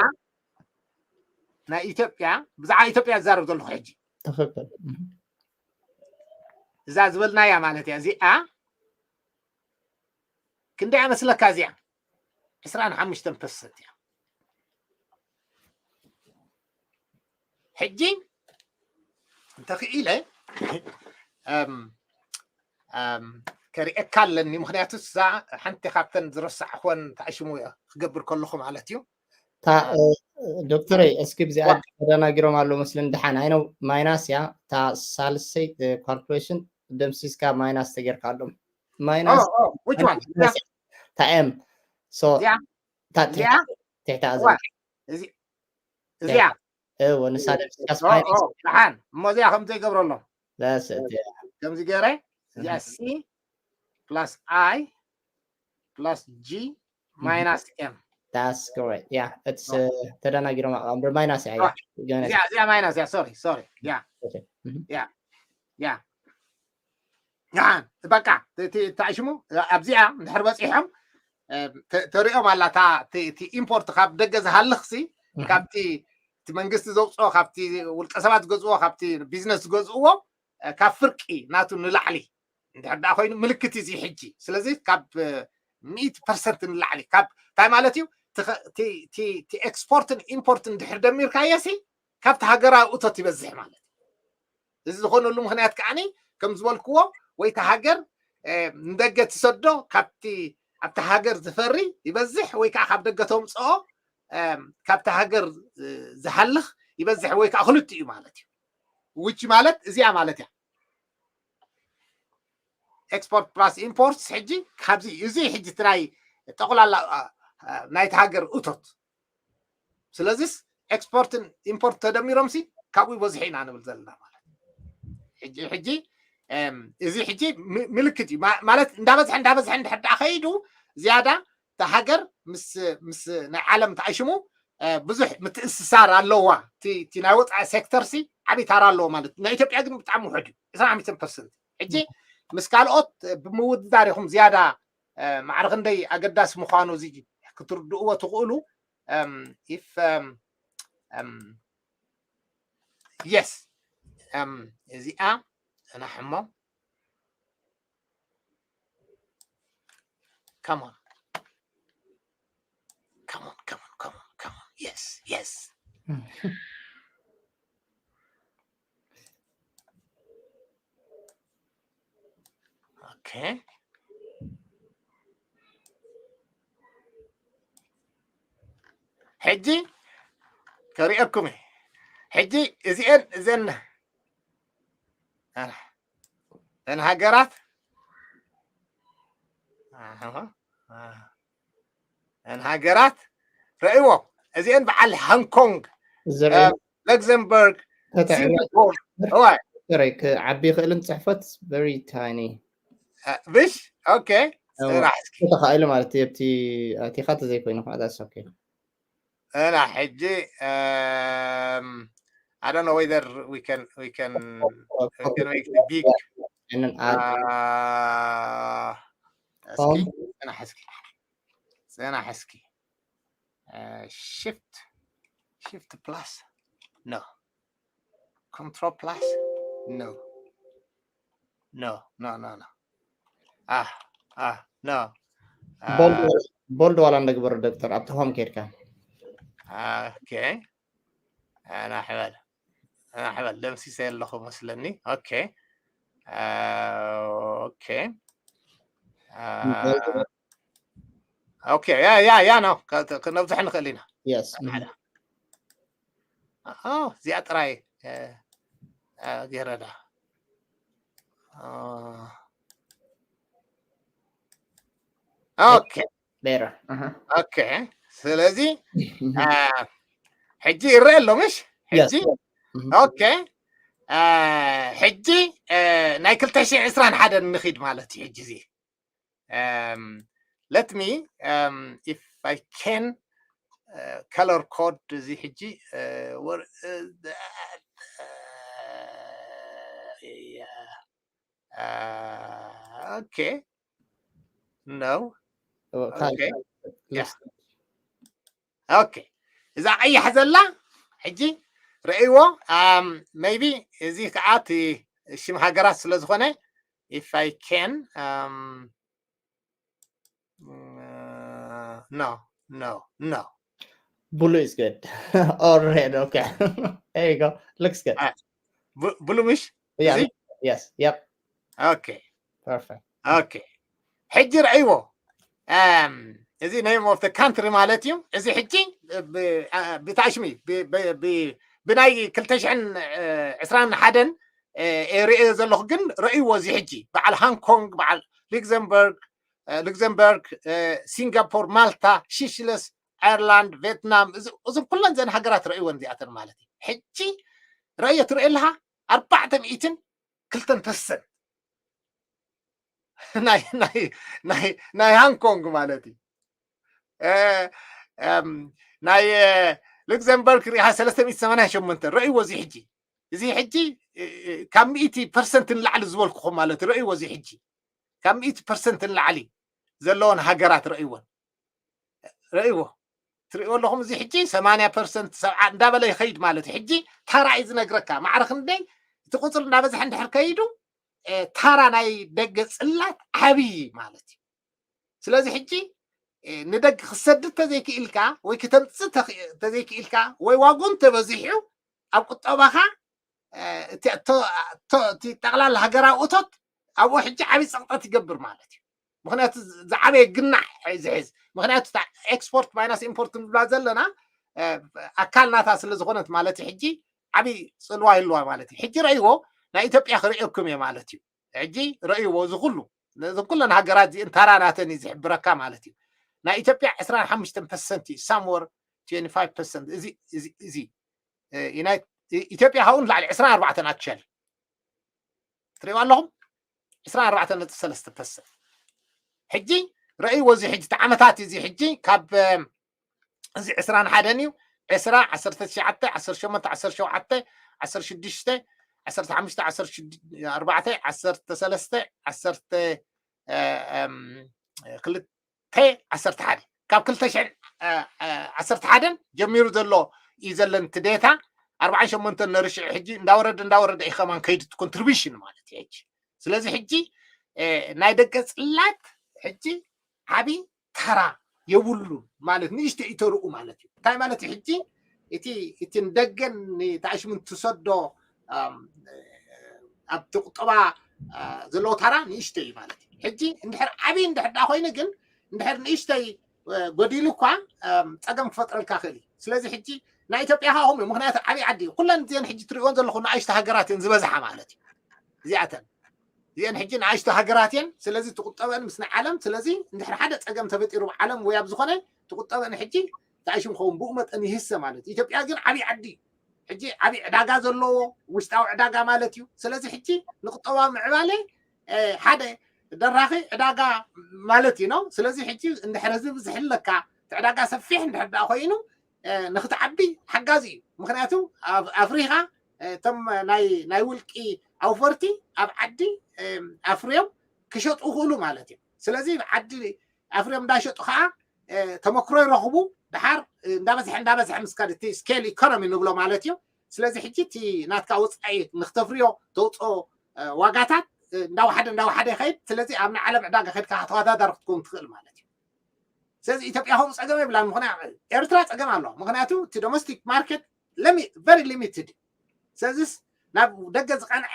ናይ ኢትዮጵያ ብዛዕባ ኢትዮጵያ ዝዛረብ ዘለኹ ሕጂ ትኽክል። እዛ ዝበልናያ ማለት እያ። እዚኣ ክንደይ መስለካ? እዚኣ ዕስራን ሓሙሽተን ፐርሰንት እያ። ሕጂ እንተኽኢለ ከሪኤካ ኣለኒ፣ ምክንያቱ እዛ ሓንቲ ካብተን ዝረሳዕኹወን ተኣሽሙ ክገብር ከለኹ ማለት እዩ። ዶክተረይ እስኪ ብዚኣ ተደናጊሮም ኣለዉ መስለኒ። ደሓን ኣይነው ማይናስ እያ እታ ሳልሰይ ኳልኩሌሽን ደምሲስካ ማይናስ ተጌርካ ኣሎ። ማይናስ እታ ኤም ትሕታ እዚኣ እዎ ንሳ ደምሲሳስ ኦ፣ ማይነስ ኦ፣ ደሓን እሞ እዚኣ ከምዘይ ገብሮ ኣሎ that's it yeah ከምዚ ገይረ እዚኣ Mhm. C plus I plus G minus M that's correct yeah it's Oh. uh, ተደናጊሮም ኣምበር ማይናስ እያ Oh, yeah እዚኣ እዚኣ ማይናስ እያ sorry sorry yeah okay Mhm. yeah yeah ደሓን በቃ እቲ ተኣሽሙ ኣብዚኣ እንድሕር በፂሖም እ፣ ተ- ተሪኦም ኣላ እታ እቲ- እቲ ኢምፖርት ካብ ደገ ዝሃልኽሲ Mhm. ካብቲ እቲ መንግስቲ ዘውፅኦ ካብቲ ውልቀ ሰባት ዝገዝእዎ ካብቲ ቢዝነስ ዝገዝእዎ እ፣ ካብ ፍርቂ ናቱ ንላዕሊ እንድሕር ደኣ ኮይኑ ምልክት እዚ ሕጂ ስለዚ ካብ እ፣ ሚእቲ ፐርሰንት ንላዕሊ ካብ እንታይ ማለት እዩ እቲ ኸ- እቲ- እቲ- እቲ ኤክስፖርትን ኢምፖርትን እንድሕር ደሚርካዮ ሲ ካብቲ ሃገራዊ እቶት ይበዝሕ ማለት እዩ እዚ ዝኾነሉ ምክንያት ከዓኒ ከም ዝበልክዎ ወይ እቲ ሃገር እ፣ ንደገ ትሰዶ ካብቲ ኣብቲ ሃገር ዝፈሪ ይበዝሕ ወይ ከዓ ካብ ደገ ተምፅኦ እ፣ ካብቲ ሃገር እ፣ ዝሃልኽ ይበዝሕ ወይ ከዓ ክልቲኡ ማለት እዩ ውጭ ማለት እዚኣ ማለት እያ ኤክስፖርት ፕላስ ኢምፖርት ሕጂ ካብዚ እዚ ሕጂ እቲ ናይ ጠቕላላ እ፣ እ፣ ናይቲ ሃገር እቶት ስለዚስ ኤክስፖርትን ኢምፖርት ተደሚሮም ሲ ካብኡ ይበዝሑ ኢና ንብል ዘለና ማለት እዩ። ሕጂ ሕጂ እም፣ እዚ ሕጂ ም- ምልክት እዩ ማ- ማለት እንዳበዝሐ እንዳበዝሐ እንድሕር ደኣ ከይዱ ዝያዳ እታ ሃገር ምስ ምስ ናይ ዓለም ተኣሽሙ እ፣ ብዙሕ ምትእስሳር ኣለዋ እቲ እቲ ናይ ወፃኢ ሴክተር ሲ ዓብዪ ታራ ኣለዎ ማለት እዩ ናይ ኢትዮጵያ ግን ብጣዕሚ ውሕድ እዩ ዕስራ ሓሙሽተ ፐርሰንት ሕጂ ምስ ካልኦት እ፣ ብምውድዳር ኢኹም ዝያዳ እ፣ ማዕረ ክንደይ ኣገዳሲ ምዃኑ እዚ ክትርድእዎ ትኽእሉ እም፣ if እም፣ እም፣ yes እም፣ እዚኣ ፅናሕ እሞ come on come on come on come on come on yes yes okay ሕጂ ከሪአኩም እየ ሕጂ እዚአን እዘን እዘን ሃገራት እዘን ሃገራት ረእዎ እዚአን በዓል ሃንኮንግ ዝረእዎ ለግዘምበርግ ተተዕብያ ሲንጋፖር እዋይ ሬክ ዓቢ ክእልን ፅሕፈት very tiny ብሽ ኦኬ ፅናሕ እስኪ ተኻኢሉ ማለት እዩ ኣብቲ ኣቲኻ ተዘይኮይኑ ከዓ that's okay እና ሕጂ um, I don't know whether we can we can we can make the big and then add uh, እስኪ ፅናሕ እስኪ ፅናሕ እስኪ shift shift plus no control plus no no no no no ah ah no ቦልድ ዋላ እንደግበሩ ዶክተር ኣብቲ ሆም ኬድካ okay ኣና ሕበል ኣና ሕበል ደምሲሰ ኣለኹ መስለኒ okay okay okay yeah yeah yeah no ክነብዝሕ ንኽእል ኢና yes እዚኣ ጥራይ ገረዳ okay there okay ስለዚ ሕጂ ይረአ ኣሎ ምሽ ሕጂ okay ሕጂ ናይ ክልተ ሽሕን ዕስራን ሓደን ንኺድ ማለት እዩ ሕጂ እዚ let me if I can color code እዚ ሕጂ okay no okay okay እዛ ቀያሕ ዘላ ሕጂ ረእይዎ maybe እዚ ከዓ እቲ ሽም ሃገራት ስለ ዝኾነ if I can um, uh, no no no blue is good or red okay there you go looks good ብሉ ምሽ yeah yes yep okay perfect okay ሕጂ ረእይዎ እዚ name of the country ማለት እዩ እዚ ሕጂ ብታሽሚ ብናይ ክልተ ሽሕን ዕስራን ሓደን ርእዮ ዘለኹ ግን ረእይዎ እዚ ሕጂ በዓል ሃንኮንግ በዓል ሉክዘምበርግ ሉክዘምበርግ ሲንጋፖር ማልታ ሺሽለስ ኣየርላንድ ቬትናም እዞም ኩለን ዘን ሃገራት ረእይወን እዚኣተን ማለት እዩ ሕጂ ረእዮ ትርኢ ኣለኻ ኣርባዕተ ሚእትን ክልተን ፐርሰንት ናይ ናይ ናይ ናይ ሃንግ ኮንግ ማለት እዩ። እ፣ እም፣ ናይ እ፣ ሉክዘምበርግ ሪኢኻ ሰለስተ ሚእቲ ሰማንያ ሸሞንተ ረእይዎ። እዚ ሕጂ እዚ ሕጂ እ፣ እ፣ ካብ ሚእቲ ፐርሰንት ንላዕሊ ዝበልኩኹም ማለት እዩ። ረእይዎ። እዚ ሕጂ ካብ ሚእቲ ፐርሰንት ንላዕሊ ዘለዎን ሃገራት ረእይዎን ረእይዎ። ትርእይዎ ኣለኹም። እዚ ሕጂ ሰማንያ ፐርሰንት ሰብዓ እንዳበለ ይኸይድ ማለት እዩ። ሕጂ ታራ እዩ ዝነግረካ። ማዕረ ክንደይ እቲ ቁፅሪ እንዳበዝሐ እንድሕር ከይዱ እ፣ ታራ ናይ ደገ ፅላት ዓብዪ ማለት እዩ። ስለዚ ሕጂ እ፣ ንደገ ክሰድድ ተዘይክኢልካ ወይ ክተምፅእ ተኽ- ተዘይክኢልካ ወይ ዋጉ እንተበዚሑ ኣብ ቁጠባኻ እ፣ እቲ እቶ- እቶ- እቲ ጠቕላላ ሃገራዊ እቶት ኣብኡ ሕጂ ዓብዪ ፀቕጠት ይገብር ማለት እዩ። ምክንያቱ ዝዓበየ ግናዕ እዩ ዝሕዝ። ምክንያቱ እታ ኤክስፖርት ማይናስ ኢምፖርት ንብላ ዘለና እ፣ ኣካል ናታ ስለ ዝኾነት ማለት እዩ። ሕጂ ዓብዪ ፅልዋ ይህልዋ ማለት እዩ። ሕጂ ረእይዎ ናይ ኢትዮጵያ ክርእየኩም እየ ማለት እዩ። ሕጂ ረእይዎ እዚ ኩሉ ነዚ ኩለን ሃገራት እዚእን ታራ ናተን እዩ ዝሕብረካ ማለት እዩ። ናይ ኢትዮጵያ ዕስራን ሓሙሽተን ፐርሰንት እዩ ሳምወር ትዌንቲ ፋይቭ ፐርሰንት እዚ እዚ እዚ እ፣ ዩናይት- እ፣ ኢትዮጵያ ካብኡ ንላዕሊ ዕስራን ኣርባዕተን ኣክቸሊ ትሪእዋ ኣለኹም። ዕስራን ኣርባዕተን ነጥቢ ሰለስተ ፐርሰንት ሕጂ ረእይዎ። እዚ ሕጂ እቲ ዓመታት እዚ ሕጂ ካብ እ፣ እዚ ዕስራን ሓደን እዩ። ዕስራ፣ ዓሰርተ ትሽዓተ፣ ዓሰርተ ሸሞንተ፣ ዓሰርተ ሸውዓተ፣ ዓሰርተ ሽዱሽተ፣ ዓሰርተ ሓሙሽተ፣ ዓሰርተ ኣርባዕተ፣ ዓሰርተ ሰለስተ፣ ዓሰርተ እ፣ እም፣ ክልተ፣ ዓሰርተ ሓደ ካብ ክልተ ሽሕን እ፣ እ፣ ዓሰርተ ሓደን ጀሚሩ ዘሎ እዩ ዘለን እቲ ዴታ ኣርባዓን ሸሞንተን ነርሽዑ ሕጂ እንዳወረደ እንዳወረደ እዩ ከማን ከይዱ እቲ ኮንትሪቢሽን ማለት እዩ። ሕጂ ስለዚ ሕጂ እ፣ ናይ ደገ ፅላት ሕጂ ዓብዪ ተራ የብሉን ማለት ንእሽተይ እዩ ተርኡ ማለት እዩ። እንታይ ማለት እዩ? ሕጂ እቲ እቲ ንደገን ንታሽምን ትሰዶ ኣም፣ ኣብቲ ቁጠባ ኣ፣ ዘለዎ ተራ ንእሽተይ እዩ ማለት እዩ። ሕጂ እንድሕር ዓብዪ እንድሕር ደኣ ኮይኑ ግን እንድሕር ንእሽተይ እ፣ ጎዲሉ እኳ ኣም፣ ፀገም ክፈጥረልካ ክእል እዩ። ስለዚ ሕጂ ናይ ኢትዮጵያ ከዓ ከምኡ እዩ። ምክንያቱ ዓብዪ ዓዲ እዩ። ኩለን እዚአን ሕጂ ትሪእዎን ዘለኹም ንኣሽቱ ሃገራት እየን ዝበዝሓ ማለት እዩ። እዚኣተን እዚአን ሕጂ ንኣሽቱ ሃገራት እየን። ስለዚ ትቁጠበን ምስ ናይ ዓለም። ስለዚ እንድሕር ሓደ ፀገም ተፈጢሩ ኣብ ዓለም ወይ ኣብ ዝኾነ ትቁጠበን ሕጂ ተኣሽም ኸውን ብኡ መጠን ይህሰ ማለት እዩ። ኢትዮጵያ ግን ዓብዪ ዓዲ እዩ። ሕጂ ዓብዪ ዕዳጋ ዘለዎ ውሽጣዊ ዕዳጋ ማለት እዩ። ስለዚ ሕጂ ንቁጠባዊ ምዕባለ እ፣ ሓደ ደራኺ ዕዳጋ ማለት እዩ ነው። ስለዚ ሕጂ እንድሕር ህዝቢ ብዝሕለካ እቲ ዕዳጋ ሰፊሕ እንድሕር ደኣ ኮይኑ እ፣ ንክትዓቢ ሓጋዚ እዩ። ምክንያቱ ኣብ ኣፍሪካ እ፣ እቶም ናይ ናይ ውልቂ ኣውፈርቲ ኣብ ዓዲ እ፣ ኣፍርዮም ክሸጡ ይኽእሉ ማለት እዩ። ስለዚ ዓዲ ኣፍርዮም እንዳሸጡ ከዓ እ፣ ተመክሮ ይረኽቡ። ድሓር እ፣ እንዳበዝሐ እንዳበዝሐ ምስ ከደ እቲ ስኬል ኢኮኖሚ ንብሎ ማለት እዩ። ስለዚ ሕጂ እቲ ናትካ ወፃኢ ንክተፍርዮ ተውፅኦ እ፣ ዋጋታት እ፣ እንዳወሓደ እንዳወሓደ ይኸይድ። ስለዚ ኣብ ናይ ዓለም ዕዳጋ ከድካ ተወዳዳሪ ክትከውን ትኽእል ማለት እዩ። ስለዚ ኢትዮጵያ ከምኡ ፀገም የብላን። ምክንያቱ ኤርትራ ፀገም ኣለዋ። ምክንያቱ እቲ ዶሜስቲክ ማርኬት ለሚ ቨሪ ሊሚትድ። ስለዚስ ናብ ደገ ዝቐንዐ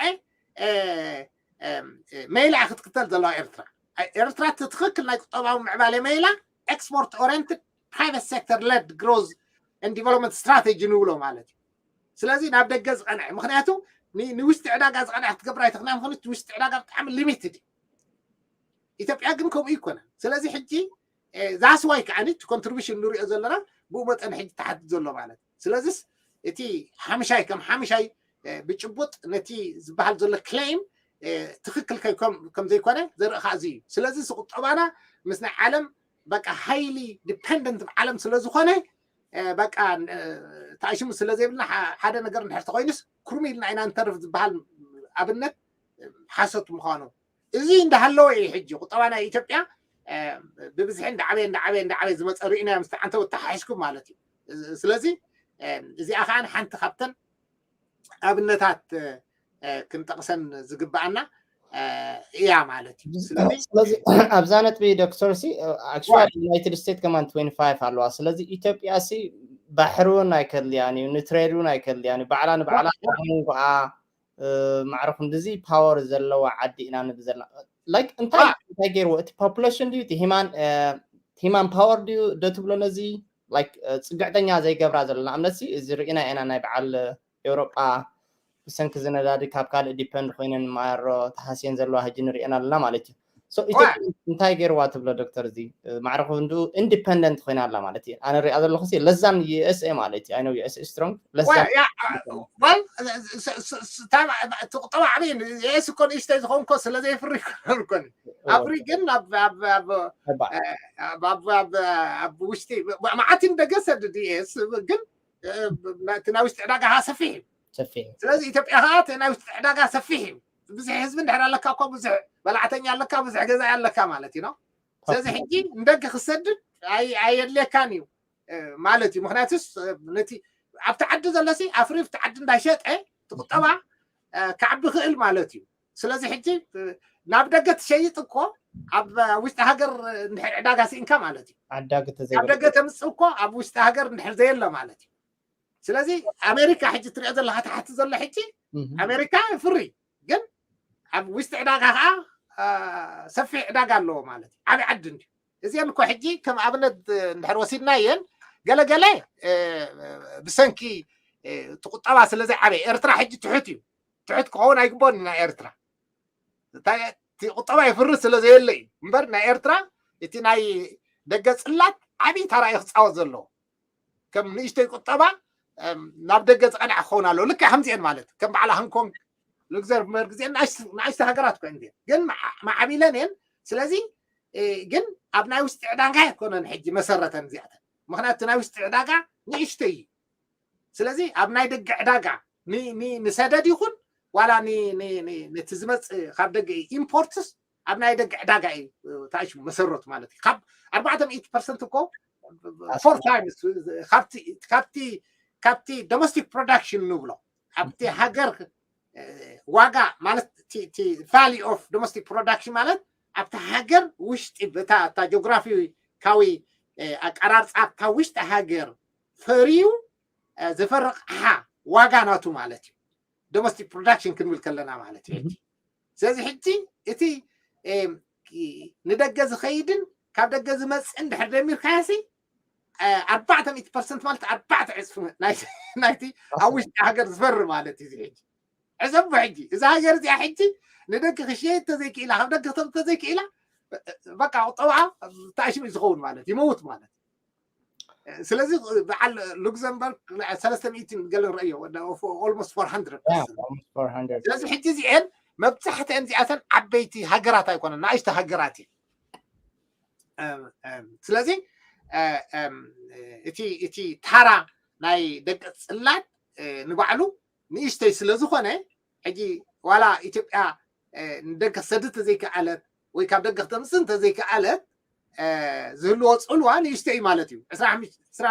እ፣ እ፣ እ፣ ሜላ ክትክተል ዘለዋ ኤርትራ። ኤርትራ እቲ ትኽክል ናይ ቁጠባዊ ምዕባለ ሜላ ኤክስፖርት ኦሪየንትድ ፕራይቨት ሴክተር ለድ ግሮዝ ኤንድ ዲቨሎፕመንት ስትራቴጂ ንብሎ ማለት እዩ። ስለዚ ናብ ደገ ዝቐንዐ ምክንያቱ ን- ንውሽጢ ዕዳጋ ዝቐንዐ ክትገብር ኣይትኽእልን። ምክንያቱ እቲ ውሽጢ ዕዳጋ ብጣዕሚ ሊሚትድ እዩ። ኢትዮጵያ ግን ከምኡ ይኮነ። ስለዚ ሕጂ ዛስዋይ ከዓ እቲ ኮንትሪቢሽን ንሪኦ ዘለና ብኡ መጠን ሕጂ ተሓትት ዘሎ ማለት እዩ። ስለዚስ እቲ ሓምሻይ ከም ሓምሻይ እ፣ ብጭቡጥ ነቲ ዝበሃል ዘሎ ክሌም እ፣ ትኽክል ከይኮም- ከም ዘይኮነ ዘርኢ ከዓ እዚ እዩ። ስለዚ እዚ ቁጠባና ምስ ናይ ዓለም በቃ ሃይሊ ዲፐንደንት ዓለም ስለ ዝኾነ እ፣ በቃ እ፣ ተኣሽሙ ስለ ዘይብልና ሓ- ሓደ ነገር እንድሕር ተኮይኑስ ክሩም ኢልና ኢና ንተርፍ ዝበሃል ኣብነት እ፣ ሓሶት ምዃኑ እዚ እንዳሃለወ እዩ። ሕጂ ቁጠባ ናይ ኢትዮጵያ እ፣ ብብዝሒ እንዳዓበየ እንዳዓበየ እንዳዓበየ ዝመፀ ርኢናዮ ምስ ዓንተው ተሓሒዝኩም ማለት እዩ። እዚ- ስለዚ እ፣ እዚኣ ከዓ ሓንቲ ካብተን ኣብነታት እ፣ ክንጠቕሰን ዝግባኣና እ፣ እያ ማለት እዩ። ስለዚ ስለዚ ኣብዛ ነጥቢ ዶክተር ሲ ኣክቹዋሊ ዩናይትድ ስቴትስ ከማን ትዌንቲ ፋይቭ ኣለዋ። ስለዚ ኢትዮጵያ ሲ ባሕሪ እውን ኣይከድልያን እዩ፣ ንትሬድ እውን ኣይከድልያን እዩ። ባዕላ ንባዕላ ዋ- ዋ- መንጎኣ እ፣ ማዕረ ክንድዚ ፓወር ዘለዋ ዓዲ ኢና ንብል ዘለና። ላይክ እንታይ ዋ- እንታይ ገይርዎ? እቲ ፖፑሌሽን ድዩ እቲ ሂማን እ፣ ሂማን ፓወር ድዩ ዶ ትብሎ ነዚ ላይክ እ፣ ፅግዕተኛ ዘይገብራ ዘሎ ንኣብነት ሲ እዚ ርኢና ኢና ናይ በዓል ኤውሮጳ ብሰንኪ ዝነዳዲ ካብ ካልእ ዲፐንድ ኮይነን ማሮ ተሃስየን ዘለዋ ሕጂ ንሪኤን ኣለና ማለት እዩ። So ኢትዮጵያ እንታይ ገይርዋ ትብሎ ዶክተር? እዚ ማዕረ ክንዱ ኢንዲፐንደንት ኮይና ኣላ ማለት እዩ። ኣነ ሪኣ ዘለኹ ለዛን ዩኤስኤ ማለት እዩ። ኣይ ኖ ዩኤስኤ ስትሮንግ ለዛን ትቁጠባ ዓብይ ዩኤስ እኮ ንእሽተይ ዝኾንኮ ስለዘይፍሪ ኮን ኣፍሪ ግን ኣብ ውሽጢ መዓትን ደገ ሰድድ ዩኤስ ግን እቲ ናይ ውሽጢ ዕዳጋ ሰፊሕ እዩ። ስለዚ ኢትዮጵያ ከዓ ናይ ውሽጢ ዕዳጋ ሰፊሕ እዩ። ብዙሕ ህዝቢ እንድሕር ኣለካ እኮ ብዙሕ በላዕተኛ ኣለካ፣ ብዙሕ ገዛኢ ኣለካ ማለት እዩ። ስለዚ ሕጂ ንደገ ክሰድድ ኣየድልየካን እዩ ማለት እዩ። ምክንያቱስ ነቲ ኣብቲ ዓዲ ዘለሲ ኣፍሪ ኣብቲ ዓዲ እንዳሸጠ ትቁጠባ ክዓቢ ክእል ማለት እዩ። ስለዚ ሕጂ ናብ ደገ ትሸይጥ እኮ ኣብ ውሽጢ ሃገር እንድሕር ዕዳጋ ስኢንካ ማለት እዩ። ኣብ ደገ ተምፅእ እኮ ኣብ ውሽጢ ሃገር እንድሕር ዘየለ ማለት እዩ። ስለዚ ኣሜሪካ ሕጂ ትሪኦ ዘለካ ትሓቲ ዘሎ ሕጂ ኣሜሪካ ፍሪ ግን ኣብ ውሽጢ ዕዳጋ ከዓ ሰፊሕ ዕዳጋ ኣለዎ ማለት እዩ። ዓብይ ዓዲ እንዲ እዚአን እኮ ሕጂ ከም ኣብነት እንድሕር ወሲድና እየን ገለገለ ብሰንኪ ትቁጠባ ስለዚ ዓበይ ኤርትራ ሕጂ ትሑት እዩ። ትሑት ክኸውን ኣይግበን ናይ ኤርትራ ቁጠባ ይፍርስ ስለ ዘየለ እዩ እምበር ናይ ኤርትራ እቲ ናይ ደገ ፅላት ዓብይ ታራ እዩ ክፃወት ዘለዎ። ከም ንእሽተይ ቁጠባ ናብ ደገ ዝቐንዐ ክኸውን ኣለዎ። ልክዕ ከምዚአን ማለት ከም በዓል ሃንኮንግ ሉክዘምበርግ እዚአን ንኣሽተ ሃገራት ኮይን ግን ማዕቢለን እየን። ስለዚ ግን ኣብ ናይ ውሽጢ ዕዳጋ ኣይኮነን ሕጂ መሰረተን እዚኣተን። ምክንያቱ ናይ ውሽጢ ዕዳጋ ንእሽተይ እዩ። ስለዚ ኣብ ናይ ደገ ዕዳጋ ንሰደድ ይኹን ዋላ ነቲ ዝመፅእ ካብ ደገ ኢምፖርትስ ኣብ ናይ ደገ ዕዳጋ እዩ ተኣሽሙ መሰረቱ ማለት እዩ። ካብ ኣርባዕተ ሚእቲ ፐርሰንት እኮ ፎር ታይምስ ካብቲ ዶሜስቲክ ፕሮዳክሽን ንብሎ ኣብቲ ሃገር ዋጋ ማለት ቫሊ ኦፍ ዶሜስቲክ ፕሮዳክሽን ማለት ኣብቲ ሃገር ውሽጢ እታ ጂኦግራፊካዊ ኣቀራርፃ ኣብታ ውሽጢ ሃገር ፈርዩ ዘፈሪ ኣቕሓ ዋጋ ናቱ ማለት እዩ። ዶሜስቲክ ፕሮዳክሽን ክንብል ከለና ማለት እዩ። ስለዚ ሕጂ እቲ ንደገ ዝኸይድን ካብ ደገ ዝመፅእን ድሕር ደሚርካያሲ ኣርባዕተ ሚእቲ ፐርሰንት ማለት ኣርባዕተ ዕፅፊ ናይቲ ኣብ ውሽጢ ሃገር ዝፈሪ ማለት እዩ። ሕጂ ዕዘቡ ሕጂ እዛ ሃገር እዚኣ ሕጂ ንደገ ክሽየጥ ተዘይክኢላ ካብ ደገ ክተምፅ ተዘይክኢላ በቃ ቁጠባኣ ተኣሽሙ እዩ ዝኸውን ማለት ይመውት ማለት። ስለዚ በዓል ሉክዘምበርግ ሰለስተ ሚእቲ ገለ ንረእዮ ኦልሞስት ፎር ሃንድረድ ስለዚ ሕጂ እዚአን መብዛሕትአን እዚኣተን ዓበይቲ ሃገራት ኣይኮነን ንኣሽተ ሃገራት እየን። ስለዚ እቲ ታራ ናይ ደቂ ፅላት ንባዕሉ ንእሽተይ ስለዝኾነ ሕጂ ዋላ ኢትዮጵያ ንደገ ክሰድድ ተዘይከኣለት ወይ ካብ ደገ ክተምፅእ እንተዘይከኣለት ዝህልዎ ፅልዋ ንእሽተይ እዩ ማለት እዩ። ዕስራ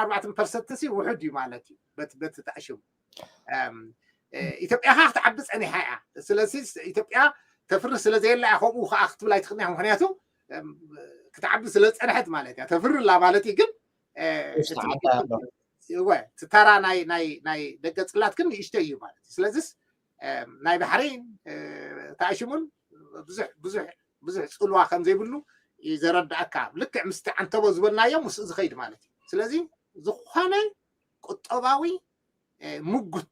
ኣርባዕተ ፐርሰንት ሲ ውሑድ እዩ ማለት እዩ በቲ ተኣሽሙ። ኢትዮጵያ ከዓ ክትዓቢ ፀኒሓ እያ። ስለዚ ኢትዮጵያ ተፍሪ ስለዘየላ እያ ከምኡ ከዓ ክትብል ኣይትኽእልን እያ። ምክንያቱ ክትዓቢ ስለዝፀንሐት ማለት እያ። ተፍሪ ኣላ ማለት እዩ ግን እቲ ተራ ናይ ደገ ፅላት ግን ንእሽተይ እዩ ማለት እዩ። ስለዚስ ናይ ባሕሪ ተኣሽሙን ብዙሕ ብዙሕ ብዙሕ ፅልዋ ከም ዘይብሉ እዩ ዘረዳእካ። ልክዕ ምስቲ ዓንተቦ ዝበልናዮ ምስኡ ዝኸይድ ማለት እዩ። ስለዚ ዝኾነ ቁጠባዊ ምጉት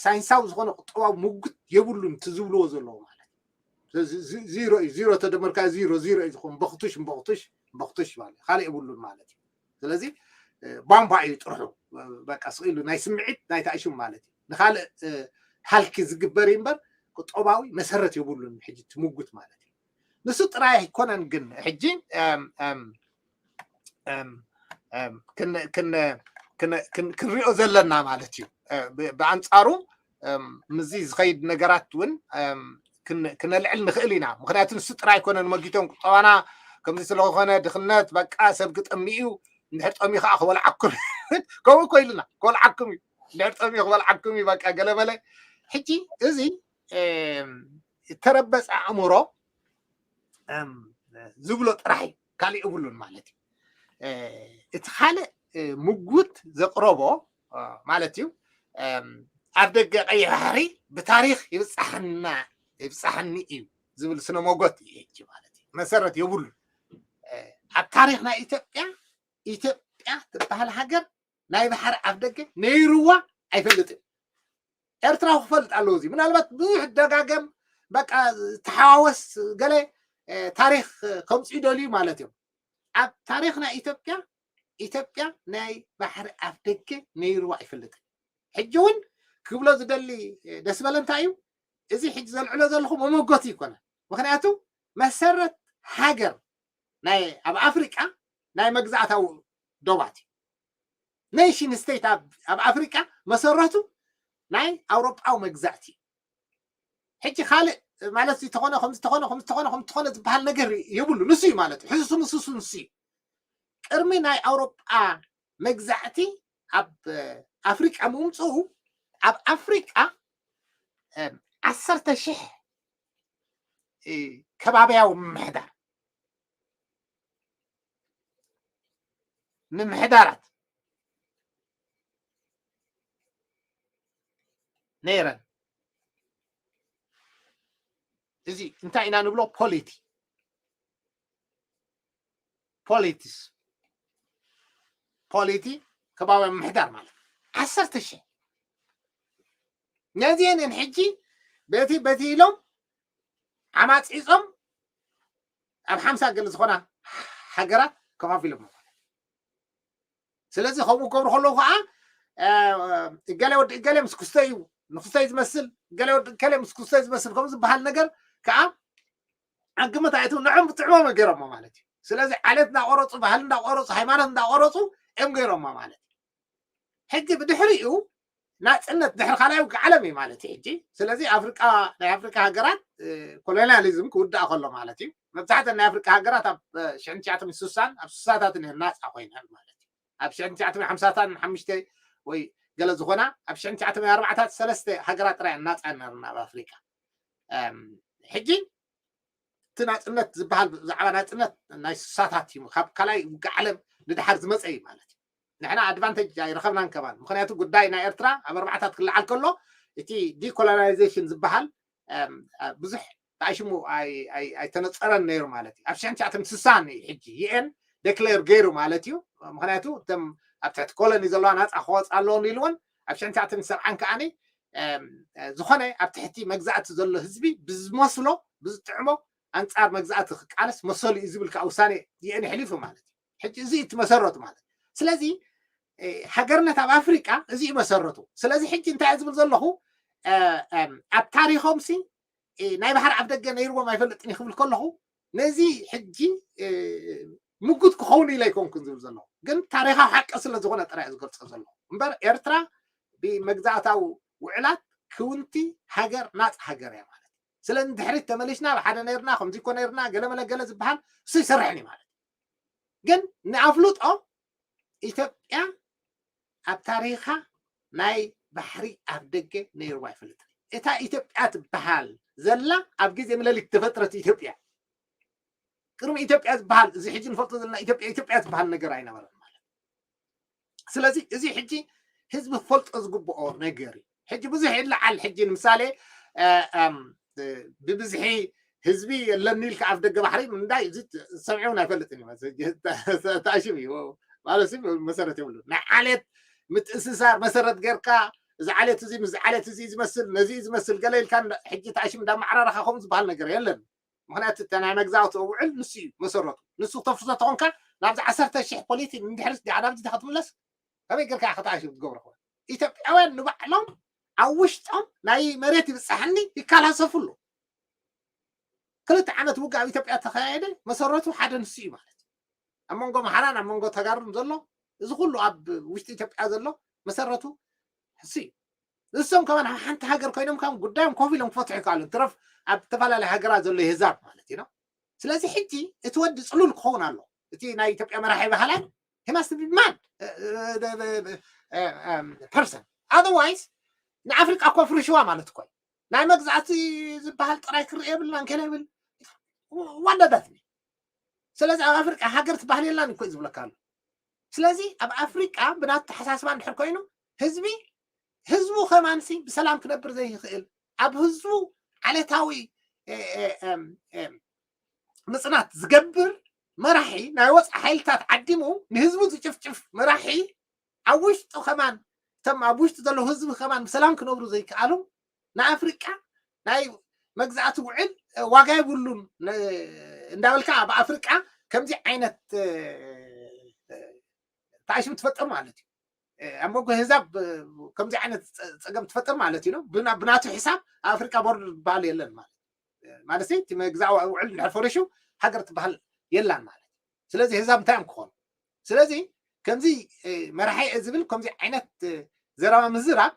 ሳይንሳዊ ዝኾነ ቁጠባዊ ምጉት የብሉን እቲ ዝብልዎ ዘለዉ ማለት እዩ። ዚሮ እዩ። ዚሮ ተደመርካ ዚሮ ዚሮ እዩ ዝኾን በኽቱሽ በኽቱሽ በኽቱሽ ማለት ካልእ የብሉን ማለት እዩ። ስለዚ ቧንቧ እዩ ጥርሑ በቃ ስኢሉ ናይ ስምዒት ናይ ተኣሽሙ ማለት እዩ። ንካልእ ሃልኪ ዝግበር እዩ እምበር ቁጠባዊ መሰረት የብሉን ሕጂ ትምጉት ማለት እዩ። ንሱ ጥራይ ኣይኮነን ግን ሕጂ ክንሪኦ ዘለና ማለት እዩ። ብኣንፃሩ ምዚ ዝኸይድ ነገራት እውን ክነልዕል ንኽእል ኢና። ምክንያቱ ንሱ ጥራይ ኣይኮነን መጊቶም ቁጠባና ከምዚ ስለዝኾነ ድኽነት በቃ ሰብ ክጠሚ እዩ። እንድሕር ጠሚ ከዓ ክበልዓኩም ከምኡ እኮ ኢሉና ክበልዓኩም እዩ። እንድሕር ጠሚ ክበልዓኩም እዩ በቃ ገለመለ። ሕጂ እዚ ተረበፀ ኣእምሮ ዝብሎ ጥራሕ እዩ። ካልእ የብሉን ማለት እዩ። እቲ ካልእ ምጉት ዘቕረቦ ማለት እዩ ኣብ ደገ ቀይሕ ባሕሪ ብታሪክ ይብፃሓና ይብፃሓኒ እዩ ዝብል ስነ ሞጎት እዩ ሕጂ ማለት እዩ። መሰረት የብሉን። ኣብ ታሪክ ናይ ኢትዮጵያ ኢትዮጵያ ትበሃል ሃገር ናይ ባሕሪ ኣፍ ደገ ነይርዋ ኣይፈልጥን። ኤርትራ ክፈልጥ ኣለዎ። እዚ ምናልባት ብዙሕ ደጋገም በቃ ተሓዋወስ ገለ ታሪክ ከምፅኡ ይደልዩ ማለት እዮም። ኣብ ታሪክ ናይ ኢትዮጵያ ኢትዮጵያ ናይ ባሕሪ ኣፍ ደገ ነይርዋ ኣይፈልጥን። ሕጂ እውን ክብሎ ዝደሊ ደስ በለ እንታይ እዩ፣ እዚ ሕጂ ዘልዕሎ ዘለኹ መመጎቲ ይኮነ። ምክንያቱ መሰረት ሃገር ናይ ኣብ ኣፍሪቃ ናይ መግዛእታዊ ዶባት እዩ። ኔሽን ስቴት ኣብ ኣፍሪቃ መሰረቱ ናይ ኣውሮጳዊ መግዛእቲ እዩ። ሕጂ ካልእ ማለት ዝተኾነ ከምዝተኾነ ከምዝተኾነ ከምዝተኾነ ዝበሃል ነገር የብሉ። ንሱ እዩ ማለት እዩ። ሕሱም ስሱ ንሱ እዩ። ቅድሚ ናይ ኣውሮጳ መግዛእቲ ኣብ ኣፍሪቃ ምምፅኡ ኣብ ኣፍሪቃ ዓሰርተ ሽሕ ከባቢያዊ ምምሕዳር ምምሕዳራት ነይረን። እዚ እንታይ ኢና ንብሎ? ፖሊቲ ፖሊቲስ ፖሊቲ ከባቢ ምምሕዳር ማለት ዓሰርተ ሽሕ ነዚአን ሕጂ በቲ በቲ ኢሎም ዓማፂፆም ኣብ ሓምሳ ገለ ዝኾና ሃገራት ከፋፊሎም። ስለዚ ከምኡ ክገብሩ ከለዉ ከዓ እገሌ ወዲ እገሌ ምስ ክስቶ እዩ ንክስቶ እዩ ዝመስል፣ እገሌ ወዲ እገሌ ምስ ክስቶ እዩ ዝመስል ከም ዝበሃል ነገር ከዓ ኣብ ግምት ኣየትው ንዕም ብጥዕሞም ገይሮሞ ማለት እዩ። ስለዚ ዓሌት እንዳቆረፁ ባህል እንዳቆረፁ ሃይማኖት እንዳቆረፁ እዮም ገይሮሞ ማለት እዩ። ሕጂ ብድሕሪኡ ናፅነት ድሕሪ ካልኣይ ውግእ ዓለም እዩ ማለት እዩ ሕጂ። ስለዚ ኣፍሪቃ ናይ ኣፍሪካ ሃገራት ኮሎኒያሊዝም ክውዳእ ከሎ ማለት እዩ። መብዛሕተን ናይ ኣፍሪካ ሃገራት ኣብ ሽሕን ትሽዓተ ሚእትን ስሳን ኣብ ስሳታትን እየን ናፃ ኮይነን ማለት እዩ። ኣብ ሽሕን ትሽዓተ ሚእትን ሓምሳታን ሓሙሽተ ወይ ገለ ዝኾና ኣብ ሽሕን ትሽዓተ ሚእትን ኣርባዕታት ሰለስተ ሃገራት ጥራይ ናፃ ነርና ኣብ ኣፍሪካ። ሕጂ እቲ ናፅነት ዝበሃል ብዛዕባ ናፅነት ናይ ስሳታት እዩ ካብ ካልኣይ ውግእ ዓለም ንድሓር ዝመፀ እዩ ማለት እዩ። ንሕና ኣድቫንቴጅ ኣይረኸብናን ከማን ምክንያቱ ጉዳይ ናይ ኤርትራ ኣብ ኣርባዕታት ክለዓል ከሎ እቲ ዲኮሎናይዜሽን ዝበሃል ብዙሕ ብኣሽሙ ኣይተነፀረን ነይሩ ማለት እዩ። ኣብ ሽሕን ትሽዓተ ሚእትን ስሳን እዩ ሕጂ ዩኤን ዴክሌር ገይሩ ማለት እዩ። ምክንያቱ እቶም ኣብ ትሕቲ ኮሎኒ ዘለዋ ናፃ ክወፃ ኣለዎም ኢልዎን ኣብ ሽሕን ትሽዓተ ሚእትን ሰብዓን ከዓኒ ዝኾነ ኣብ ትሕቲ መግዛእቲ ዘሎ ህዝቢ ብዝመስሎ ብዝጥዕሞ ኣንፃር መግዛእቲ ክቃለስ መሰሉ እዩ ዝብል ከዓ ውሳኔ ዩኤን የሕሊፉ ማለት እዩ። ሕጂ እዚ እዩ እቲ መሰረቱ ማለት ስለዚ ሃገርነት ኣብ ኣፍሪቃ እዚ እዩ መሰረቱ። ስለዚ ሕጂ እንታይ ዝብል ዘለኹ ኣብ ታሪኮም ሲ ናይ ባሕሪ ኣፍ ደገ ነይርዎም ኣይፈልጥን ክብል ከለኹ ነዚ ሕጂ ምጉት ክኸውን ኢለ ኣይኮንኩን ዝብል ዘለኹ ግን ታሪካዊ ሓቂ ስለ ዝኾነ ጥራይ ዝገልፆ ዘለኹ እምበር ኤርትራ ብመግዛእታዊ ውዕላት ክውንቲ ሃገር ናፃ ሃገር እያ ማለት ስለ ንድሕሪት ተመሊስና ብሓደ ነርና ከምዚ ኮ ነርና ገለመለ ገለ ዝበሃል እሱ ይሰርሕን እዩ ማለት ግን ንኣፍልጦ ኢትዮጵያ ኣብ ታሪኻ ናይ ባሕሪ ኣፍ ደገ ነይርዋ ኣይፈልጥን። እታ ኢትዮጵያ ትበሃል ዘላ ኣብ ግዜ ምለሊክ ተፈጥረት ኢትዮጵያ ቅድሚ ኢትዮጵያ ዝበሃል እዚ ሕጂ ንፈልጦ ዘለና ኢትዮጵያ ኢትዮጵያ ዝበሃል ነገር ኣይነበረን ማለት ስለዚ እዚ ሕጂ ህዝቢ ክፈልጦ ዝግብኦ ነገር እዩ። ሕጂ ብዙሕ ይለዓል ሕጂ ንምሳሌ ብብዝሒ ህዝቢ የለኒ ኢልካ ኣፍ ደገ ባሕሪ ምንዳይ እዚ ሰሚዑ እውን ኣይፈልጥን እዩ። ተኣሽም እዩ ማለት መሰረት የብሉ ናይ ዓሌት ምትእስሳር መሰረት ጌርካ እዚ ዓሌት እዚ ምስ ዓሌት እዚ ዝመስል ነዚ ዝመስል ገለ ኢልካ ሕጂ ተኣሽም እንዳመዓራረኻ ከምኡ ዝበሃል ነገር የለን። ምክንያቱ እተ ናይ መግዛእቲ ውዕል ንሱ እዩ መሰረቱ። ንሱ ክተፍርሶ ተኾንካ ናብዚ ዓሰርተ ሽሕ ፖሊቲ ንድሕሪ ናብዚ ዲኻ ክትምለስ ከመይ ጌርካ ከተኣሽም ትገብሮ ከ ኢትዮጵያውያን ንባዕሎም ኣብ ውሽጦም ናይ መሬት ይብፃሕኒ ይከላሰፍሉ ክልተ ዓመት ውግእ ኣብ ኢትዮጵያ ተካየደ መሰረቱ ሓደ ንሱ እዩ ማለት ኣብ መንጎ ኣምሓራን ኣብ መንጎ ተጋሩን ዘሎ እዚ ኩሉ ኣብ ውሽጢ ኢትዮጵያ ዘሎ መሰረቱ ንሱ እዩ ንሶም ከማን ሓንቲ ሃገር ኮይኖም ከም ጉዳዮም ኮፍ ኢሎም ክፈትሑ ይከኣሉ ትረፍ ኣብ ዝተፈላለዩ ሃገራት ዘሎ የህዛብ ማለት እዩ ስለዚ ሕጂ እቲ ወዲ ፅሉል ክኸውን ኣሎ እቲ ናይ ኢትዮጵያ መራሒ ባህላይ ሂማስ ማን ፐርሰን ኣዘርዋይስ ንኣፍሪቃ እኮ ፍርሽዋ ማለት እኮ ናይ መግዛእቲ ዝበሃል ጥራይ ክርኢ የብልና ንከለ ይብል ዋዳዳት ስለዚ ኣብ ኣፍሪቃ ሃገር ትባህል የላን እኮ ዝብለካ ኣሎ ስለዚ ኣብ ኣፍሪቃ ብናተሓሳስባ እንድሕር ኮይኑ ህዝቢ ህዝቡ ከማንሲ ብሰላም ክነብር ዘይኽእል ኣብ ህዝቡ ዓለታዊ ምፅናት ዝገብር መራሒ ናይ ወፃኢ ሓይልታት ዓዲሙ ንህዝቡ ዝጭፍጭፍ መራሒ ኣብ ውሽጡ ከማን እቶም ኣብ ውሽጡ ዘለዉ ህዝቢ ከማን ብሰላም ክነብሩ ዘይከኣሉ ንኣፍሪቃ ናይ መግዛእቲ ውዕል ዋጋ የብሉን እንዳበልካ ኣብ ኣፍሪቃ ከምዚ ዓይነት ተኣሽም ትፈጥር ማለት እዩ። ኣብ መንጎ ህዛብ ከምዚ ዓይነት ፀገም ትፈጥር ማለት እዩ። ብናቱ ሕሳብ ኣብ ኣፍሪቃ ቦርድ ዝበሃል የለን ማለት ማለት እቲ መግዛእ ውዕል እንድሕር ፈሪሹ ሃገር ትበሃል የላን ማለት። ስለዚ ህዛብ እንታይ እዮም ክኾኑ? ስለዚ ከምዚ መራሒ ዝብል ከምዚ ዓይነት ዘረባ ምዝራብ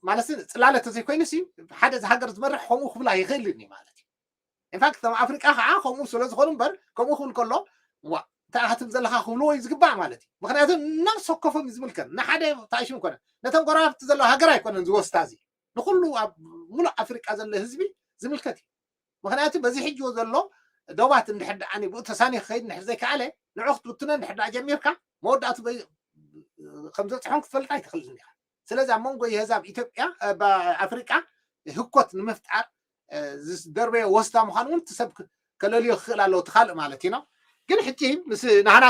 ማለት ጽላለ ተዘይኮይኑ ሲ ሓደ ሃገር ዝመርሕ ከምኡ ክብላ ይኽእልን እዩ ማለት እዩ። ኢንፋክት ከም ኣፍሪቃ ከዓ ከምኡ ስለ ዝኾኑ እምበር ከምኡ ክብል ከሎ ዋ እንታይ ክትብል ዘለካ ክብልዎ እዩ ዝግባእ ማለት እዩ። ምክንያቱ ነብሲ ወከፎም እዩ ዝምልከት ንሓደ ታይሽም ኮነ ነተን ጎረባብቲ ዘለዋ ሃገር ኣይኮነን ዝወስዳ እዚ ንኩሉ ኣብ ሙሉእ ኣፍሪቃ ዘሎ ህዝቢ ዝምልከት እዩ። ምክንያቱ በዚ ሕጂ ዘሎ ዶባት እንድሕር ደኣ ብኡ ተሳኒ ክኸይድ እንድሕር ዘይከኣለ ንዑ ክትብትኖ እንድሕር ደኣ ጀሚርካ መወዳእቱ ከም ዘብፅሖም ክትፈልጥ ኣይትኽእልን ኢኻ። ስለዚ ኣብ መንጎ የህዛብ ኢትዮጵያ ኣፍሪቃ ህኮት ንምፍጣር ዝደርበዮ ወስዳ ምዃኑ እውን ትሰብ ከለልዮ ክኽእል ኣለዎ ትኻልእ ማለት እዩ። ግን ሕጂ ምስ ናህና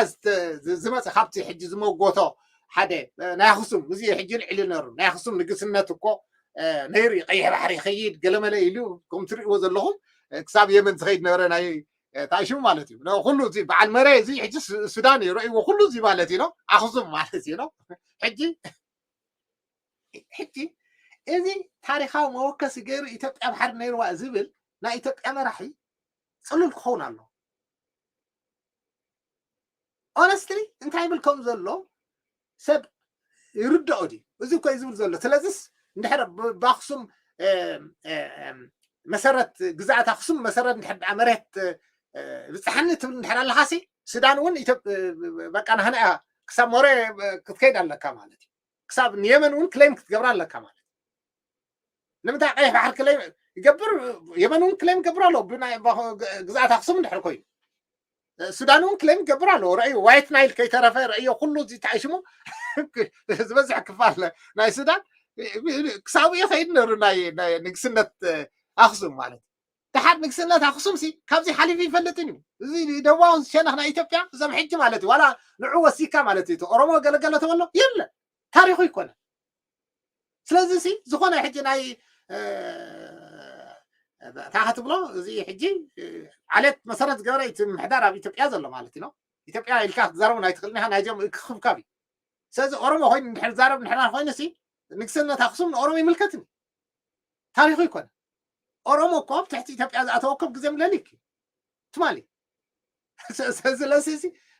ዝመፀ ካብቲ ሕጂ ዝመጎቶ ሓደ ናይ ኣክሱም እዚ ሕጂ ልዕሊ ነሩ ናይ ኣክሱም ንግስነት እኮ ነይሩ ቀይሕ ባሕሪ ይኸይድ ገለመለ ኢሉ ከም ትርእይዎ ዘለኹም ክሳብ የመን ዝኸይድ ነበረ ናይ ታይሽሙ ማለት እዩ። ኩሉ እዚ በዓል መረ እዚ ሕጂ ሱዳን እዩ ረእይዎ ኩሉ እዚ ማለት እዩ ኣክሱም ማለት እዩ። ሕጂ ሕጂ እዚ ታሪካዊ መወከሲ ገይሩ ኢትዮጵያ ባሕሪ ነይርዋ ዝብል ናይ ኢትዮጵያ መራሒ ፅሉል ክኸውን ኣሎ። ኦነስትሊ እንታይ ይብል ከም ዘሎ ሰብ ይርድኦ ድዩ? እዚ እኮ እዩ ዝብል ዘሎ። ስለዚስ እንድሕር ብኣክሱም መሰረት ግዛኣት ኣክሱም መሰረት እንድሕር ደኣ መሬት ብፅሓኒ ትብል እንድሕር ኣለኻሲ ሱዳን እውን በቃ ናህና እያ ክሳብ ሞሬ ክትከይድ ኣለካ ማለት እዩ። ክሳብ ንየመን እውን ክሌም ክትገብራ ኣለካ ማለት ንምንታይ ቀይሕ ባሕር ክሌም ይገብር የመን እውን ክሌም ይገብር ኣሎ ግዛኣት ኣክሱም እንድሕር ኮይኑ ሱዳን እውን ክሌም ይገብር ኣሎ ረእዩ ዋይት ናይል ከይተረፈ ረእዮ ኩሉ እዚ ተኣሽሙ ዝበዝሕ ክፋል ናይ ሱዳን ክሳብ ይኸይድ ነሩ ናይ ንግስነት ኣክሱም ማለት ድሓር ንግስነት ኣክሱም ሲ ካብዚ ሓሊፉ ይፈልጥን እዩ እዚ ደቡባዊ ሸነኽ ናይ ኢትዮጵያ እዞም ሕጂ ማለት እዩ ዋላ ንዑ ወሲካ ማለት እዩ ኦሮሞ ገለገለ ተበሎ የለ ታሪኹ ይኮነ ስለዚ ሲ ዝኾነ ሕጂ ናይ እንታይ ክትብሎ እዚ ሕጂ ዓሌት መሰረት ዝገበረ እቲ ምሕዳር ኣብ ኢትዮጵያ ዘሎ ማለት እዩ ኢትዮጵያ ኢልካ ክትዛረቡ ናይ ትኽእል ናይ ጀም ክኽብካብ እዩ ስለዚ ኦሮሞ ኮይኑ እንድሕር ዛረብ እንድሕር ኮይኑ ሲ ንግስነት ኣክሱም ንኦሮሞ ይምልከትን ታሪኹ ይኮነ ኦሮሞ እኮ ኣብ ትሕቲ ኢትዮጵያ ዝኣተወ ኮብ ግዜ ምለሊክ ትማሊ ስለዚ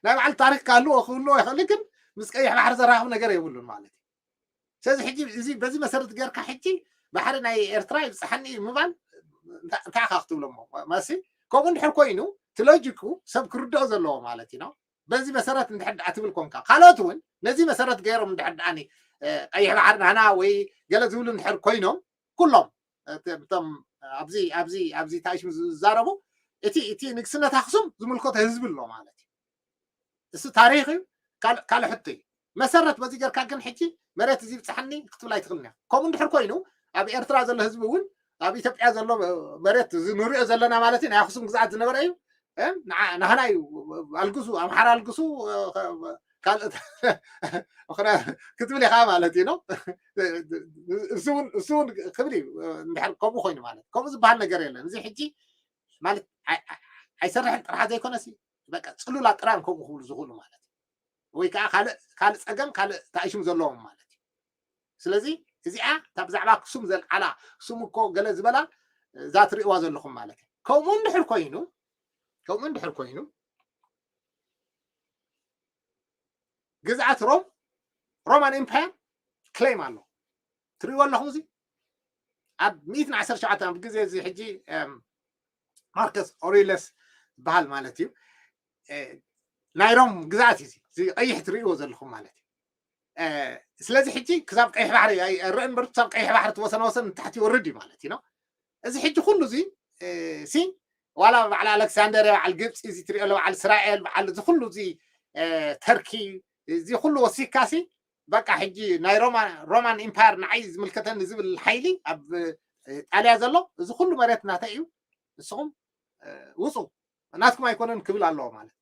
ናይ በዓል ታሪክ ካህልዎ ክህልዎ ይኽእል ግን ምስ ቀይሕ ባሕሪ ዘራኽብ ነገር የብሉን ማለት እዩ ስለዚ ሕጂ እዚ በዚ መሰረት ገርካ ሕጂ ባሕሪ ናይ ኤርትራ ይብፅሓኒ እዩ ምባል እንታይ ኢኻ ክትብሎ ሞ ማሲ ከምኡ እንድሕር ኮይኑ ትሎጂኩ ሰብ ክርድኦ ዘለዎ ማለት እዩ በዚ መሰረት እንድሕር ደኣ ትብል ኮንካ ካልኦት እውን ነዚ መሰረት ገይሮም እንድሕር ደኣኒ ቀይሕ ባሕሪ ናህና ወይ ገለ ዝብሉ እንድሕር ኮይኖም ኩሎም እቶም ኣብዚ ኣብዚ ኣብዚ ታይሽም ዝዛረቡ እቲ እቲ ንግስነት ኣክሱም ዝምልከቶ ህዝቢ ኣሎ ማለት እዩ እሱ ታሪክ እዩ ካልእ ሕቶ እዩ መሰረት በዚ ገርካ ግን ሕጂ መሬት እዚ ብፅሓኒ ክትብል ኣይትኽእልን እያ ከምኡ እንድሕር ኮይኑ ኣብ ኤርትራ ዘሎ ህዝቢ እውን ኣብ ኢትዮጵያ ዘሎ መሬት እዚ ንሪኦ ዘለና ማለት እዩ ናይ ኣክሱም ግዝኣት ዝነበረ እዩ ናህና እዩ ኣልግሱ ኣምሓራ ኣልግሱ ካልእ ክትብል ኢኻ ማለት እዩ እሱ እውን እሱ እውን ክብል እዩ እንድሕር ከምኡ ኮይኑ ማለት ከምኡ ዝበሃል ነገር የለን እዚ ሕጂ ማለት ኣይሰርሕን ጥራሕ ዘይኮነሲ በቃ ፅሉላት ጥራን ከምኡ ክብሉ ዝኽእሉ ማለት እዩ ወይ ከዓ ካልእ ካልእ ፀገም ካልእ ተኣሽም ዘለዎም ማለት እዩ ስለዚ እዚኣ እታ ብዛዕባ ክሱም ዘልዓላ ክሱም እኮ ገለ ዝበላ እዛ ትርእዋ ዘለኹም ማለት እዩ ከምኡ እንድሕር ኮይኑ ከምኡ እንድሕር ኮይኑ ግዝኣት ሮም ሮማን ኤምፓየር ክሌም ኣሎ ትርእዎ ኣለኹም እዚ ኣብ ሚእትን ዓሰርተ ሸውዓተን ኣብ ግዜ እዚ ሕጂ ማርከስ ኦሪለስ ዝበሃል ማለት እዩ ናይ ሮም ግዝኣት እዩ እዚ ቀይሕ ትርእዎ ዘለኹም ማለት እዩ ስለዚ ሕጂ ክሳብ ቀይሕ ባሕሪ ኣይረእን በር ክሳብ ቀይሕ ባሕሪ ትወሰነ ወሰን ንታሕቲ ይወርድ እዩ ማለት እዩ እዚ ሕጂ ኩሉ እዚ ሲ ዋላ በዓል ኣሌክሳንደር በዓል ግብፂ እዚ ትሪኦ በዓል እስራኤል በዓል እዚ ኩሉ እዚ ተርኪ እዚ ኩሉ ወሲካ ሲ በቃ ሕጂ ናይ ሮማን ኢምፓየር ንዓይ ዝምልከተኒ ዝብል ሓይሊ ኣብ ጣልያ ዘሎ እዚ ኩሉ መሬት ናተይ እዩ ንስኹም ውፁ ናትኩም ኣይኮነን ክብል ኣለዎ ማለት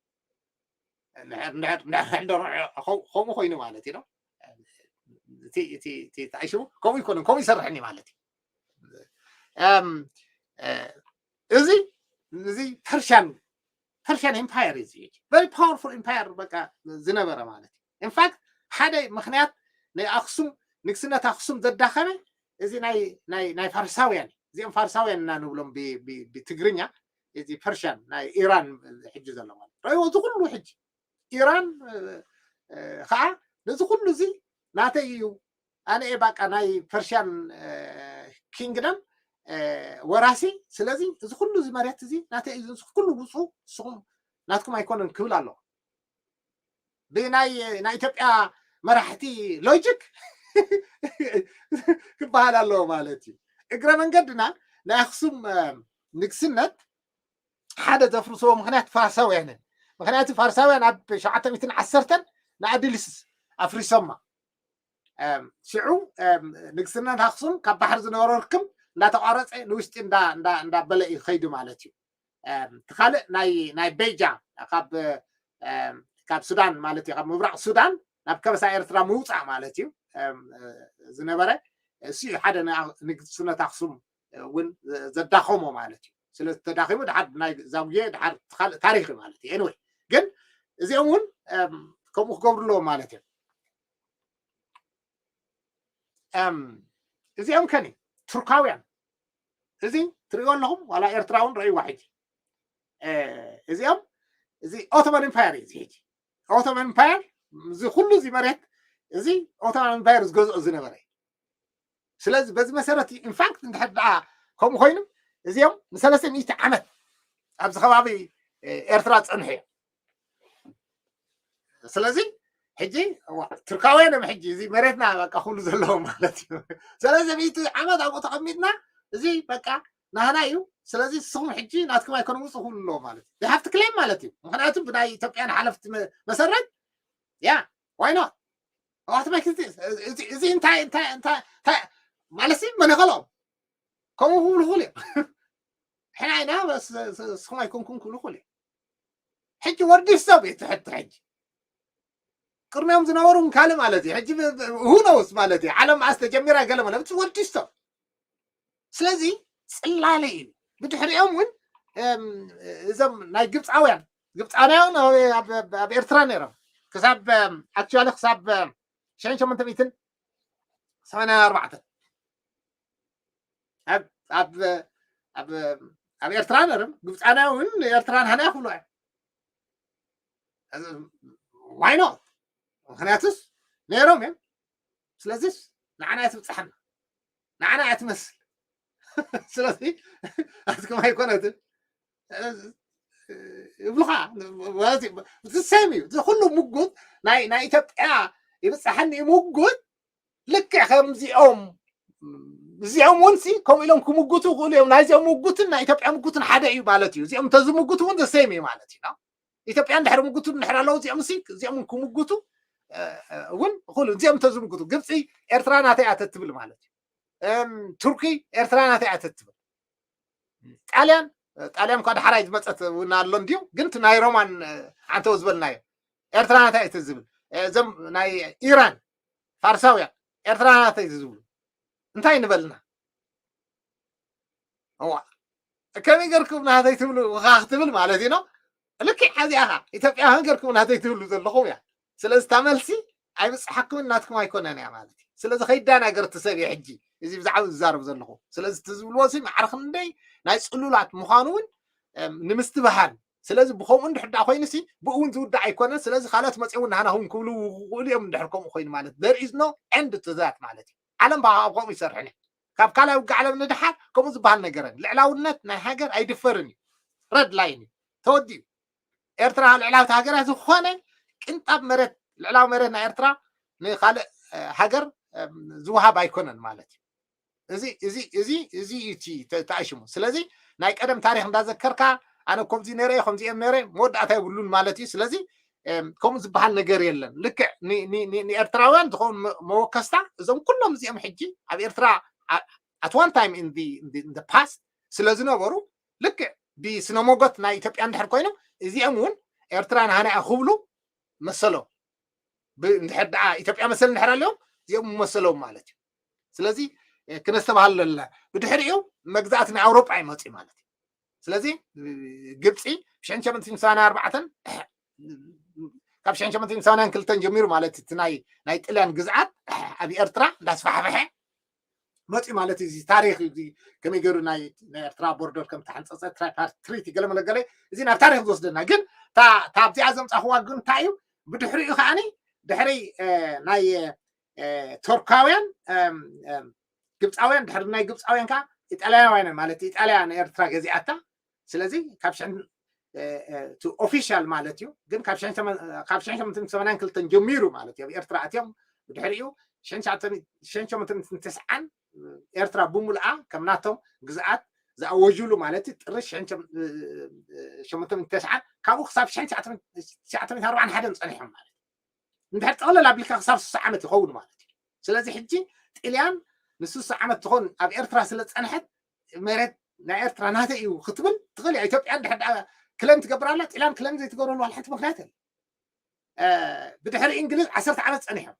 ከምኡ ኮይኑ ማለት እዩ እቲ ተኣሽቡ ከምኡ ይኮነን ከምኡ ይሰርሕኒ ማለት እዩ እዚ እዚ ፐርሽያን ፐርሽያን ኤምፓየር እዩ። እዚ very powerful empire በቃ ዝነበረ ማለት እዩ። ኢንፋክት ሓደ ምክንያት ናይ ኣክሱም ንግስነት ኣክሱም ዘዳኸመ እዚ ናይ ናይ ናይ ፋርሳውያን እዩ። እዚኦም ፋርሳውያን እና ንብሎም ብ- ብ- ብትግርኛ፣ እዚ ፐርሽያን ናይ ኢራን ሕጂ ዘሎ ማለት ረእይዎ። እዚ ኩሉ ሕጂ ኢራን እ፣ እ፣ ከዓ ነዚ ኩሉ እዚ ናተይ እዩ፣ ኣነ እየ ባቃ ናይ ፐርሽያን ኪንግደም ወራሲ። ስለዚ እዚ ኩሉ እዚ መሬት እዚ ናተይ እዩ፣ እዚ ኩሉ ውፁ፣ ንስኹም ናትኩም ኣይኮነን ክብል ኣለዎ። ብናይ ናይ ኢትዮጵያ መራሕቲ ሎጂክ ክበሃል ኣለዎ ማለት እዩ። እግረ መንገድና ናይ ኣክሱም እ፣ ንግስነት ሓደ ዘፍርስዎ ምክንያት ፋርሳውያንን፣ ምክንያቱ ፋርሳውያን ኣብ ሸውዓተ ሚእትን ዓሰርተን ንኣዲሊስ ኣፍሪሶማ። እም፣ ሽዑ እም፣ ንግስነት ኣክሱም ካብ ባሕሪ ዝነበሮ ርክብ እንዳተቋረፀ ንውሽጢ እንዳ- እንዳ- እንዳበለ እዩ ከይዱ ማለት እዩ። እም፣ እቲ ካልእ ናይ ናይ ቤጃ ካብ እም፣ ካብ ሱዳን ማለት እዩ፣ ካብ ምብራቕ ሱዳን ናብ ከበሳ ኤርትራ ምውፃእ ማለት እዩ። እም፣ ዝነበረ እሱ እዩ ሓደ ንኣ- ንግስነት ኣክሱም እውን ዘዳኸሞ ማለት እዩ። ስለዚ ተዳኺሙ ድሓር ናይ ዛጉዬ ድሓር ካልእ ታሪክ እዩ ማለት እዩ። ኤኒወይ ግን እዚኦም እውን እም፣ ከምኡ ክገብሩ ኣለዎም ማለት እዮም። እም፣ እዚኦም ከኒ ቱርካውያን እዚ ትሪእዎ ኣለኹም ዋላ ኤርትራ እውን ረእይዋ ሕጂ እ፣ እዚኦም እዚ ኦቶማን ኤምፓየር እዩ። እዚ ሕጂ ኦቶማን ኤምፓየር እዚ ኩሉ እዚ መሬት እዚ ኦቶማን ኤምፓየር ዝገዝኦ ዝነበረ እዩ። ስለዚ በዚ መሰረት ኢንፋክት እንድሕር ደኣ ከምኡ ኮይኑ እዚኦም ንሰለስተ ሚእቲ ዓመት ኣብዚ ከባቢ እ፣ ኤርትራ ዝፀንሑ እዮም። ስለዚ ሕጂ እዋ፣ ቱርካውያን እዮም ሕጂ እዚ መሬትና በቃ ኩሉ ዘለዎም ማለት እዩ። ሰለስተ ሚእቲ ዓመት ኣብኡ ተቐሚጥና እዚ በቃ ናህና እዩ። ስለዚ ንስኹም ሕጂ ናትኩም ኣይኮነ ውፅእ ክብሉ ኣለዎ ማለት እዩ። ሃፍቲ ክሌም ማለት እዩ። ምክንያቱ ብናይ ኢትዮጵያን ሓለፍቲ መ- መሰረት ያ ዋይ ኖት ኣዋት መክቲ እዚ እንታይ እንታይ እንታይ እንታይ- ማለት ሲ መን ይኸሎም ከምኡ ክብሉ ክብሉ እዮም። ሕና ኢና በስ ንስኹም ኣይኮንኩም ክብሉ ክብሉ እዮም። ሕጂ ወዲ ሰብ እዩ ትሕቲ ሕጂ ቅድሚኦም ዝነበሩ ካልእ ማለት እዩ። ሕጂ ሁኖውስ ማለት እዩ። ዓለም ኣስ ተጀሚራ ገለ ማለት ወዲ ሰብ ስለዚ ፅላለ እዩ። ብድሕሪኦም እውን እም፣ እዞም ናይ ግብፃውያን ግብፃውያን ኣብ- ኣብ ኣብ ኤርትራ ነይሮም ክሳብ ኣክቹዋሊ ክሳብ ሸን ሸመንተ ሚእትን ሰማንያን ኣርባዕተን ኣብ ኣብ ኣብ ኣብ ኤርትራ ነይሮም። ግብፃውያን እውን ኤርትራን ሃና ክብሉ እዮም። ዋይ ኖት ምክንያቱስ ነይሮም እዮም። ስለዚስ ንዓና እያ ትብፅሓና፣ ንዓና እያ ትመስል። ስለዚ ኣትኩም ኣይኮነትን ይብሉኻ። ዝሰም እዩ እዚ ኩሉ ምጉት ናይ ናይ ኢትዮጵያ ይብፅሓኒ እዩ ምጉት ልክዕ ከምዚኦም እዚኦም እውን ሲ ከምኡ ኢሎም ክምጉቱ ይኽእሉ እዮም። ናይዚኦም ምጉትን ናይ ኢትዮጵያ ምጉትን ሓደ እዩ ማለት እዩ። እዚኦም እንተዝምጉቱ እውን ዘሰም እዩ ማለት እዩ። ኢትዮጵያ እንድሕር ምጉቱ እንድሕር ኣለዉ እዚኦም ሲ እዚኦም ክምጉቱ እውን ይኽእሉ። እዚኦም እንተዝምጉቱ ግብፂ ኤርትራ ናተይ ኣተትብል ማለት እዩ። ቱርኪ ኤርትራ ናተይ ኣተትብል። ጣልያን ጣልያን እኳ ዳሕራይ ዝመፀት እውን ኣሎ እንድዩ ግን እቲ ናይ ሮማን ዓንተው ዝበልናዮ ኤርትራ ናተይ ኣይተዝብል። እዞም ናይ ኢራን ፋርሳውያን ኤርትራ ናተይ ዝብሉ እንታይ ንበልና? እዋ ከመይ ገርኩም ናተይ ትብሉ ካ ክትብል ማለት እዩ። ልክዕ ሓዚኣ ኢኻ ኢትዮጵያ ሃገርኩም ናተይ ትብሉ ዘለኹም እያ። ስለዚ እታ መልሲ ኣይብፅሓኩምን ናትኩም ኣይኮነን እያ ማለት እዩ። ስለዚ ከይዳናገር እቲ ሰብ እየ ሕጂ እዚ ብዛዕባ ዝዛረብ ዘለኹ። ስለዚ እቲ ዝብልዎ ሲ ማዕረ ክንደይ ናይ ፅሉላት ምዃኑ እውን ንምስትብሃል። ስለዚ ብከምኡ እንድሕር ዳ ኮይኑ ሲ ብእውን ዝውዳእ ኣይኮነን። ስለዚ ካልኦት መፅኦም ናህና እውን ክብሉ ክኽእሉ እዮም እንድሕር ከምኡ ኮይኑ ማለት there is no end to that ማለት እዩ። ዓለም ብኣብ ከምኡ ይሰርሕን እዩ። ካብ ካልኣይ ውግእ ዓለም ንድሓር ከምኡ ዝበሃል ነገረን ልዕላውነት ናይ ሃገር ኣይድፈርን እዩ። ረድ ላይን እዩ ተወዲኡ። ኤርትራ ልዕላዊት ሃገር እያ። ዝኾነ ቅንጣብ መሬት ልዕላዊ መሬት ናይ ኤርትራ ንካልእ ሃገር ዝውሃብ ኣይኮነን ማለት እዩ። እዚ እዚ እዚ እዚ እዩ እቲ ተኣሽሙ። ስለዚ ናይ ቀደም ታሪክ እንዳዘከርካ ኣነ ከምዚ ነረ ከምዚ እዮም ነረ መወዳእታ የብሉን ማለት እዩ። ስለዚ ከምኡ ዝበሃል ነገር የለን። ልክዕ ንኤርትራውያን ዝኸውን መወከስታ እዞም ኩሎም እዚኦም ሕጂ ኣብ ኤርትራ at one time in the past ስለ ዝነበሩ ልክዕ ብስነ ሞጎት ናይ ኢትዮጵያ እንድሕር ኮይኖም እዚኦም እውን ኤርትራ ንሃና እያ ክብሉ መሰሎም። እንድሕር ደኣ ኢትዮጵያ መሰል እንድሕር ኣለዎም እዚኦም መሰሎም ማለት እዩ። ስለዚ ክነስተባሃሉ ኣለና። ብድሕሪኡ መግዛእቲ ናይ ኣውሮጳ ይመፅእ ማለት እዩ። ስለዚ ግብፂ ብሽሕን ሸሞንተ ሚእትን ሰማንያን ኣርባዕተን ካብ ሽሕን ሸሞንተ ሚእትን ሰማንያን ክልተን ጀሚሩ ማለት እቲ ናይ ናይ ጥልያን ግዝኣት ኣብ ኤርትራ እንዳስፋሕፈሐ መፅኡ ማለት እዩ። እዚ ታሪክ እዚ ከመይ ገይሩ ናይ ናይ ኤርትራ ቦርደር ከም ተሓንፀፀ ትራይፓርት ትሪቲ ገለ መለገለ እዚ ናብ ታሪክ ዝወስደና ግን እታ እታ ኣብዚኣ ዘምፃኽዋ ግን እንታይ እዩ? ብድሕሪኡ ከዓኒ ድሕሪ ናይ ቱርካውያን ግብፃውያን ድሕሪ ናይ ግብፃውያን ከዓ ኢጣልያውያን ማለት ኢጣልያ ንኤርትራ ገዚኣታ። ስለዚ ካብ ኦፊሻል ማለት እዩ ግን ካብ ሽሕን ሸሞንተ ሚእትን ሰማንያን ክልተን ጀሚሩ ማለት እዩ ኣብ ኤርትራ ኣትዮም ብድሕሪኡ ሽሕን ሸሞንተ ሚእትን ተስዓን ኤርትራ ብምሉኣ ከም ናቶም ግዝኣት ዝኣወጅሉ ማለት እዩ ጥሪ ሸሞንተ ሚእትን ተስዓን ካብኡ ክሳብ ሽሕን ትሽዓተ ሚእትን ኣርባዓን ሓደን ፀኒሖም ማለት እዩ። እንድሕር ጠቕለል ኣቢልካ ክሳብ ስሳ ዓመት ይኸውን ማለት እዩ። ስለዚ ሕጂ ጥልያን ንስሳ ዓመት ትኾን ኣብ ኤርትራ ስለ ዝፀንሐት መሬት ናይ ኤርትራ ናተ እዩ ክትብል ትኽእል እያ። ኢትዮጵያ እንድሕር ክለም ትገብር ኣላ ጥልያን ክለም ዘይትገብረሉ ዋላ ሓንቲ ምክንያት የለ። ብድሕሪ እንግሊዝ ዓሰርተ ዓመት ፀኒሖም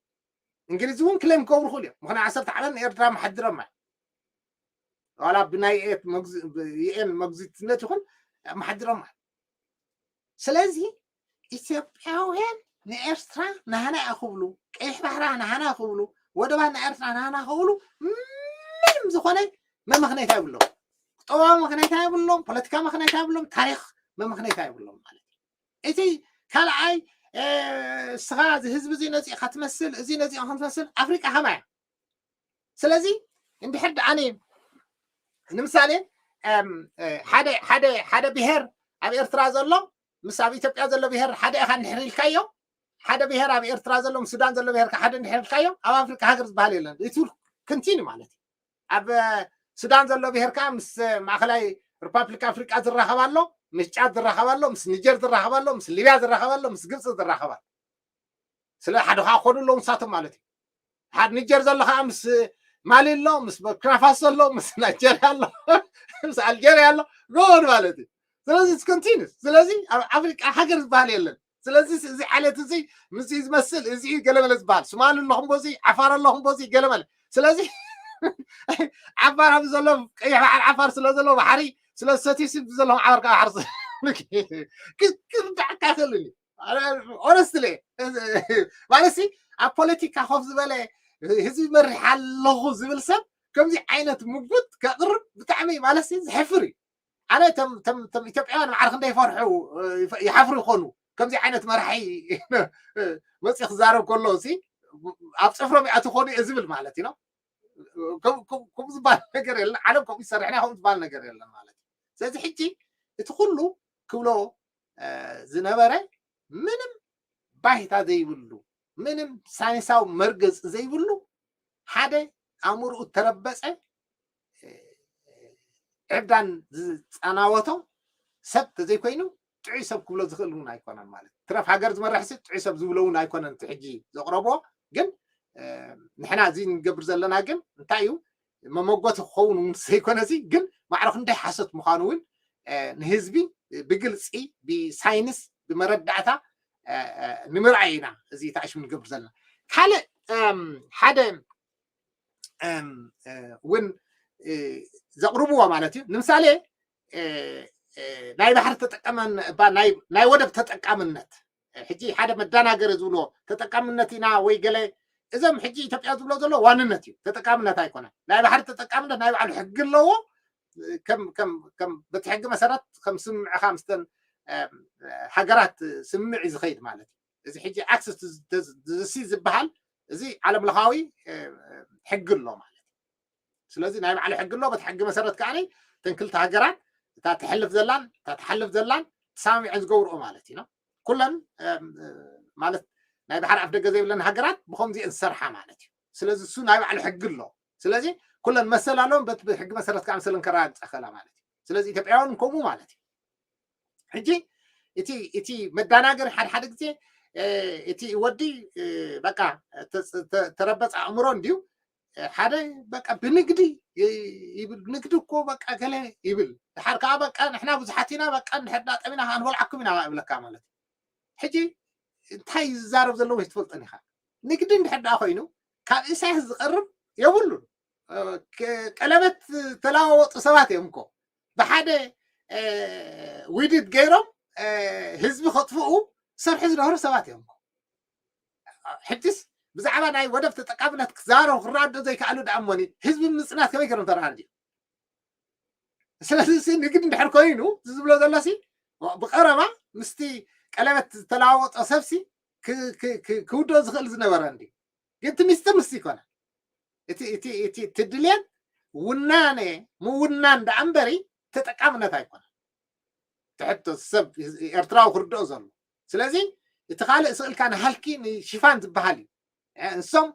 እንግሊዝ እውን ክለም ክገብሩ ክእሉ እዮም። ምክንያት ዓሰርተ ዓመት ንኤርትራ መሓድሮማ ዋላ ብናይ ዩኤን መግዚትነት ይኹን መሓድሮማ። ስለዚ ኢትዮጵያውያን ንኤርትራ ናህና እያ ክብሉ፣ ቀይሕ ባሕራ ናህና ክብሉ፣ ወደባት ናይ ኤርትራ ናህና ክብሉ ምንም ዝኾነ መመኽነይታ የብሎም። ቁጠባዊ መኽነይታ የብሎም፣ ፖለቲካ መኽነይታ የብሎም፣ ታሪክ መመኽነይታ የብሎም ማለት እዩ። እቲ ካልኣይ እስኻ እዚ ህዝቢ እዚ ነፂእኻ ትመስል እዚ ነፂእኻ ትመስል ኣፍሪቃ ከማያ ስለዚ እንድሕር ደኣኒ ንምሳሌ ሓደ ሓደ ሓደ ብሄር ኣብ ኤርትራ ዘሎ ምስ ኣብ ኢትዮጵያ ዘሎ ብሄር ሓደ ኢኻ እንድሕር ኢልካዮ ሓደ ብሄር ኣብ ኤርትራ ዘሎ ምስ ሱዳን ዘሎ ብሄር ሓደ እንድሕር ኢልካዮ ኣብ ኣፍሪቃ ሃገር ዝበሃል የለን። እቲ continue ማለት እዩ። ኣብ ሱዳን ዘሎ ብሄር ከዓ ምስ ማእኸላይ ሪፓብሊክ ኣፍሪቃ ዝራኸብ ኣሎ፣ ምስ ጫድ ዝራኸብ ኣሎ፣ ምስ ኒጀር ዝራኸብ ኣሎ፣ ምስ ሊብያ ዝራኸብ ኣሎ፣ ምስ ግብፂ ዝራኸብ ኣሎ። ስለ ሓደ ከዓ ክኾኑ ኣለዉ ንሳቶም ማለት እዩ። ሓደ ኒጀር ዘሎ ከዓ ምስ ማሊ ኣሎ፣ ምስ ቡርኪናፋሶ ኣሎ፣ ምስ ናይጀርያ ኣሎ፣ ምስ ኣልጀርያ ኣሎ፣ ጎን ማለት እዩ። ስለዚ continue ስለዚ ኣብ ኣፍሪቃ ሃገር ዝበሃል የለን። ስለዚ እዚ ዓሌት እዚ ምስ ዝመስል እዚ ገለመለ ዝበሃል ሶማሊ ኣለኹም ቦዚ ዓፋር ኣለኹም ቦዚ ገለመለ ስለዚ ዓፋር ኣብ ዘሎ ቀይሕ በዓል ዓፋር ስለ ዘሎ ባሕሪ ስለ ዝሰትዩ ሲ ዘለኹም ዓበር ከዓ ሓርስ ክርዳዕካ ይኽእል እዩ። ኦነስትሊ ማለት ሲ ኣብ ፖለቲካ ኮፍ ዝበለ ህዝቢ መሪሕ ኣለኹ ዝብል ሰብ ከምዚ ዓይነት ምጉት ከቕርብ ብጣዕሚ ማለት ሲ ዝሕፍር እዩ። ኣነ ቶም ኢትዮጵያውያን ማዕረ ክንደይ ይፈርሑ ይሓፍሩ ይኾኑ ከምዚ ዓይነት መራሒ መፂ ክዛረብ ከሎ ሲ ኣብ ፅፍሮም ይኣትኾኑ እየ ዝብል ማለት እዩ። ከምኡ ዝበሃል ነገር የለን። ዓለም ከምኡ ይሰርሕና ከምኡ ዝበሃል ነገር የለን ማለት እዩ። ስለዚ ሕጂ እቲ ኩሉ ክብሎ ዝነበረ ምንም ባይታ ዘይብሉ ምንም ሳይንሳዊ መርገፂ ዘይብሉ ሓደ ኣእምርኡ ተረበፀ ዕብዳን ዝፃናወቶ ሰብ ተዘይኮይኑ ጥዑይ ሰብ ክብሎ ዝኽእል እውን ኣይኮነን ማለት ትረፍ ሃገር ዝመርሕ ሲ ጥዑይ ሰብ ዝብሎ እውን ኣይኮነን እቲ ሕጂ ዘቕረብዎ ግን ንሕና እዚ ንገብር ዘለና ግን እንታይ እዩ መመጎቲ ክኸውን እውን ዘይኮነ ሲ ግን ማዕረ ክንደይ ሓሶት ምዃኑ እውን ንህዝቢ ብግልፂ ብሳይንስ ብመረዳእታ ንምርኣይ ኢና እዚ ተኣሽሙ ንገብር ዘለና ካልእ ሓደ እውን ዘቕርብዎ ማለት እዩ ንምሳሌ ናይ ባሕሪ ተጠቀመን ናይ ወደብ ተጠቃምነት ሕጂ ሓደ መዳናገሪ ዝብልዎ ተጠቃምነት ኢና ወይ ገለ እዞም ሕጂ ኢትዮጵያ ዝብሎ ዘሎ ዋንነት እዩ ተጠቃምነት ኣይኮነን ናይ ባሕሪ ተጠቃምነት ናይ ባዕሉ ሕጊ ኣለዎ በቲ ሕጊ መሰረት ከም ስምምዕኻ ምስተን ሃገራት ስምምዕ እዩ ዝኸይድ ማለት እዩ እዚ ሕጂ ኣክሰስ ሲ ዝበሃል እዚ ዓለም ለኻዊ ሕጊ ኣሎ ማለት እዩ ስለዚ ናይ ባዕሉ ሕጊ ኣሎ በቲ ሕጊ መሰረት ከዓ ተን ክልተ ሃገራት እታ ትሕልፍ ዘላን እታ ትሓልፍ ዘላን ተሰማሚዐን ዝገብርኦ ማለት እዩ ኩለን ማለት ናይ ባሕሪ ኣፍ ደገ ዘይብለን ሃገራት ብከምዚአን ዝሰርሓ ማለት እዩ ስለዚ እሱ ናይ ባዕሉ ሕጊ ኣሎ ስለዚ ኩለን መሰል ኣለዎም በቲ ሕጊ መሰረት ከዓ መሰለን ከረጋግፃ ክእላ ማለት እዩ ስለዚ ኢትዮጵያውያን ከምኡ ማለት እዩ ሕጂ እቲ እቲ መዳናገር ሓደ ሓደ ግዜ እቲ ወዲ በቃ ተረበፅ ኣእምሮ እንድዩ ሓደ በቃ ብንግዲ ይብል ንግዲ እኮ በቃ ገለ ይብል ድሓር ከዓ በቃ ንሕና ብዙሓት ኢና በቃ እንድሕር ዳጠሚና ከዓ ንበልዓኩም ኢና ይብለካ ማለት ሕጂ እንታይ ዝዛረብ ዘለዎ ትፈልጠን ኢኻ ንግዲ እንድሕር ዳ ኮይኑ ካብ ኢሳያስ ዝቐርብ የብሉን ቀለበት ተለዋወጡ ሰባት እዮም እኮ ብሓደ ውድድ ገይሮም ህዝቢ ከጥፍኡ ዝሰርሑ ዝነበሩ ሰባት እዮም። ሕጅስ ብዛዕባ ናይ ወደብ ተጠቃምነት ክዛረቡ ክረዳዱ ዘይከኣሉ ደኣ እሞኒ ህዝቢ ምፅናት ከመይ ገይሮም ተረዳድኡ? ስለዚ ንግድ እንድሕር ኮይኑ ዝብሎ ዘሎሲ ብቀረባ ምስቲ ቀለበት ዝተለዋወጦ ሰብሲ ክውደኦ ዝኽእል ዝነበረ እንዲ ግን እቲ ሚስጥር ምስቲ ይኮነ እቲ ድልየት ውናነ ምውናን ደኣ እምበሪ ተጠቃምነት ኣይኮነን። ትሕቶ ሰብ ኤርትራዊ ክርድኦ ዘሎ ስለዚ እቲ ካልእ ስእልካ ንሃልኪ ንሽፋን ዝበሃል እዩ። እንሶም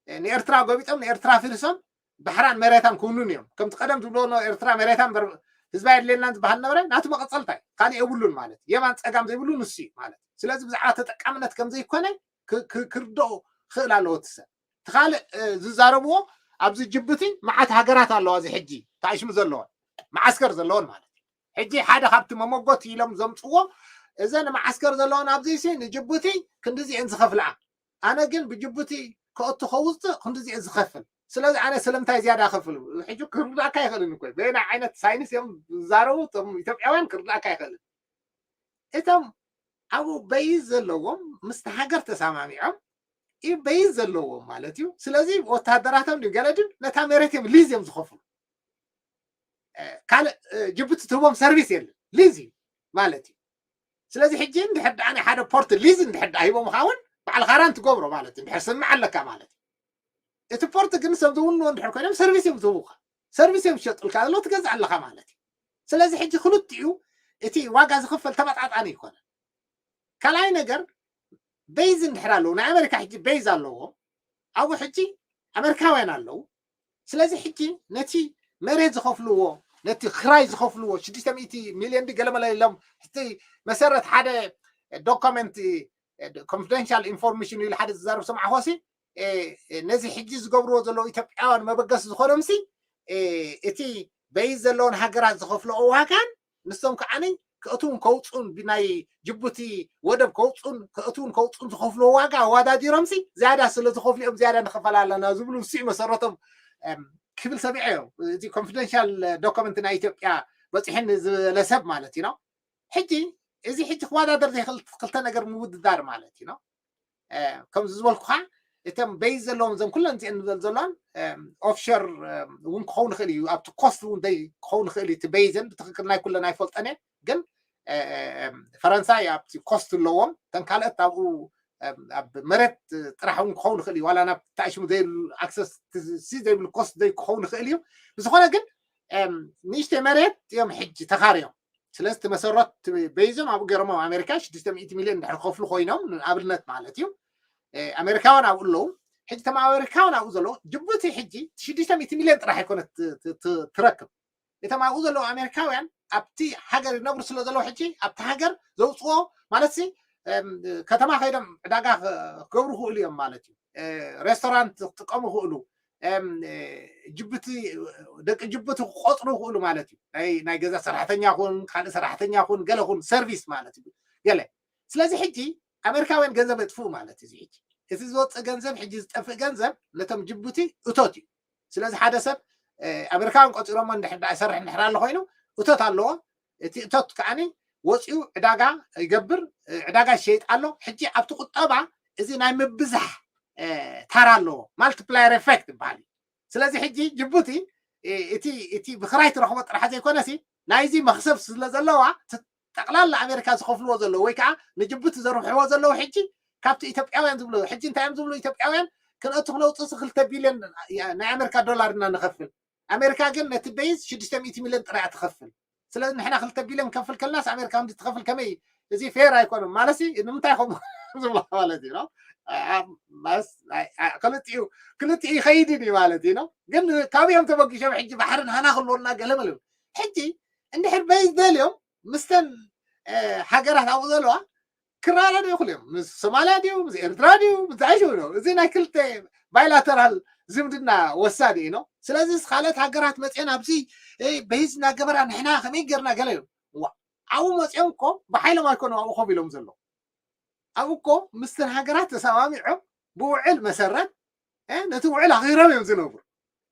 ንኤርትራ ጎቢጦም ንኤርትራ ፍልሶም ባሕራን መሬታን ክውኑን እዮም። ከምቲ ቀደም ዝብልዎ ነበሩ ኤርትራ መሬታ እምበር ህዝባ የድልየናን ዝበሃል ነበረ ናቱ መቐጸልታ እዩ። ካልእ የብሉን ማለት የማን ጸጋም ዘይብሉ ንሱ እዩ ማለት። ስለዚ ብዛዕባ ተጠቃምነት ከም ዘይኮነ ክርድኦ ክእል ኣለዎ እቲ ሰብ። እቲ ካልእ ዝዛረብዎ ኣብዚ ጅቡቲ መዓት ሃገራት ኣለዋ እዚ ሕጂ ተኣሽሙ ዘለዎን መዓስከር ዘለዎን ማለት ሕጂ ሓደ ካብቲ መመጎት ኢሎም ዘምፅዎ እዘን መዓስከር ዘለዎን ኣብዚ ሲ ንጅቡቲ ክንዲዚአን ዝኸፍልኣ ኣነ ግን ብጅቡቲ ከእቱ ከውፅእ ክንዲዚአን ዝኸፍል ስለዚ ኣነ ስለምንታይ ዝያዳ ከፍል ሕጂ ክርዳእካ ይኽእልን እኮ በየና ዓይነት ሳይንስ እዮም ዝዛረቡ እቶም ኢትዮጵያውያን ክርዳእካ ይኽእልን እቶም ኣብኡ በይዝ ዘለዎም ምስቲ ሃገር ተሰማሚዖም እዩ በይዝ ዘለዎም ማለት እዩ ስለዚ ወታደራቶም ድዩ ገለ ድዩ ነታ መሬት እዮም ሊዝ እዮም ዝኸፍሉ ካልእ ጅቡቲ ትህቦም ሰርቪስ የለን ሊዝ እዩ ማለት እዩ ስለዚ ሕጂ እንድሕር ደኣ ናይ ሓደ ፖርት ሊዝ እንድሕር ደኣ ሂቦምካ እውን ባዕልኻ ራን ትገብሮ ማለት እዩ እንድሕር ስምዕ ኣለካ ማለት እዩ እቲ ፖርት ግን ሰብ ዝውንዎ እንድሕር ኮይኖም ሰርቪስ እዮም ዝህቡካ ሰርቪስ እዮም ዝሸጡልካ ዘሎ ትገዝእ ኣለካ ማለት እዩ ስለዚ ሕጂ ክልቲኡ እቲ ዋጋ ዝኽፈል ተመጣጣኒ ይኮነ ካልኣይ ነገር በይዝ እንድሕር ኣለዉ ናይ ኣሜሪካ ሕጂ በይዝ ኣለዎ ኣብኡ ሕጂ ኣሜሪካውያን ኣለዉ ስለዚ ሕጂ ነቲ መሬት ዝኸፍልዎ ነቲ ክራይ ዝኸፍልዎ ሽዱሽተ ሚእቲ ሚልዮን ዲ ገለመለ ኢሎም እቲ መሰረት ሓደ ዶኮመንት ኮንፊደንሻል ኢንፎርሜሽን ኢሉ ሓደ ዝዛረብ ሰማዕኾሲ ነዚ ሕጂ ዝገብርዎ ዘለዉ ኢትዮጵያውያን መበገሲ ዝኾኖምሲ እቲ በይዝ ዘለዎን ሃገራት ዝኸፍልኦ ዋጋን ንሶም ከዓኒ ክእትውን ከውፅኡን ብናይ ጅቡቲ ወደብ ከውፅኡን ክእትውን ከውፅኡን ዝኸፍልዎ ዋጋ ኣወዳዲሮምሲ ዝያዳ ስለ ዝኸፍሉ እዮም ዝያዳ ንኸፈል ኣለና ዝብሉ ንስኡ መሰረቶም ክብል ሰሚዐ እዮም እዚ ኮንፊደንሻል ዶኮመንት ናይ ኢትዮጵያ በፂሕኒ ዝበለ ሰብ ማለት እዩ ነው ሕጂ እዚ ሕጂ ክወዳደር ዘይክእል ክልተ ነገር ምውድዳር ማለት እዩ ነው ከምዚ ዝበልኩኻ እቶም በይዝ ዘለዎም እዞም ኩለን እዚአን ንበል ዘለዋን ኦፍሸር እውን ክኸውን ይኽእል እዩ ኣብቲ ኮስት እውን ዘይ ክኸውን ይኽእል እዩ እቲ በይዘን ብትክክል ናይ ኩለን ኣይፈልጠን እየ ግን ፈረንሳይ ኣብቲ ኮስት ኣለዎም እተን ካልኦት ኣብኡ ኣብ መሬት ጥራሕ እውን ክኸውን ይኽእል እዩ ዋላ ናብ ተኣሽሙ ዘይብሉ ኣክሰስ ሲ ዘይብሉ ኮስት ዘይ ክኸውን ይኽእል እዩ ብዝኾነ ግን ንእሽተይ መሬት እዮም ሕጂ ተኻርዮም ስለዚ እቲ መሰረት በይዞም ኣብኡ ገይሮም ኣብ ኣሜሪካ ሽዱሽተ ሚእቲ ሚልዮን እንድሕር ክኸፍሉ ኮይኖም ንኣብነት ማለት እዩ ኣሜሪካውያን ኣብኡ ኣለዉ ሕጂ ተም ኣሜሪካውያን ኣብኡ ዘለዉ ጅቡቲ ሕጂ ሽዱሽተ ሚእቲ ሚልዮን ጥራሕ ኣይኮነት ትረክብ እቶም ኣብኡ ዘለዉ ኣሜሪካውያን ኣብቲ ሃገር ይነብሩ ስለ ዘለዉ ሕጂ ኣብቲ ሃገር ዘውፅዎ ማለት ሲ ከተማ ከይዶም ዕዳጋ ክገብሩ ክእሉ እዮም ማለት እዩ ሬስቶራንት ክጥቀሙ ክእሉ ጅቡቲ ደቂ ጅቡቲ ክቆፅሩ ይኽእሉ ማለት እዩ ናይ ገዛ ሰራሕተኛ ኹን ካልእ ሰራሕተኛ ኹን ገለ ኹን ሰርቪስ ማለት እዩ ገለ ስለዚ ሕጂ ኣሜሪካውያን ገንዘብ የጥፍኡ ማለት እዩ ሕጂ እቲ ዝወፅእ ገንዘብ ሕጂ ዝጠፍእ ገንዘብ ነቶም ጅቡቲ እቶት እዩ ስለዚ ሓደ ሰብ ኣሜሪካውያን ቆፂሮሞ እንድሕር ይሰርሕ እንድሕር ኣሎ ኮይኑ እቶት ኣለዎ እቲ እቶት ከዓኒ ወፂኡ ዕዳጋ ይገብር ዕዳጋ ይሸይጥ ኣሎ ሕጂ ኣብቲ ቁጠባ እዚ ናይ ምብዛሕ ታራ ኣለዎ ማልቲፕላየር ኤፌክት ይበሃል እዩ ስለዚ ሕጂ ጅቡቲ እቲ እቲ ብክራይ ትረኽቦ ጥራሕ ዘይኮነሲ ናይዚ መክሰብ ስለ ዘለዋ ጠቅላላ ኣሜሪካ ዝኸፍልዎ ዘለዉ ወይ ከዓ ንጅቡቲ ዘርብሕዎ ዘለዉ ሕጂ ካብቲ ኢትዮጵያውያን ዝብሎ ሕጂ እንታይ እዮም ዝብሉ ኢትዮጵያውያን ክንእቱ ክነውፅእሲ ክልተ ቢልዮን ናይ ኣሜሪካ ዶላር እና ንኸፍል ኣሜሪካ ግን ነቲ በይዝ ሽዱሽተ ሚእቲ ሚልዮን ጥራይ ትኸፍል ስለዚ ንሕና ክልተ ቢልዮን ከፍል ከልናስ ኣሜሪካ እንዲ ትኸፍል ከመይ እዚ ፌር ኣይኮነን ማለት ንምንታይ ከም ዝብላ ማለት እዩ ክልቲኡ ክልቲኡ ይኸይድን እዩ ማለት እዩ ግን ካበዮም ተበጊሾም ሕጂ ባሕርን ሃና ክልወና ገለመለ ሕጂ እንድሕር በይዝ ደልዮም ምስተን ሃገራት ኣብኡ ዘለዋ ክረዳድኡ ይኽእሉ እዮም ምስ ሶማልያ ድዩ ምስ ኤርትራ ድዩ ምስ ዝሓሸ ነው እዚ ናይ ክልተ ባይላተራል ዝምድና ወሳዲ እዩ ነው ስለዚ ካልኦት ሃገራት መፅአን ኣብዚ በይዝ እናገበራ ንሕና ከመይ ገርና ገለ እዮም ኣብኡ መፅኦም እኮ ብሓይሎም ኣይኮኑ ኣብኡ ኮፍ ኢሎም ዘለዉ ኣብኡ እኮ ምስተን ሃገራት ተሰማሚዖም ብውዕል መሰረት ነቲ ውዕል ኣኺሮም እዮም ዝነብሩ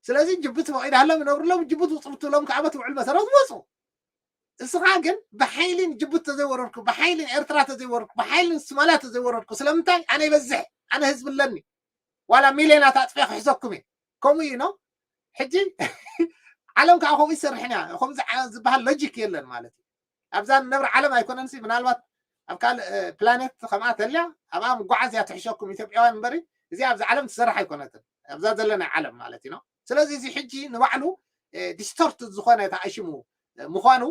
ስለዚ ጅቡቲ ፈቒዳሎም ይነብሩ ኣለዉ ጅቡቲ ውፅእ ብትብሎም ከዓ በቲ ውዕል መሰረት ወፁ እስኻ ግን ብሓይሊ ንጅቡቲ ተዘይወረድኩ፣ ብሓይሊ ንኤርትራ ተዘይወረድኩ፣ ብሓይሊ ንሶማልያ ተዘይወረድኩ፣ ስለምንታይ? ኣነ ይበዝሕ፣ ኣነ ህዝቢ ኣለኒ፣ ዋላ ሚልዮናት ኣጥፊኤ ክሕዘኩም እየ። ከምኡ እዩ ነው። ሕጂ ዓለም ከዓ ከምኡ ይሰርሕን እያ። ከምዚ ዝበሃል ሎጂክ የለን ማለት እዩ። ኣብዛ ንነብር ዓለም ኣይኮነንሲ፣ ምናልባት ኣብ ካልእ ፕላኔት ከምኣ ተልያ ኣብኣ ምጓዓዝ እያ ትሕሸኩም ኢትዮጵያውያን እምበሪ፣ እዚ ኣብዚ ዓለም ትሰርሕ ኣይኮነትን፣ ኣብዛ ዘለና ዓለም ማለት እዩ ነው። ስለዚ እዚ ሕጂ ንባዕሉ ዲስቶርት ዝኾነ ተኣሽሙ ምዃኑ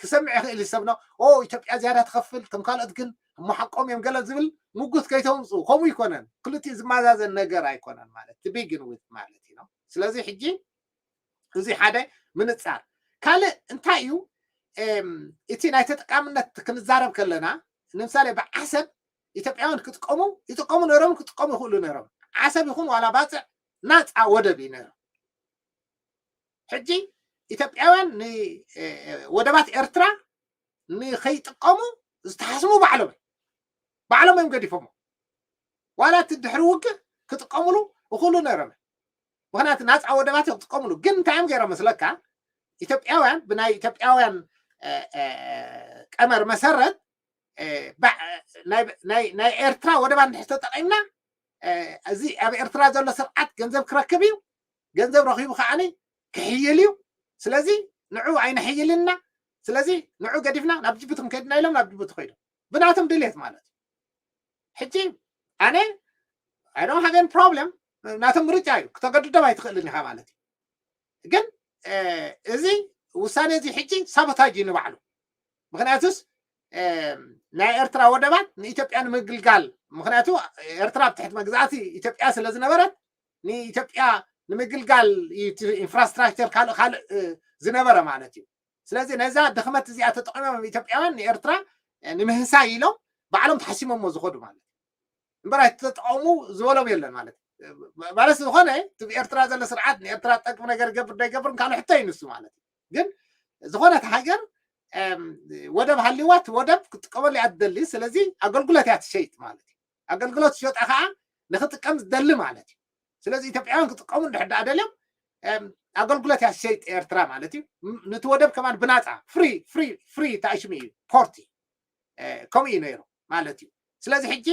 ክሰምዕ ይኽእል ሰብ ነው። ኦ ኢትዮጵያ ዝያዳ ትኸፍል፣ እቶም ካልኦት ግን እሞ ሓቆም እዮም ገለ ዝብል ምጉት ከይተምፁ። ከምኡ ይኮነን፣ ክልቲኡ ዝመዛዘን ነገር ኣይኮነን ማለት ትቢግን ዊት ማለት እዩ ነው። ስለዚ ሕጂ እዚ ሓደ ምንፃር። ካልእ እንታይ እዩ? እቲ ናይ ተጠቃምነት ክንዛረብ ከለና ንምሳሌ ብዓሰብ ኢትዮጵያውያን ክጥቀሙ ይጥቀሙ ነሮም፣ ክጥቀሙ ይኽእሉ ነሮም። ዓሰብ ይኹን ዋላ ባፅዕ ናፃ ወደብ እዩ ነሮም። ሕጂ ኢትዮጵያውያን ንወደባት ኤርትራ ንኸይጥቀሙ ዝተሓስሙ ባዕሎም ባዕሎም እዮም ገዲፎሞ። ዋላ እቲ ድሕሪ ውግእ ክጥቀምሉ እኽእሉ ነሮም። ምክንያቱ ናፃ ወደባት እዮም ክጥቀምሉ። ግን እንታይ እዮም ገይሮም መስለካ? ኢትዮጵያውያን ብናይ ኢትዮጵያውያን ቀመር መሰረት ናይ ኤርትራ ወደባት እንድሕር ተጠቒምና እዚ ኣብ ኤርትራ ዘሎ ስርዓት ገንዘብ ክረክብ እዩ። ገንዘብ ረኺቡ ከዓኒ ክሕይል እዩ። ስለዚ ንዑ ኣይነሕይልና። ስለዚ ንዑ ገዲፍና ናብ ጅቡቲ ክንከይድና ኢሎም ናብ ጅቡቲ ከይዶም ብናቶም ድሌት ማለት እዩ። ሕጂ ኣነ I don't have any problem፣ ናቶም ምርጫ እዩ፣ ክተገድዶም ኣይትኽእልን ኢኻ ማለት እዩ። ግን እዚ ውሳኔ እዚ ሕጂ ሳቦታጅ እዩ ንባዕሉ። ምክንያቱስ ናይ ኤርትራ ወደባት ንኢትዮጵያ ንምግልጋል፣ ምክንያቱ ኤርትራ ኣብ ትሕቲ መግዛእቲ ኢትዮጵያ ስለ ዝነበረት ንኢትዮጵያ ንምግልጋል ኢንፍራስትራክቸር ካልእ ካልእ ዝነበረ ማለት እዩ። ስለዚ ነዛ ድኽመት እዚኣ ተጠቂሞም ኢትዮጵያውያን ንኤርትራ ንምህሳይ ኢሎም ባዕሎም ተሓሲሞሞ ዝኸዱ ማለት እዩ። እምበር ኣይተጠቀሙ ዝበሎም የለን ማለት ማለት ዝኾነ እቲ ኤርትራ ዘሎ ስርዓት ንኤርትራ ጠቅም ነገር ይገብር ዶ ይገብርን ካልእ ሕቶ ይንሱ ማለት እዩ። ግን ዝኾነት ሃገር ወደብ ሃልዋት ወደብ ክትጥቀመሉ እያ ትደሊ። ስለዚ ኣገልግሎት እያ ትሸይጥ ማለት እዩ። ኣገልግሎት ዝሸጣ ከዓ ንክጥቀም ዝደሊ ማለት እዩ። ስለዚ ኢትዮጵያውያን ክጥቀሙ እንድሕር ደኣ ደልዮም ኣገልግሎት እያ ትሸይጥ ኤርትራ ማለት እዩ። ነቲ ወደብ ከማን ብናፃ ፍሪ ፍሪ ፍሪ ተኣሽሙ እዩ ፖርቲ ከምኡ እዩ ነይሩ ማለት እዩ። ስለዚ ሕጂ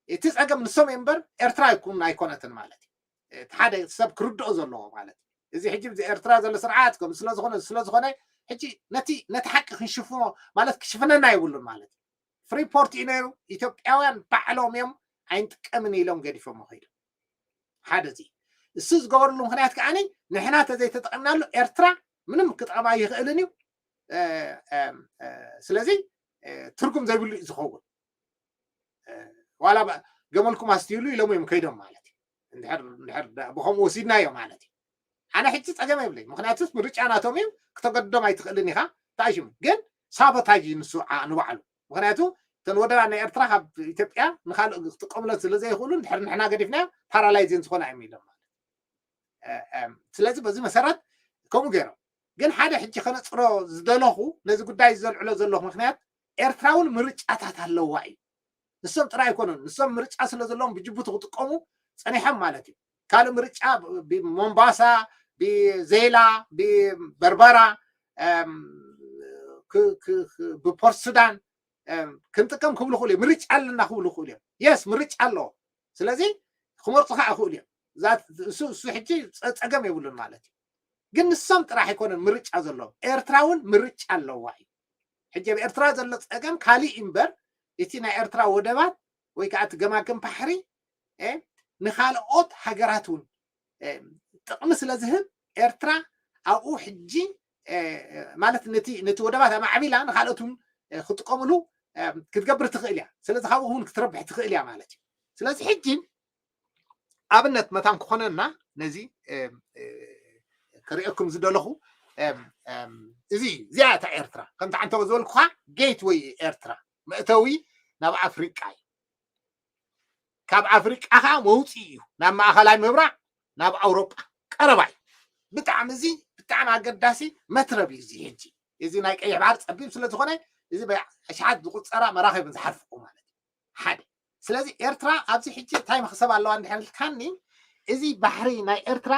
እቲ ፀገም ንሶም እምበር ኤርትራ ኣይኮነትን ማለት እዩ። እቲ ሓደ ሰብ ክርድኦ ዘለዎ ማለት እዩ። እዚ ሕጂ እዚ ኤርትራ ዘሎ ስርዓት ከም ስለዝኾነ ስለዝኾነ ሕጂ ነቲ ነቲ ሓቂ ክንሽፍኖ ማለት ክሽፍነና የብሉን ማለት እዩ። ፍሪ ፖርት እዩ ነይሩ። ኢትዮጵያውያን ባዕሎም እዮም ኣይንጥቀምን ኢሎም ገዲፎም ከይዱ። ሓደ እዚ እሱ ዝገበርሉ ምክንያት ከዓኒ ንሕና ተዘይተጠቐምናሉ ኤርትራ ምንም ክጠቕማ ይኽእልን እዩ። ስለዚ ትርጉም ዘይብሉ እዩ ዝኸውን። ዋላ ገመልኩም ኣስትዩሉ ኢሎም እዮም ከይዶም ማለት እዩ። እንድሕር ብኸምኡ ወሲድናዮ ማለት እዩ። ኣነ ሕጂ ፀገም የብለይ፣ ምክንያቱ ምርጫ ናቶም እዩ፣ ክተገድዶም ኣይትኽእልን ኢኻ። ተኣሽሙ ግን ሳቦታጅ ንሱ ንባዕሉ። ምክንያቱ እተን ወደባት ናይ ኤርትራ ካብ ኢትዮጵያ ንካልእ ክጥቀምለን ስለ ዘይኽእሉ እንድሕር ንሕና ገዲፍናዮ ፓራላይዝን ዝኾነ እዮም ኢሎም ማለት። ስለዚ በዚ መሰረት ከምኡ ገይሮም። ግን ሓደ ሕጂ ከነፅሮ ዝደለኹ ነዚ ጉዳይ ዘልዕሎ ዘለኹ ምክንያት ኤርትራ እውን ምርጫታት ኣለዋ እዩ። ንሶም ጥራይ ኣይኮኑን፣ ንሶም ምርጫ ስለ ዘለዎም ብጅቡቲ ክጥቀሙ ፀኒሖም ማለት እዩ። ካልእ ምርጫ ብሞምባሳ፣ ብዜላ፣ ብበርበራ፣ ብፖርት ሱዳን ክንጥቀም ክብሉ ክእሉ እዮም። ምርጫ ኣለና ክብሉ ክእሉ እዮም። የስ ምርጫ ኣለዎ። ስለዚ ክመርፁ ከዓ ክእሉ እዮም። እሱ ሕጂ ፀገም የብሉን ማለት እዩ። ግን ንሶም ጥራሕ ኣይኮነን ምርጫ ዘለዎም፣ ኤርትራ እውን ምርጫ ኣለዋ እዩ። ሕጂ ኣብ ኤርትራ ዘሎ ፀገም ካሊእ እምበር እቲ ናይ ኤርትራ ወደባት ወይ ከዓ እቲ ገማግም ባሕሪ ንካልኦት ሃገራት እውን ጥቕሚ ስለ ዝህብ ኤርትራ ኣብኡ ሕጂ ማለት ነቲ ወደባት ኣማዕቢላ ንካልኦት እውን ክጥቀምሉ ክትገብር ትኽእል እያ። ስለዚ ካብኡ እውን ክትረብሕ ትኽእል እያ ማለት እዩ። ስለዚ ሕጂ ኣብነት መታን ክኾነና ነዚ ክርእየኩም ዝደለኹ እዚ እዚኣ እታ ኤርትራ ከምቲ ዓንተወ ዝበልኩኻ ጌት ወይ ኤርትራ መእተዊ ናብ ኣፍሪቃ እዩ። ካብ ኣፍሪቃ ከዓ መውፅኢ እዩ ናብ ማእኸላይ ምብራቅ ናብ ኣውሮጳ ቀረባ እዩ። ብጣዕሚ እዚ ብጣዕሚ ኣገዳሲ መትረብ እዩ እዚ ሕጂ እዚ ናይ ቀይሕ ባሕር ፀቢብ ስለዝኾነ እዚ ኣሽሓት ዝቁፀራ መራኸብን ዝሓልፍኩ ማለት እዩ። ሓደ ስለዚ ኤርትራ ኣብዚ ሕጂ እንታይ መክሰብ ኣለዋ እንድሕር ኢልካኒ እዚ ባሕሪ ናይ ኤርትራ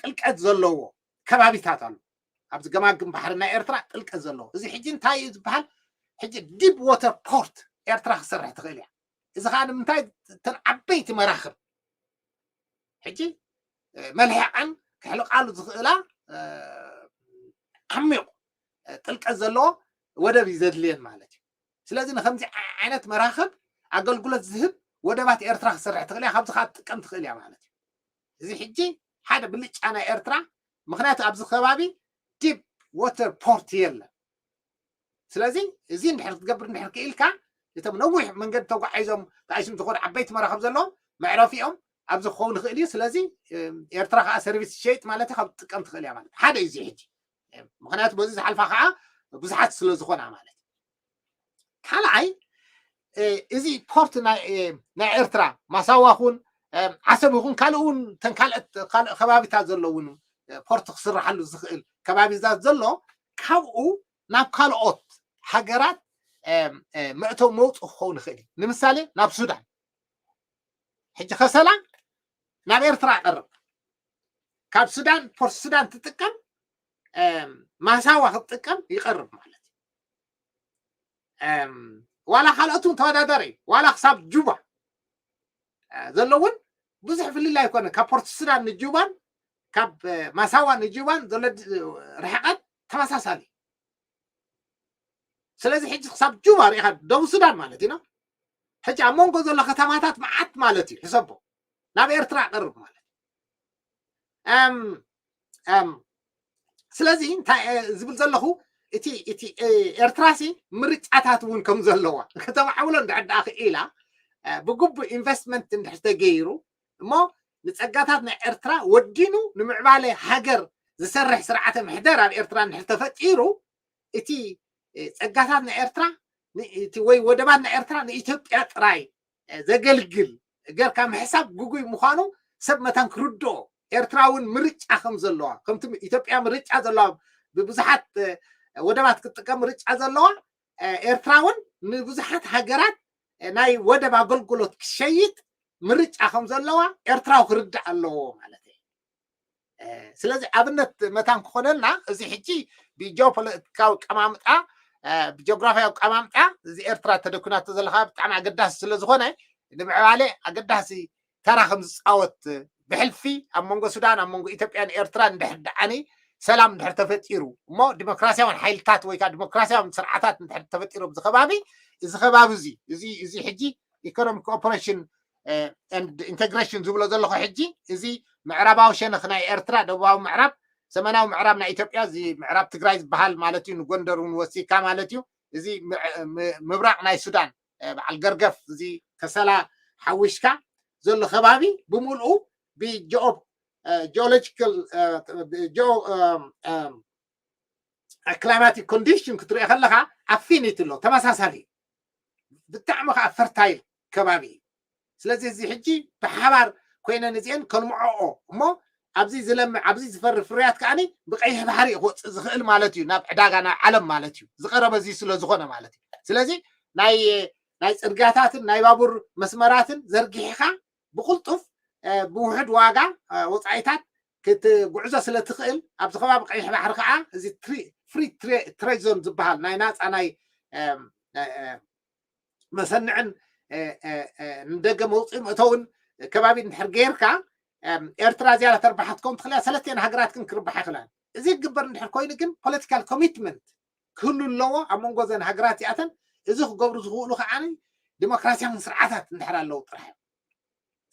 ጥልቀት ዘለዎ ከባቢታት ኣሎ። ኣብዚ ገማግም ባሕሪ ናይ ኤርትራ ጥልቀት ዘለዎ። እዚ ሕጂ እንታይ እዩ ዝበሃል? ሕጂ ዲፕ ዋተር ፖርት ኤርትራ ክሰርሕ ትኽእል እያ። እዚ ከዓ ንምንታይ? እተን ዓበይቲ መራኽብ ሕጂ መልሕቐን ክሕልቃሉ ዝኽእላ ዓሚቕ ጥልቀት ዘለዎ ወደብ እዩ ዘድልየን ማለት እዩ። ስለዚ ንከምዚ ዓይነት መራኽብ ኣገልግሎት ዝህብ ወደባት ኤርትራ ክሰርሕ ትኽእል እያ። ካብዚ ከዓ ትጥቀም ትኽእል እያ ማለት እዩ። እዚ ሕጂ ሓደ ብልጫ ናይ ኤርትራ፣ ምክንያቱ ኣብዚ ከባቢ ዲፕ ዋተር ፖርት የለን። ስለዚ እዚ እንድሕር ክትገብር እንድሕር ክኢልካ፣ እቶም ነዊሕ መንገዲ ተጓዒዞም ተኣይሱም ዝኾኑ ዓበይቲ መራኽብ ዘለዎም መዕረፊኦም ኣብዚ ክኸውን ይኽእል እዩ። ስለዚ ኤርትራ ከዓ ሰርቪስ ትሸይጥ ማለት ካብ ትጥቀም ትኽእል እያ ማለት ሓደ እዩ። እዚ ሕጂ ምክንያቱ በዚ ዝሓልፋ ከዓ ብዙሓት ስለ ዝኾና ማለት። ካልኣይ፣ እዚ ፖርት ናይ ኤርትራ ማሳዋ ኹን ዓሰብ ይኹን ካልእ እውን ተን ካልኦት ካልእ ከባቢታት ዘለውን ፖርት ክስራሓሉ ዝኽእል ከባቢታት ዘሎ ካብኡ ናብ ካልኦት ሃገራት መእተው መውፅእ ክኸውን ይኽእል እዩ። ንምሳሌ ናብ ሱዳን። ሕጂ ከሰላ ናብ ኤርትራ ይቐርብ። ካብ ሱዳን ፖርት ሱዳን ትጥቀም ማሳዋ ክትጥቀም ይቐርብ ማለት እዩ። ዋላ ካልኦት እውን ተወዳዳሪ ዋላ ክሳብ ጁባ ዘለውን ብዙሕ ፍልልይ ኣይኮነ። ካብ ፖርት ሱዳን ንጁባን ካብ ማሳዋ ንጁባን ዘሎ ርሕቀት ተመሳሳሊ። ስለዚ ሕጂ ክሳብ ጁባ ርኢኻ ደቡብ ሱዳን ማለት እዩ። ሕጂ ኣብ መንጎ ዘሎ ከተማታት መዓት ማለት እዩ። ሕሰቦ ናብ ኤርትራ ቀርብ ማለት እዩ። ስለዚ እንታይ ዝብል ዘለኹ እቲ እቲ ኤርትራሲ ምርጫታት እውን ከም ዘለዋ ከተማዕብሎ እንድሕር ደኣ ክኢላ ብግቡእ ኢንቨስትመንት እንድሕር ተገይሩ እሞ ንጸጋታት ናይ ኤርትራ ወዲኑ ንምዕባለ ሃገር ዝሰርሕ ስርዓተ ምሕደር ኣብ ኤርትራ እንድሕር ተፈጢሩ እቲ ጸጋታት ናይ ኤርትራ ወይ ወደባት ናይ ኤርትራ ንኢትዮጵያ ጥራይ ዘገልግል ገርካ ምሕሳብ ግጉይ ምዃኑ ሰብ መታን ክርድኦ። ኤርትራ እውን ምርጫ ከም ዘለዋ ከምቲ ኢትዮጵያ ምርጫ ዘለዋ ብብዙሓት ወደባት ክትጥቀም ምርጫ ዘለዋ ኤርትራ እውን ንብዙሓት ሃገራት ናይ ወደብ ኣገልግሎት ክሸይጥ ምርጫ ከም ዘለዋ ኤርትራዊ ክርዳእ ኣለዎ ማለት እዩ። ስለዚ ኣብነት መታን ክኾነልና እዚ ሕጂ ብጂኦፖለቲካዊ ቀማምጣ ብጂኦግራፊያዊ ቀማምጣ እዚ ኤርትራ ተደኩናቶ ዘለካ ብጣዕሚ ኣገዳሲ ስለ ዝኾነ ንምዕባለ ኣገዳሲ ተራ ከም ዝፃወት ብሕልፊ ኣብ መንጎ ሱዳን ኣብ መንጎ ኢትዮጵያን ኤርትራን እንድሕር ደኣኒ ሰላም እንድሕር ተፈጢሩ እሞ ዲሞክራሲያውን ሓይልታት ወይ ከዓ ዲሞክራሲያዊ ስርዓታት እንድሕር ተፈጢሩ ኣብዚ ከባቢ እዚ ከባቢ እዚ እዚ እዚ ሕጂ ኢኮኖሚክ ኮኦፐሬሽን ኢንቴግሬሽን ዝብሎ ዘለኹ ሕጂ እዚ ምዕራባዊ ሸነኽ ናይ ኤርትራ ደቡባዊ ምዕራብ ሰሜናዊ ምዕራብ ናይ ኢትዮጵያ እዚ ምዕራብ ትግራይ ዝበሃል ማለት እዩ። ንጎንደር እውን ወሲካ ማለት እዩ። እዚ ምብራቕ ናይ ሱዳን በዓል ገርገፍ እዚ ከሰላ ሓዊሽካ ዘሎ ከባቢ ብምልኡ ብጂኦ ጂኦሎጂካል ጂኦ ክላይማቲክ ኮንዲሽን ክትሪኦ ከለካ ኣፊኒቲ ኣሎ ተመሳሳሊ ብጣዕሚ ከዓ ፈርታይል ከባቢ እዩ። ስለዚ እዚ ሕጂ ብሓባር ኮይነን እዚአን ከልምዖኦ እሞ ኣብዚ ዝለምዕ ኣብዚ ዝፈሪ ፍርያት ከዓኒ ብቀይሕ ባሕሪ እዩ ክወፅእ ዝኽእል ማለት እዩ ናብ ዕዳጋ ናብ ዓለም ማለት እዩ ዝቀረበ እዚ ስለ ዝኾነ ማለት እዩ። ስለዚ ናይ ናይ ፅርግያታትን ናይ ባቡር መስመራትን ዘርጊሕካ ብቁልጡፍ ብውሕድ ዋጋ ወፃኢታት ክትጉዕዞ ስለ ትኽእል ኣብዚ ከባቢ ቀይሕ ባሕሪ ከዓ እዚ ፍሪ ትሬድ ዞን ዝበሃል ናይ ናፃ ናይ መሰንዕን ንደገ መውፅኢ መእተውን ከባቢ እንድሕር ገይርካ ኤርትራ እዚኣ ተርባሓት ከም ትኽእልያ ሰለስቲአን ሃገራት ግን ክርባሓ ይኽእላን። እዚ ግበር እንድሕር ኮይኑ ግን ፖለቲካል ኮሚትመንት ክህሉ ኣለዎ ኣብ መንጎ ዘን ሃገራት እዚኣተን። እዚ ክገብሩ ዝኽእሉ ከዓ ዲሞክራሲያዊ ስርዓታት እንድሕር ኣለዉ ጥራሕ እዮም።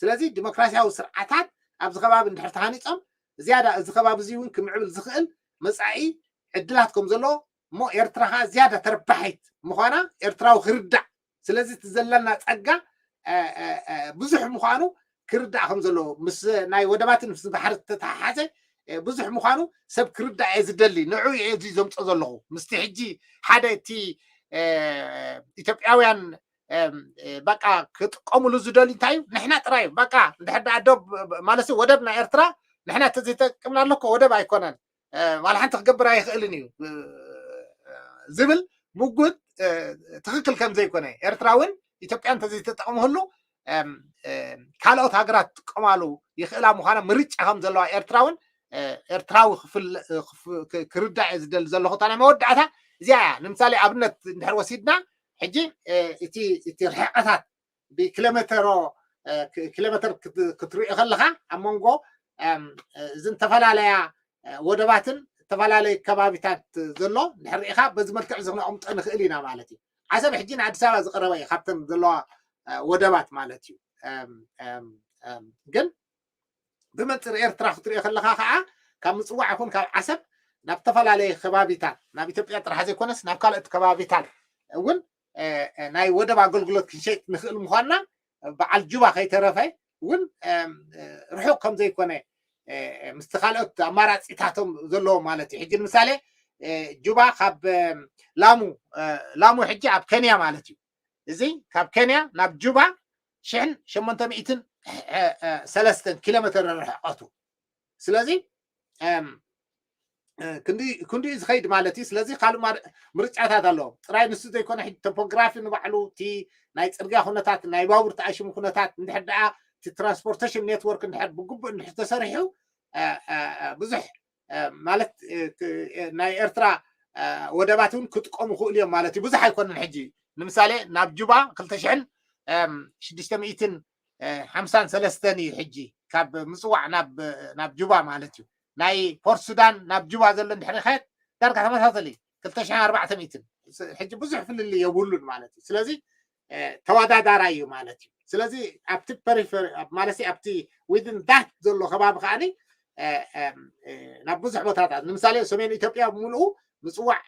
ስለዚ ዲሞክራሲያዊ ስርዓታት ኣብዚ ከባቢ እንድሕር ተሃኒፆም ዝያዳ እዚ ከባቢ እዚ እውን ክምዕብል ዝኽእል መፃኢ ዕድላት ከም ዘለዎ እሞ ኤርትራ ከዓ ዝያዳ ተረባሒት ምዃና ኤርትራዊ ክርዳእ። ስለዚ እቲ ዘለና ፀጋ ብዙሕ ምዃኑ ክርዳእ ከም ዘለዎ ምስ ናይ ወደባትን ምስ ባሕሪ ዝተተሓሓዘ ብዙሕ ምዃኑ ሰብ ክርዳእ እየ ዝደሊ። ንዑ እየ እዚ ዘምፆ ዘለኹ ምስቲ ሕጂ ሓደ እቲ ኢትዮጵያውያን በቃ ክጥቀሙሉ ዝደልዩ እንታይ እዩ ንሕና ጥራይ እዩ በቃ እንድሕር ደኣ ዶ ማለት ወደብ ናይ ኤርትራ ንሕና ተዘይጠቅምና ኣለኮ ወደብ ኣይኮነን ዋላ ሓንቲ ክገብር ኣይኽእልን እዩ ዝብል ምጉት ትኽክል ከም ዘይኮነ ኤርትራ እውን ኢትዮጵያ እንተዘይተጠቕምሉ ካልኦት ሃገራት ትጥቀማሉ ይኽእላ ምዃና ምርጫ ከም ዘለዋ ኤርትራ እውን ኤርትራዊ ክርዳእ እየ ዝደሊ ዘለኹ። እታ ናይ መወዳእታ እዚኣ እያ። ንምሳሌ ኣብነት እንድሕር ወሲድና ሕጂ እቲ ርሕቀታት ብኪሎሜተሮ ኪሎሜተር ክትሪኦ ከለኻ ኣብ መንጎ እዝን ዝተፈላለያ ወደባትን ዝተፈላለዩ ከባቢታት ዘሎ እንድሕር ርኢኻ በዚ መልክዕ እዚ ክነቐምጦ ንኽእል ኢና ማለት እዩ። ዓሰብ ሕጂ ንኣዲስ ኣበባ ዝቐረበ እዩ ካብተን ዘለዋ ወደባት ማለት እዩ። ግን ብመንፅር ኤርትራ ክትሪኦ ከለኻ ከዓ ካብ ምፅዋዕ ይኹን ካብ ዓሰብ ናብ ዝተፈላለየ ከባቢታት ናብ ኢትዮጵያ ጥራሕ ዘይኮነስ ናብ ካልኦት ከባቢታት እውን ናይ ወደብ ኣገልግሎት ክንሸይጥ ንኽእል ምዃንና በዓል ጁባ ከይተረፈ እውን ርሑቕ ከም ዘይኮነ ምስቲ ካልኦት ኣማራፂታቶም ዘለዎ ማለት እዩ። ሕጂ ንምሳሌ ጁባ ካብ ላሙ ላሙ ሕጂ ኣብ ኬንያ ማለት እዩ። እዚ ካብ ኬንያ ናብ ጁባ ሽሕን ሸሞንተ ሚእትን ሰለስተን ኪሎ ሜትር ርሕቀቱ። ስለዚ ክንዲኡ ዝኸይድ ማለት እዩ። ስለዚ ካልእ ምርጫታት ኣለዎ። ጥራይ ንሱ ዘይኮነ ሕጂ ቶፖግራፊ ንባዕሉ እቲ ናይ ፅርግያ ኩነታት ናይ ባቡር ተኣሽሙ ኩነታት እንድሕር ደኣ እቲ ትራንስፖርቴሽን ኔትወርክ እንድሕር ብግቡእ እንድሕር ተሰሪሑ ብዙሕ ማለት ናይ ኤርትራ ወደባት እውን ክጥቀሙ ይኽእሉ እዮም ማለት እዩ። ብዙሕ ኣይኮነን ሕጂ ንምሳሌ ናብ ጁባ ክልተ ሽሕን ሽዱሽተ ሚእትን ሓምሳን ሰለስተን እዩ ሕጂ ካብ ምፅዋዕ ናብ ጁባ ማለት እዩ። ናይ ፖርት ሱዳን ናብ ጁባ ዘሎ እንድሕር ኸየት ዳርጋ ተመሳሰሊ ክልተ ሽሕን ኣርባዕተ ሚእትን ሕጂ ብዙሕ ፍልልይ የብሉን ማለት እዩ። ስለዚ ተወዳዳራይ እዩ ማለት እዩ። ስለዚ ኣብቲ ፐሪፈሪ ማለት ኣብቲ ዊዝን ዳት ዘሎ ከባቢ ከዓኒ ናብ ብዙሕ ቦታታት ንምሳሌ ሰሜን ኢትዮጵያ ብምልኡ ምፅዋዕ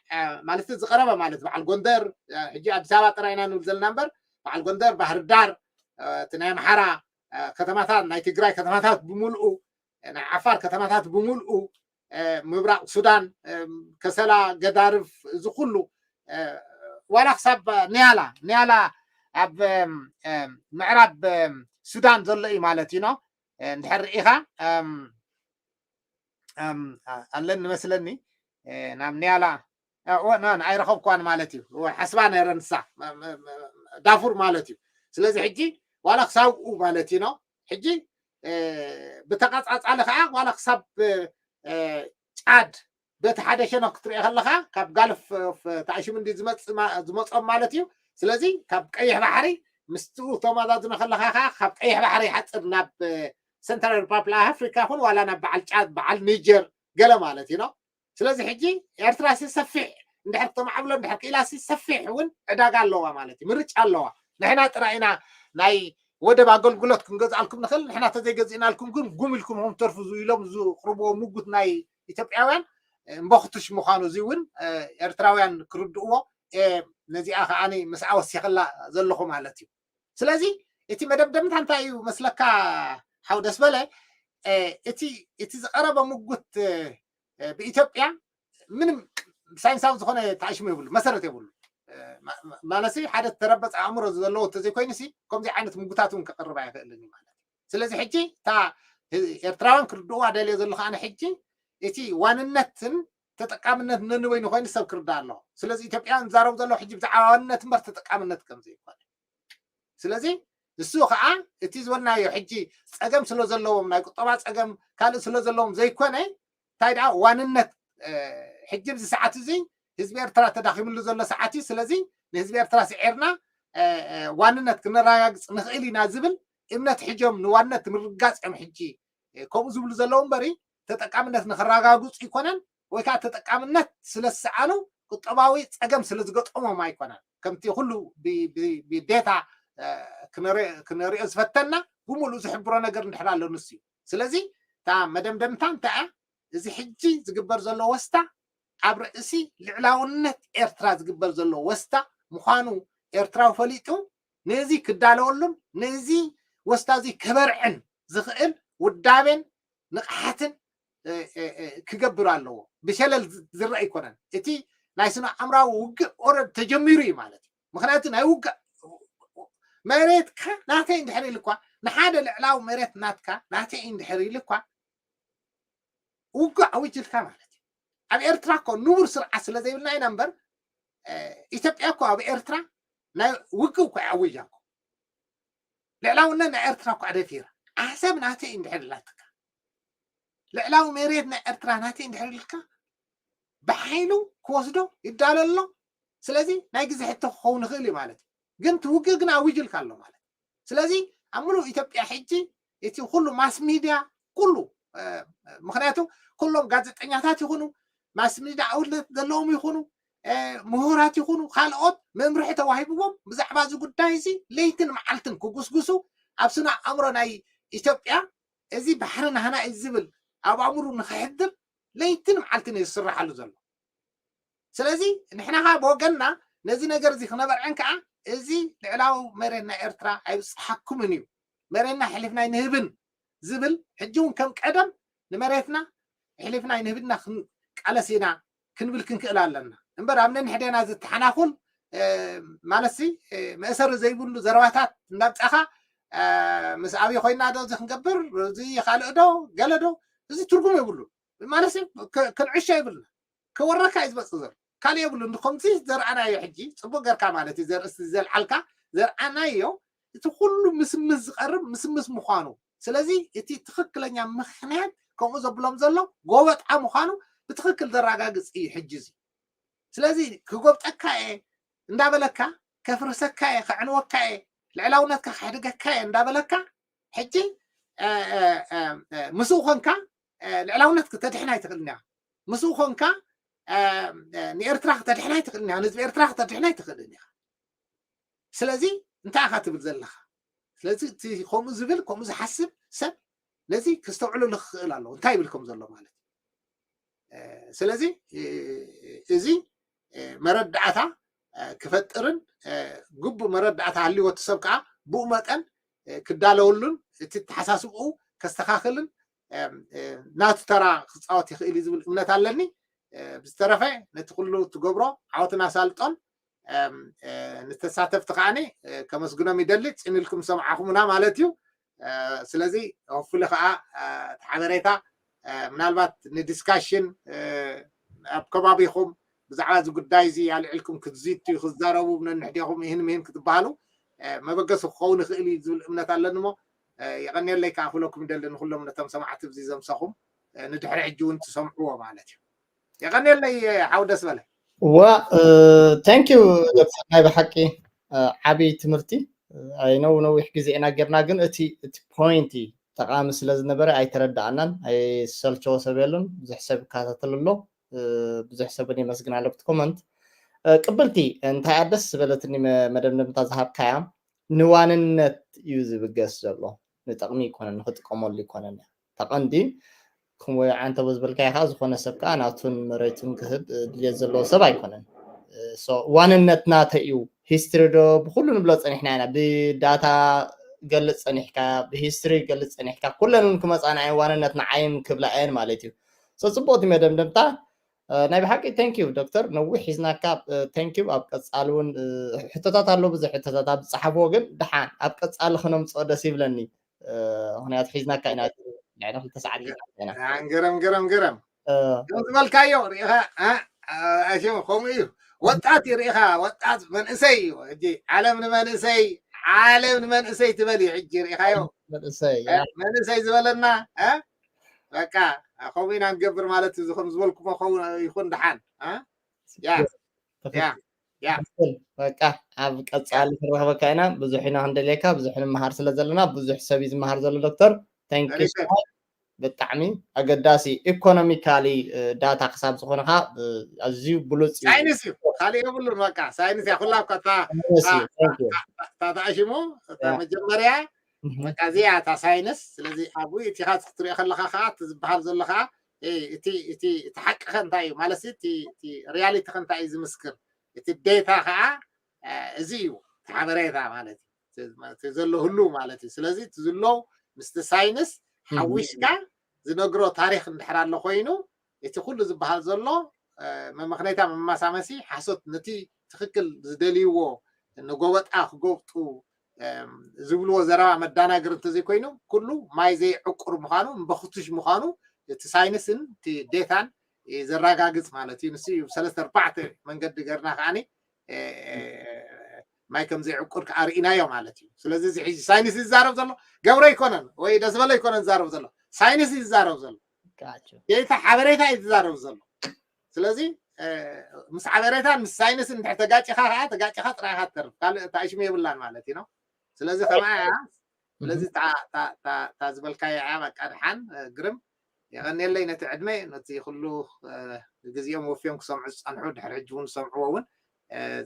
ማለት ዝቐረበ ማለት በዓል ጎንደር ሕጂ ኣዲስ ኣበባ ጥራይ ኢና ንብል ዘለና እምበር በዓል ጎንደር፣ ባህርዳር፣ እቲ ናይ ኣምሓራ ከተማታት ናይ ትግራይ ከተማታት ብምልኡ ናይ ዓፋር ከተማታት ብምልኡ ምብራቕ ሱዳን ከሰላ ገዳርፍ እዚ ኩሉ ዋላ ክሳብ ኒያላ ኒያላ ኣብ ምዕራብ ሱዳን ዘሎ እዩ ማለት እዩ። እንድሕር ርኢኻ ኣለኒ መስለኒ ናብ ኒያላ ኣይረኸብኳን ማለት እዩ። ሓስባ ነረ ንሳ ዳፉር ማለት እዩ። ስለዚ ሕጂ ዋላ ክሳብኡ ማለት እዩ። ሕጂ ብተቐፃፃሊ ከዓ ዋላ ክሳብ ጫድ በቲ ሓደ ሸነኽ ክትሪኦ ከለኻ ካብ ጋልፍ ተኣሽሙ እንዲ ዝመፆም ማለት እዩ። ስለዚ ካብ ቀይሕ ባሕሪ ምስትኡ ተመዛዝኖ ከለኻ ከዓ ካብ ቀይሕ ባሕሪ ይሓፅር ናብ ሰንትራል ሪፓብሊክ ኣፍሪካ ይኹን ዋላ ናብ በዓል ጫድ በዓል ኒጀር ገለ ማለት እዩ። ስለዚ ሕጂ ኤርትራ ሲ ሰፊሕ እንድሕር ክተማዕብሎ እንድሕር ክኢላ ሲ ሰፊሕ እውን ዕዳጋ ኣለዋ ማለት እዩ። ምርጫ ኣለዋ። ንሕና ጥራይ ኢና ናይ ወደብ ኣገልግሎት ክንገዝኣልኩም ንኽእል፣ ንሕና ተዘይገዚእናልኩም ግን ጉም ኢልኩም ከም ተርፉ ኢሎም ዝቕርብዎ ምጉት ናይ ኢትዮጵያውያን እምበኽቱሽ ምዃኑ እዚ እውን ኤርትራውያን ክርድእዎ ነዚኣ ከዓኒ ምስኣ ወሲኸላ ዘለኹ ማለት እዩ። ስለዚ እቲ መደምደምታ እንታይ እዩ መስለካ ሓው ደስ በለ? እቲ ዝቐረበ ምጉት ብኢትዮጵያ ምንም ሳይንሳዊ ዝኾነ ተኣሽሙ የብሉ መሰረት የብሉ። ማለት ሓደ ተረበፅ ኣእምሮ ዘለዎ እንተዘይኮይኑ ሲ ከምዚ ዓይነት ምጉታት እውን ከቕርብ ኣይኽእልን እዩ ማለት እዩ። ስለዚ ሕጂ እታ ኤርትራውያን ክርድእዋ ደልየ ዘለኹ ኣነ ሕጂ እቲ ዋንነትን ተጠቃምነት ነንበይኑ ኮይኑ ሰብ ክርዳእ ኣለዎ። ስለዚ ኢትዮጵያውያን ዝዛረቡ ዘለዉ ሕጂ ብዛዕባ ዋንነት እምበር ተጠቃምነት ከም ዘይኮነ ስለዚ ንሱ ከዓ እቲ ዝበልናዮ ሕጂ ፀገም ስለ ዘለዎም ናይ ቁጠባ ፀገም ካልእ ስለ ዘለዎም ዘይኮነ እንታይ ደኣ ዋንነት ሕጂ ኣብዚ ሰዓት እዚ ህዝቢ ኤርትራ ተዳኺምሉ ዘሎ ሰዓት እዩ። ስለዚ ንህዝቢ ኤርትራ ስዒርና ዋንነት ክነረጋግፅ ንኽእል ኢና ዝብል እምነት ሕጆም ንዋንነት ምርጋፅ እዮም ሕጂ ከምኡ ዝብሉ ዘለዉ እምበሪ ተጠቃምነት ንክረጋግፁ ይኮነን ወይ ከዓ ተጠቃምነት ስለ ዝሰኣኑ ቁጠባዊ ፀገም ስለ ዝገጠሞም ኣይኮነን። ከምቲ ኩሉ ብዴታ ክንሪኦ ዝፈተና ብምሉእ ዝሕብሮ ነገር እንድሕር ኣሎ ንሱ እዩ። ስለዚ እታ መደምደምታ እንታይ እያ? እዚ ሕጂ ዝግበር ዘሎ ወስታ ኣብ ርእሲ ልዕላውነት ኤርትራ ዝግበር ዘሎ ወስታ ምዃኑ ኤርትራዊ ፈሊጡ ነዚ ክዳለወሉን ነዚ ወስታ እዚ ከበርዕን ዝኽእል ውዳቤን ንቕሓትን ክገብር ኣለዎ። ብሸለል ዝረአ ኣይኮነን። እቲ ናይ ስነ ኣእምራዊ ውግእ ኦረድ ተጀሚሩ እዩ ማለት እዩ። ምክንያቱ ናይ ውግእ መሬትካ ናተይ እንድሕር ኢሉ እኳ ንሓደ ልዕላዊ መሬት ናትካ ናተይ እንድሕር ኢሉ እኳ ውግእ ኣዊጅልካ ማለት እዩ። ኣብ ኤርትራ እኮ ንቡር ስርዓት ስለ ዘይብልና ኢና እምበር ኢትዮጵያ እኮ ኣብ ኤርትራ ናይ ውግእ እኮ ኣዊጃ እኮ ልዕላውነት ናይ ኤርትራ እኳ ደፊራ ዓሰብ ናተይ እንድሕር ኢላትካ ልዕላዊ መሬት ናይ ኤርትራ ናተይ እንድሕር ኢልካ ብሓይሉ ክወስዶ ይዳሎ ኣሎ። ስለዚ ናይ ግዜ ሕቶ ክኸውን ይኽእል እዩ ማለት እዩ። ግን እቲ ውግእ ግን ኣዊጅልካ ኣሎ ማለት እዩ። ስለዚ ኣብ ምሉእ ኢትዮጵያ ሕጂ እቲ ኩሉ ማስ ሚድያ ኩሉ ምክንያቱ ኩሎም ጋዜጠኛታት ይኹኑ ማስ ሚድያ ኣውትለት ዘለዎም ይኹኑ ምሁራት ይኹኑ ካልኦት መምርሒ ተዋሂብዎም ብዛዕባ እዚ ጉዳይ እዚ ለይትን መዓልትን ክጉስጉሱ ኣብ ስነ ኣእምሮ ናይ ኢትዮጵያ እዚ ባሕሪ ናህና እዩ ዝብል ኣብ ኣእምሩ ንክሕድር ለይትን መዓልትን እዩ ዝስራሓሉ ዘሎ። ስለዚ ንሕና ከዓ ብወገንና ነዚ ነገር እዚ ክነበርዐን ከዓ እዚ ልዕላዊ መሬት ናይ ኤርትራ ኣይብፅሓኩምን እዩ መሬትና ሕሊፍና ኣይንህብን ዝብል ሕጂ እውን ከም ቀደም ንመሬትና ሕሊፍና ኣይንህብና ክንቃለስ ኢና ክንብል ክንክእል ኣለና እምበር ኣብ ነንሕደና ዝተሓናኹል ማለት ሲ መእሰሪ ዘይብሉ ዘረባታት እንዳምፃኻ ምስ ኣብይ ኮይና ዶ እዚ ክንገብር እዚ ካልእ ዶ ገለ ዶ እዚ ትርጉም የብሉ ማለት ክንዕሾ የብልና ክወረካ እዩ ዝመፅእ ዘሎ ካልእ የብሉ እንድኮምዚ ዘርኣናዮ ሕጂ ፅቡቅ ገርካ ማለት እዩ ዘርእስቲ ዘልዓልካ ዘርኣናዮ እቲ ኩሉ ምስምስ ዝቀርብ ምስምስ ምዃኑ ስለዚ እቲ ትክክለኛ ምክንያት ከምኡ ዘብሎም ዘሎ ጎበጣ ምዃኑ ብትክክል ዘረጋግፅ እዩ ሕጂ እዚ ስለዚ ክጎብጠካ እየ እንዳበለካ ከፍርሰካ እየ ከዕንወካ እየ ልዕላውነትካ ከሕድገካ እየ እንዳበለካ ሕጂ ምስኡ ኮንካ ልዕላውነት ክተድሕን ኣይትኽእልን ኢኻ ምስኡ ኮንካ ንኤርትራ ክተድሕን ኣይትኽእልን ኢኻ ንህዝቢ ኤርትራ ክተድሕን ኣይትኽእልን ኢኻ ስለዚ እንታይ ኢኻ ትብል ዘለኻ ስለዚ እቲ ከምኡ ዝብል ከምኡ ዝሓስብ ሰብ ነዚ ክስተውዕሉ ክኽእል ኣለዎ እንታይ ይብል ከም ዘሎ ማለት ስለዚ እዚ መረዳእታ ክፈጥርን ግቡእ መረዳእታ ሃልዎ እቲ ሰብ ከዓ ብኡ መጠን ክዳለወሉን እቲ ተሓሳስብኡ ከስተኻኽልን ናቱ ተራ ክፃወት ይኽእል እዩ ዝብል እምነት ኣለኒ ብዝተረፈ ነቲ ኩሉ ትገብሮ ዓወትን ኣሳልጦን ንተሳተፍቲ ከዓኒ ከመስግኖም ይደሊ ፅን ኢልኩም ዝሰምዓኹምና ማለት እዩ ስለዚ ሆፍሊ ከዓ እቲ ሓበሬታ ምናልባት ንዲስካሽን ኣብ ከባቢኹም ብዛዕባ እዚ ጉዳይ እዚ ኣልዕልኩም ክትዝትዩ ክዛረቡ ነንሕዴኹም ይህን ምህን ክትበሃሉ መበገሲ ክኸውን ይኽእል እዩ ዝብል እምነት ኣለኒ ሞ የቐንየለይ ከዓ ክብለኩም ይደሊ ንኩሎም ነቶም ሰማዕቲ እዚ ዘምሰኹም ንድሕሪ ሕጂ እውን ትሰምዕዎ ማለት እዩ የቐንየለይ ሓው ደስ በለ ዋ thank you ዶክተር ናይ ብሓቂ ዓብይ ትምህርቲ ኣይነው ነዊሕ ግዜ ኢና ጌርና ግን እቲ እቲ point ጠቃሚ ስለ ዝነበረ ኣይተረዳኣናን ኣይሰልቸዎ ሰብ የሉን ብዙሕ ሰብ ይከታተል ኣሎ ብዙሕ ሰብ እውን የመስግን ኣሎ ብቲ comment ቅብልቲ እንታይ ደስ ዝበለትኒ መደምደምታ ዝሃብካያ ንዋንነት እዩ ዝብገስ ዘሎ ንጥቕሚ ይኮነን ንክጥቀመሉ ይኮነን እያ ተቐንዲ ከምኡ ዓንተቦ ዝበልካዮ ከዓ ዝኾነ ሰብ ከዓ ናቱን መሬቱን ክህብ ድልየት ዘለዎ ሰብ ኣይኮነን ዋንነት ናተ እዩ ሂስትሪ ዶ ብኩሉ ንብሎ ፀኒሕና ኢና ብዳታ ገልፅ ፀኒሕካ ብሂስትሪ ገልፅ ፀኒሕካ ኩለን ክመፃና እየን ዋንነት ንዓይን ክብላ እየን ማለት እዩ ፅቡቅቲ መደምደምታ ናይ ብሓቂ thank you ዶክተር ነዊሕ ሒዝናካ thank you ኣብ ቀፃሊ እውን ሕቶታት ኣሎ ብዙሕ ሕቶታት ኣብ ዝፀሓፍዎ ግን ድሓን ኣብ ቀፃሊ ክነምፅኦ ደስ ይብለኒ ምክንያቱ ሒዝናካ ኢና ልዕሊ ክልተ ሰዓት ኢና ገረም ገረም ገረም ከም ዝበልካዮ ርኢኻ ኣሽም ከምኡ እዩ ወጣት ይርኢኻ ወጣት መንእሰይ እዩ ሕጂ ዓለም ንመንእሰይ ዓለም ንመንእሰይ ትበል እዩ ሕጂ ርኢኻዮ መንእሰይ መንእሰይ ዝበለና በቃ ከምኡ ኢና ንገብር ማለት እዩ ከም ዝበልኩሞ ይኹን ድሓን በቃ ኣብ ቀፃሊ ክንረክበካ ኢና ብዙሕ ኢና ክንደልየካ ብዙሕ ንምሃር ስለ ዘለና ብዙሕ ሰብ እዩ ዝመሃር ዘሎ ዶክተር thank you ብጣዕሚ ኣገዳሲ economically data ክሳብ ዝኾነካ ኣዝዩ ብሉፅ እዩ ሳይንስ እዩ ካልእ የብሉን በቃ ሳይንስ እያ ኩላ እኳ እታ ተኣሽሙ መጀመርያ በቃ እዚኣ እታ ሳይንስ ስለዚ ኣብኡ እቲኻ ክትሪኦ ከለካ ከዓ እቲ ዝበሃል ዘሎ ከዓ እቲ እቲ ሓቂ ከ እንታይ እዩ ማለት እቲ ሪያሊቲ ከ እንታይ እዩ ዝምስክር እቲ ዴታ ከዓ እዚ እዩ እቲ ሓበሬታ ማለት እዩ ዘሎ ህሉ ማለት እዩ ስለዚ እቲ ዝሎ ምስቲ ሳይንስ ሓዊስካ ዝነግሮ ታሪክ እንድሕር ኣሎ ኮይኑ እቲ ኩሉ ዝበሃል ዘሎ መመክነይታ መማሳመሲ ሓሶት ነቲ ትክክል ዝደልይዎ ንጎበጣ ክጎብጡ ዝብልዎ ዘረባ መዳናግር እንተዘይኮይኑ ኩሉ ማይ ዘይዕቁር ምዃኑ እምበክቱሽ ምዃኑ እቲ ሳይንስን እቲ ዴታን ዘራጋግፅ ማለት እዩ ንስ እዩ ሰለስተ ኣርባዕተ መንገዲ ገርና ከዓኒ ማይ ከም ዘይዕቁር ከዓ ርኢናዮ ማለት እዩ ስለዚ እዚ ሕጂ ሳይንስ ይዛረብ ዘሎ ገብረ ይኮነን ወይ ደስበለ ይኮነን ዝዛረብ ዘሎ ሳይንስ ይዛረብ ዘሎ እቲ ሓበሬታ እዩ ዝዛረብ ዘሎ። ስለዚ ምስ ሓበሬታን ምስ ሳይንስን እንድሕር ተጋጭኻ ከዓ ተጋጭኻ ጥራይኻ ትተርፍ፣ ካልእ ታሽሙ የብላን ማለት እዩ። ስለዚ ከምኣ እያ። ስለዚ እታ ዝበልካዮ እያ በቃ። ድሓን ግርም፣ የቐንየለይ ነቲ ዕድመ፣ ነቲ ኩሉ ግዜኦም ወፍዮም ክሰምዑ ዝጸንሑ፣ ድሕሪ ሕጂ እውን ዝሰምዕዎ እውን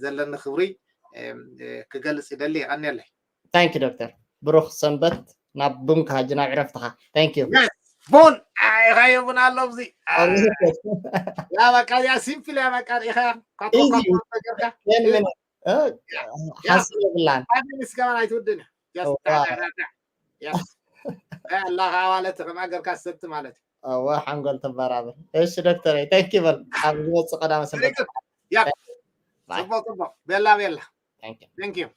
ዘለኒ ክብሪ ክገልጽ ይደሊ። የቐንየለይ። ታንኪ ዶክተር፣ ብሩኽ ሰንበት። ናብ ቡንካ ሕጂ ናብ ዕረፍትኻ። ታንኪ ቡን ኢኻዮ ቡን ኣሎ ኣብዚ። ያ በቃ እዚኣ ሲምፕል እያ በቃ። ኢኻ ካቶ ካቶ ተገርካ ሓስብ የብላን። ምስ ገባን ኣይትውድን እያ። ኣላኻ ማለት ከም ኣገርካ ሰቲ ማለት እዩ። እወ ሓንጎል ትበራብር። እሺ ዶክተር፣ ታንኪ በል። ኣብ ዝመጽእ ቀዳመ ሰንበት። ጽቡቅ ጽቡቅ። ቤላ ቤላ። ታንኪ Thank you።